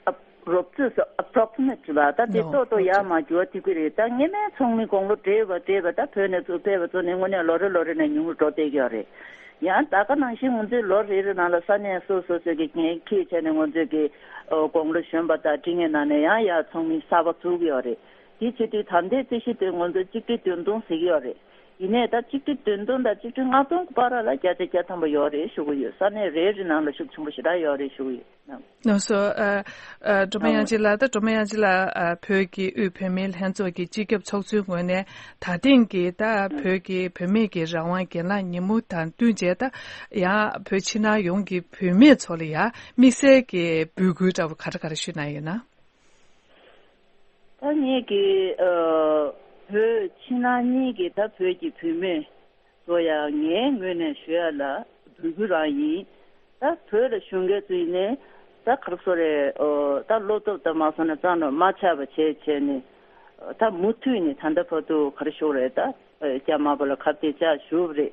ཨ་རོབ་ཙམ་སོ་ཨབ་རོག་སི་མེ་ཊི་ལ་ད་དེ་ནོ་ཏོག་ཏོག་ཡར་མར་འགྱུར་བ་ཐེབས་ཀྱི་རེད། ད་སྔོན་མའི་ཚོགས་མི་དགུང་ལོ་བགྲེས་པ་བགྲེས་པ་ད་བོད་ནས་ཚུར་ཕེབས་པ་ཚོ་ནི་དངོས་གནས་ལོ་རེ་ལོ་རེ་ནས་ཉུང་རུ་འགྲོ་བསྡད་ཀྱི་ཡོད་རེད། ཡང་ད་ག་ནང་བཞིན་ང་ཚོས་ལོ་རེ་རེ་ནང་ལ་ས་གནས་སོ་སོ་སོ་གི་འགན་འཁྱེར་བྱས་ནས་ང་ཚོས་ཀྱི་ཨ་དགུང་ལོ་གཞོན་པ་དང་འབྲི་མཁན་ནང་ནས་ཡང་ཡར་ཚོགས་མི་གསར་པ་བཙུགས་ཀྱི་ཡོད་རེད། དེ་བྱེད་དུས་ད་ལྟའི་རྩིས་གཞི་དེ་ང་ཚོ་གཅིག་ཁྲི་བདུན་སྟོང་ཟེར་གྱི་ཡོད་རེད། ཡིན་ནའི་ད་གཅིག་ཁྲི་བདུན་སྟོང་དང་གཅིག་ཁྲི་ལྔ་སྟོང་གི་བར་ལ་བརྒྱ་ཆ་བརྒྱ་ཐམ་པ་ཡོད་རེད་ཞུ་གི་ཡོད། ས་གནས་རེ་རེ་ནང་ལ་ཤུགས་ཆེན་པོ་ཞེ་དྲག་ཡོད་རེད་ཞུ་གི་ཡོད། ལགས་སོ། ཨ་ཨ་སྒྲོལ་མ་དབྱངས་ཅན་ལགས། ད་སྒྲོལ་མ་དབྱངས་ཅན་ལགས། ཨ་བོད་ཀྱི་དབུས་བོད་མིའི་ལྷན་ཚོགས་ཀྱི་སྤྱི་ཁྱབ་ཚོགས་གཙོའི་ངོས་ནས་ད་ཐེངས་ཀྱི་ད་བོད་ཀྱི་བུད་མེད་ཀྱི་རང་དབང་སྒེར་ལངས་ཉིན་མོ་དང་བསྟུན་བྱས། ད་ཡང་བོད་ཕྱི་ནང་ཡོངས་ཀྱི་བུད་མེད་ཚོ་ལ་ཡང་དམིགས་བསལ་གྱི་འབོད་སྐུལ་འདྲ་བོ་ག་རེ་ག་རེ་ཞུས་གནང་ཡོད་ན། ད་ངེད་ཀྱིས་ཨ་བོད་ཕྱི་ནང་གཉིས་ཀྱི་ད་བོད་ཀྱི་བུད་མེད་ཚོ་ཡང་ངའི་ངོས་ནས་ཞུ་ཡ་ལ་འབོད་སྐུལ་རང་ཡིན། ད་བོད་ལ་བཞུགས་མཁན་ཚོ་ཡིན་ནའི་ད་ག་རེ་ཟེར་དགོས་རེད། ཨོ་ད་བློ་སྟོབས་ད་མ་སོང་ན་རྩ་ནས་མ་ཆགས་པ་བྱས་བྱས་ནས་ད་མུ་མཐུད་ནས་ད་ལྟ་བར་དུ་ག་རེ་ཞུ་དགོས་རེད། ད་རྒྱ་དམར་པོ་ལ་ཁ་གཏད་བཅག་བཞུགས་པ་རེད།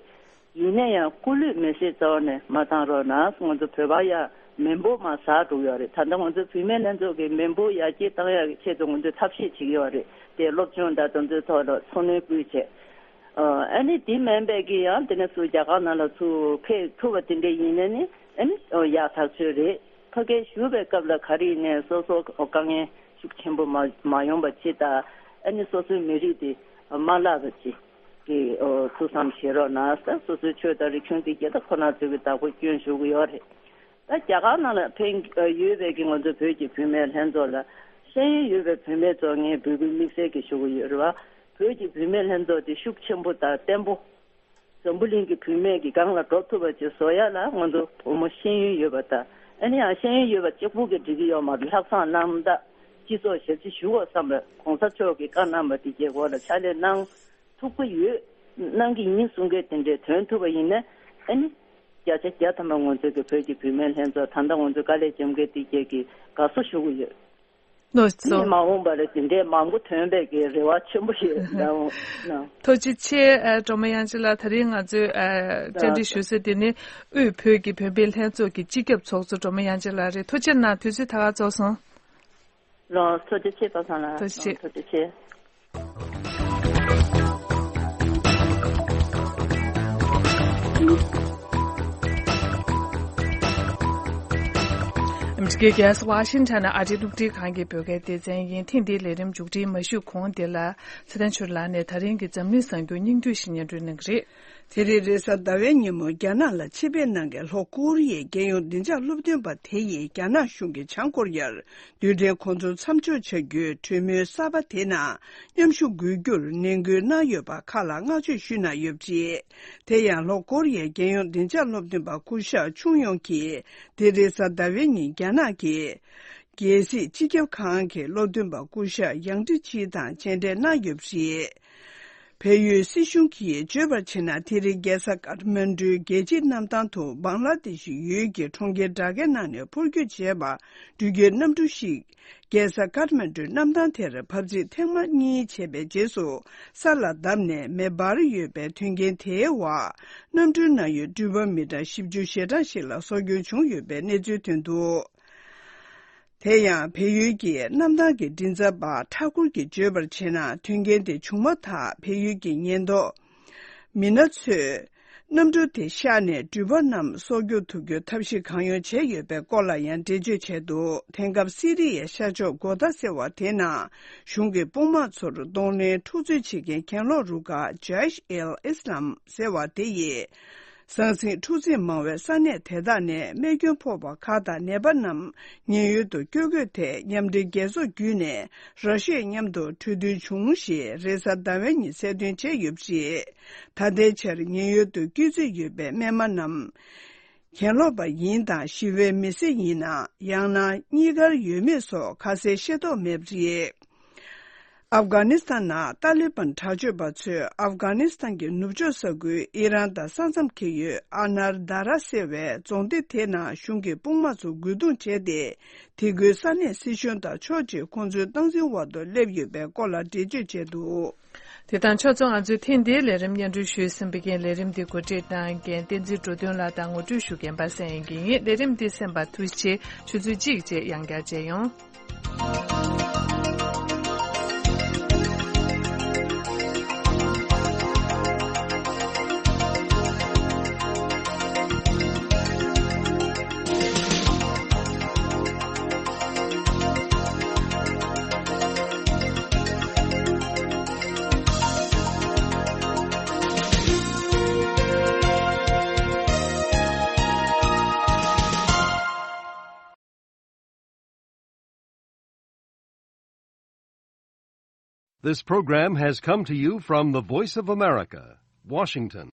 ཡིན་ན་ཡང་སྐུ་ལུས་མེ་སྲེག་རྩ་བ་ནས་མ་བཏང་རོགས་གནང་། ང་ཚོ་བོད་པ་ཡང་མི་འབོར་མར་ཟག་འགྲོ་གི་ཡོད་རེད། ད་ལྟ་ང་ཚོ་བུད་མེད་ལྷན་ཚོགས་ཀྱིས་མི་འབོར་ཡར་རྒྱས་བཏང་ཡག་གི་ཆེད་དུ་ང་ཚོས་ཐབས་ཤེས་བྱེད་ཀྱི་ཡོད་རེད་དེ། སློབ་སྦྱོང་དང་དེ་ཚོའི་ཐོག་ལ་ཚོགས་སྣོན་སྤུས་བྱས། ཨ་ནི་དེ་མིན་པའི་གི་ཡང་དེ་ནས་ཚུར་རྒྱ་གར་ནང་ལ་ཚུར་ཕེབས་ཐུབ་པ་དེ་འདྲ་ཡིན་ན་ནི་ཨ་ནི་ཡག་ཐག་ཆོད་རེད། ཕ་གིར་བཞུགས་པའི་སྐབས་ལ་ག་རེ་ཡིན་ནའི་སོ་སོ་དཀའ་ངལ་ཤུགས་ཆེན་པོ་མ་མ་ཡོང་པ་ཅིག་དང་། ཨ་ནི་སོ་སོའི་མི་རིགས་དེ་མ་བརླག་པ་ཅིག་གི་ཨོ་ཐུགས་བསམ་བཞེས་རོགས་གནང་ཟེར། སོ་སོའི་ཆོས་དང་རིག་གཞུང་དེ་ག་ད་ཁོ་ན་ཚོས་ཀྱི་བདག་པོ་སྐྱོན་ཞུ་གི་ཡོད་རེད། ད་རྒྱ་གར་ནང་ལ་ཕེབས་ཡོད་པའི་གི་ང་ཚོ་བོད་ཀྱི་བུད་མེད་ལྷན་ཚོགས་ལ་ཤེས་ཡོན་ཡོད་པའི་བུད་མེད་ཚོ་ངས་འབོད་སྐུལ་དམིགས་བསལ་གྱི་ཞུ་གི་ཡོད་རེད་བ། བོད་ཀྱི་བུད་མེད་ལྷན་ཚོགས་དེ་ཤུགས་ཆེན་པོ་དང་བརྟན་པོ། འཛམ་བུ་གླིང་གི་བུད་མེད་ཀྱི་སྒང་ལ་འགྲོ་ཐུབ་པ་ཅིག་བཟོ་ཡ་ལ་ང་ཚོ་བུ་མོ་ཤེས་ཡོན་ཡོད་པ་དང་། ཨ་ནི་ཡང་ཤེས་ཡོན་ཡོད་པ་གཅིག་པུ་གིས་འགྲིག་གི་ཡོད་མ་རེད། ལྷག་བསམ་རྣམ་དག་སྤྱི་ཚོགས་ཞབས་ཕྱི་ཞུ་དགོས་བསམ་པའི་གོང་ས་མཆོག་གིས་བཀའ་གནང་བ་དེ་གའི་སྐོར་ལ་ཕྱག་ལས་གནང་ཐུབ་ཀྱི་ཡོད། གནང་གི་ཡིན་གསུང་མཁན་དེ་འདྲའི་ཐོན་ཐུབ་པ་ཡིན་ན། ཨ་ནི་བརྒྱ་ཆ་བརྒྱ་ཐམ་པ་ང་ཚོ་གི་བོད་ཀྱི་བུད་མེད་ལྷན་ཚོགས་ད་ལྟ་ང་ཚོ་དཀའ་ལས་བརྒྱབ་མཁན་དེ་གའི་གི་དགའ་བསུ་ཞུ་གི་ཡོད། ལགས་སོ། ནི་མ་འོངས་པ་ལ་དེ་འདྲའི་མང་པོ་ཐོན་པའི་གི་རེ་བ་ཆེན་པོ་ཡོད་ལགས་འོང་ན། ཐུགས་རྗེ་ཆེ། ཨ་སྒྲོལ་མ་དབྱངས་ཅན་ལགས། ད་རིང་ང་ཚོས་ཨ་བཅར་འདྲི་ཞུ་ས་དེ་ནི་དབུས་བོད་ཀྱི་བུད་མེད་ལྷན་ཚོགས་ཀྱི་སྤྱི་ཁྱབ་ཚོགས་གཙོ་སྒྲོལ་མ་དབྱངས་ཅན་ལགས་རེད། ཐུགས་རྗེ་གནང་། དུས་ཚོད་ད་ག་རྫོགས་སོང་། ལགས་ཐུགས་རྗེ་ཆེ་པ་སངས་ལགས། ཐུགས་རྗེ་ཆེ། ཐུགས་རྗེ་ཆེ། ཨ་མི་རི་ཀའི་རྒྱལ་ས་ཝ་ཤིང་ཊོན་ནས་ཨ་རིའི་རླུང་འཕྲིན་ཁང་གི་བོད་སྐད་སྡེ་ཚན་ཡིན། ཐེངས་འདིའི་ལས་རིམ་མཇུག་སྒྲིལ་མ་ཞུས་གོང་དེ་ལ་ཚེ་བརྟན་ཆོས་ལགས་ནས་ད་རིང་གི་འཛམ་གླིང་གསར་འགྱུར་སྙིང་བསྡུས་ཤིག་སྙན་སྒྲོན་གནང་གི་རེད། དེ་རིང་རེས་གཟའ་ཟླ་བའི་ཉིན་མོ་རྒྱ་ནག་ལ་ཆེད་ཕེབས་གནང་མཁན་ལྷོ་ཀོ་རི་ཡའི་རྒྱལ་ཡོངས་བདེ་འཇགས་སློབ་སྟོན་པ་དེ་ཡིས་རྒྱ་ནག་གཞུང་གི་བྱང་ཀོ་རི་ཡར་རྡུལ་ཕྲན་གོ་མཚོན་མཚམས་འཇོག་བྱ་རྒྱུའི་གྲོས་མོལ་གསར་པ་དེ་ནང་མཉམ་ཞུགས་དགོས་རྒྱུར་ནན་སྐུལ་གནང་ཡོད་པ་ཁག་ལ་བསྔགས་བརྗོད་ཞུས་གནང་ཡོད་པ་རེད། དེ་ཡང་ལྷོ་ཀོ་རི་ཡའི་རྒྱལ་ཡོངས་བདེ་འཇགས་སློབ་སྟོན་པ་སྐུ་ཞབས་ཆུང་ཡོང་གིས་དེ་རིང་གཟའ་ཟླ་བའི་ཉིན་རྒྱ་ནག་གི་རྒྱལ་སྲིད་སྤྱི་ཁྱབ་ཁང་གི་སློབ་སྟོན་པ་སྐུ་ཞབས་ཡང་ཀྲི་ཆི་དང་མཇལ་འཕྲད་གནང་ཡོད་པ་རེད། བལ་ཡུལ་སྲིད་གཞུང་གིས་བརྗོད་པར་བྱས་ན། དེ་རིང་རྒྱལ་ས་ཀཏ་མན་གྲུའི་རྒྱལ་སྤྱིའི་གནམ་ཐང་དུ་བང་ལ་དེ་ཤི་ཡུལ་གྱི་གྲོང་ཁྱེར་སྦྲག་སྐད་ནང་ནས་འཕུར་སྐྱོད་བྱས་པ་འགྲུལ་སྐྱོད་གནམ་གྲུ་ཞིག་རྒྱལ་ས་ཀཏ་མན་གྲུའི་གནམ་ཐང་དེར་བབས་ཚིགས་ཐེངས་མ་གཉིས་བྱས་པའི་རྗེས་སུ་ས་ལ་བརྡབས་ནས་མེ་འབར་ཡོད་པའི་དོན་རྐྱེན་དེའི་འོག་གནམ་གྲུའི་ནང་ཡོད་འགྲུལ་པ་མི་གྲངས་བཞི་བཅུ་ཞེ་གྲངས་ཤིག་ལ་སྲོག་སྐྱོན་བྱུང་ཡོད་པའི་གནས་ཚུལ་ཐོན་འདུག། དེ་ཡང་བལ་ཡུལ་གྱི་གནམ་ཐང་གི་མགྲིན་ཚབ་པ་ཐ་ཀུར་གྱིས་བརྗོད་པར་བྱས་ན། དོན་རྐྱེན་དེ་བྱུང་མ་ཐག་བལ་ཡུལ་གྱི་ཉེན་རྟོག་མི་སྣ་ཚོས་གནམ་གྲུ་དེ་གཤགས་ནས་འགྲུལ་པ་རྣམས་སྲོག་སྐྱོབ་ཐུབ་རྒྱུའི་ཐབས་ཤེས་གང་ཡོང་བྱས་ཡོད་པའི་སྐོར་ལ་ཡང་འགྲེལ་བརྗོད་བྱས་འདུག། དེང་སྐབས་སི་རི་ཡའི་ཤར་ཕྱོགས་གོ་ཐ་ཟེར་བ་དེ་ནང་གཞུང་གི་དཔུང་དམག་ཚོར་གདོང་ལེན་འཁྲུག་རྩོད་བྱེད་མཁན་གྱེན་ལོག་རུ་ཁག་ཇཱིཤ་ཨལ་ཨིས་ལམ་ཟེར་བ་དེ་ཡིས། ཟང་ཟིང་འཁྲུག་འཛིང་མང་བའི་ས་གནས་དེ་དག་ནས་རྨས་སྐྱོན་ཕོག་པ་ཁག་དང་ནད་པ་རྣམས་ཉེན་གཡོལ་དུ་བསྐྱོད་དགོས་ཐད་མཉམ་འབྲེལ་རྒྱལ་ཚོགས་བརྒྱུད་ནས་ར་ཤི་ཡ་མཉམ་དུ་གྲོས་མཐུན་བྱུང་ཞེས་རེས་གཟའ་ཟླ་བའི་ཉིན་གསལ་སྟོན་བྱས་ཡོད་པ་རེད། ད་ལྟའི་ཆར་ཉེན་གཡོལ་དུ་བསྐྱོད་རྩིས་ཡོད་པའི་རྨས་མ་རྣམས་གྱེན་ལོག་པ་ཡིན་དང་ཞི་བའི་མི་སེར་ཡིན་ན་ཡང་ན་གཉིས་ཀར་ཡོད་མེད་སོགས་ཁ་གསལ་ཤེས་རྟོགས་མེད་པ་རེད། ཨབ་གྷ་ནི་སི་ཐན་ནང་ཏཱ་ལི་བན་དྲག་སྤྱོད་པ་ཚོས་ཨབ་གྷ་ནི་སི་ཐན་གྱི་ནུབ་ཕྱོགས་ས་ཁུལ་ཨི་རན་དང་ས་མཚམས་འཁེལ་ཡུལ་ཨ་ནར་དཱ་ར་ཟེར་བའི་རྫོང་སྡེ་དེ་ནང་གཞུང་གི་དཔུང་དམག་ཚོ་རྒོལ་རྡུང་བྱས་ཏེ། དེ་ཁུལ་ས་གནས་སྲིད་གཞུང་དང་ཕྱོགས་གཅིག་ཁོང་ཚོའི་སྟངས་འཛིན་འོག་ཏུ་སླེབས་ཡོད་པའི་སྐོར་ལ་འགྲེལ་བརྗོད་བྱས་འདུག། དེ་དང་ཕྱོགས་མཚུངས་ང་ཚོའི་ཐེངས་འདིའི་ལས་རིམ་སྙན་སྒྲོན་ཞུས་ཟིན་པའི་རྒན། ལས་རིམ་འདི་གོ་སྒྲིག་གནང་མཁན་བསྟན་འཛིན་འགྲོ་དོན་ལགས་དང་ངོ་སྤྲོད་ཞུ་མཁན་པ་སངས་དབྱངས་སྐྱིད་ཡིན། ལས་རིམ་འདི་གསན་པར་ཐུགས་རྗེ་ཆེ། ཆུ་ཚོད་གཅིག་རྗེས་ཡང་བསྐྱར་མཇལ་ཡོང་། This program has come to you from the Voice of America, Washington.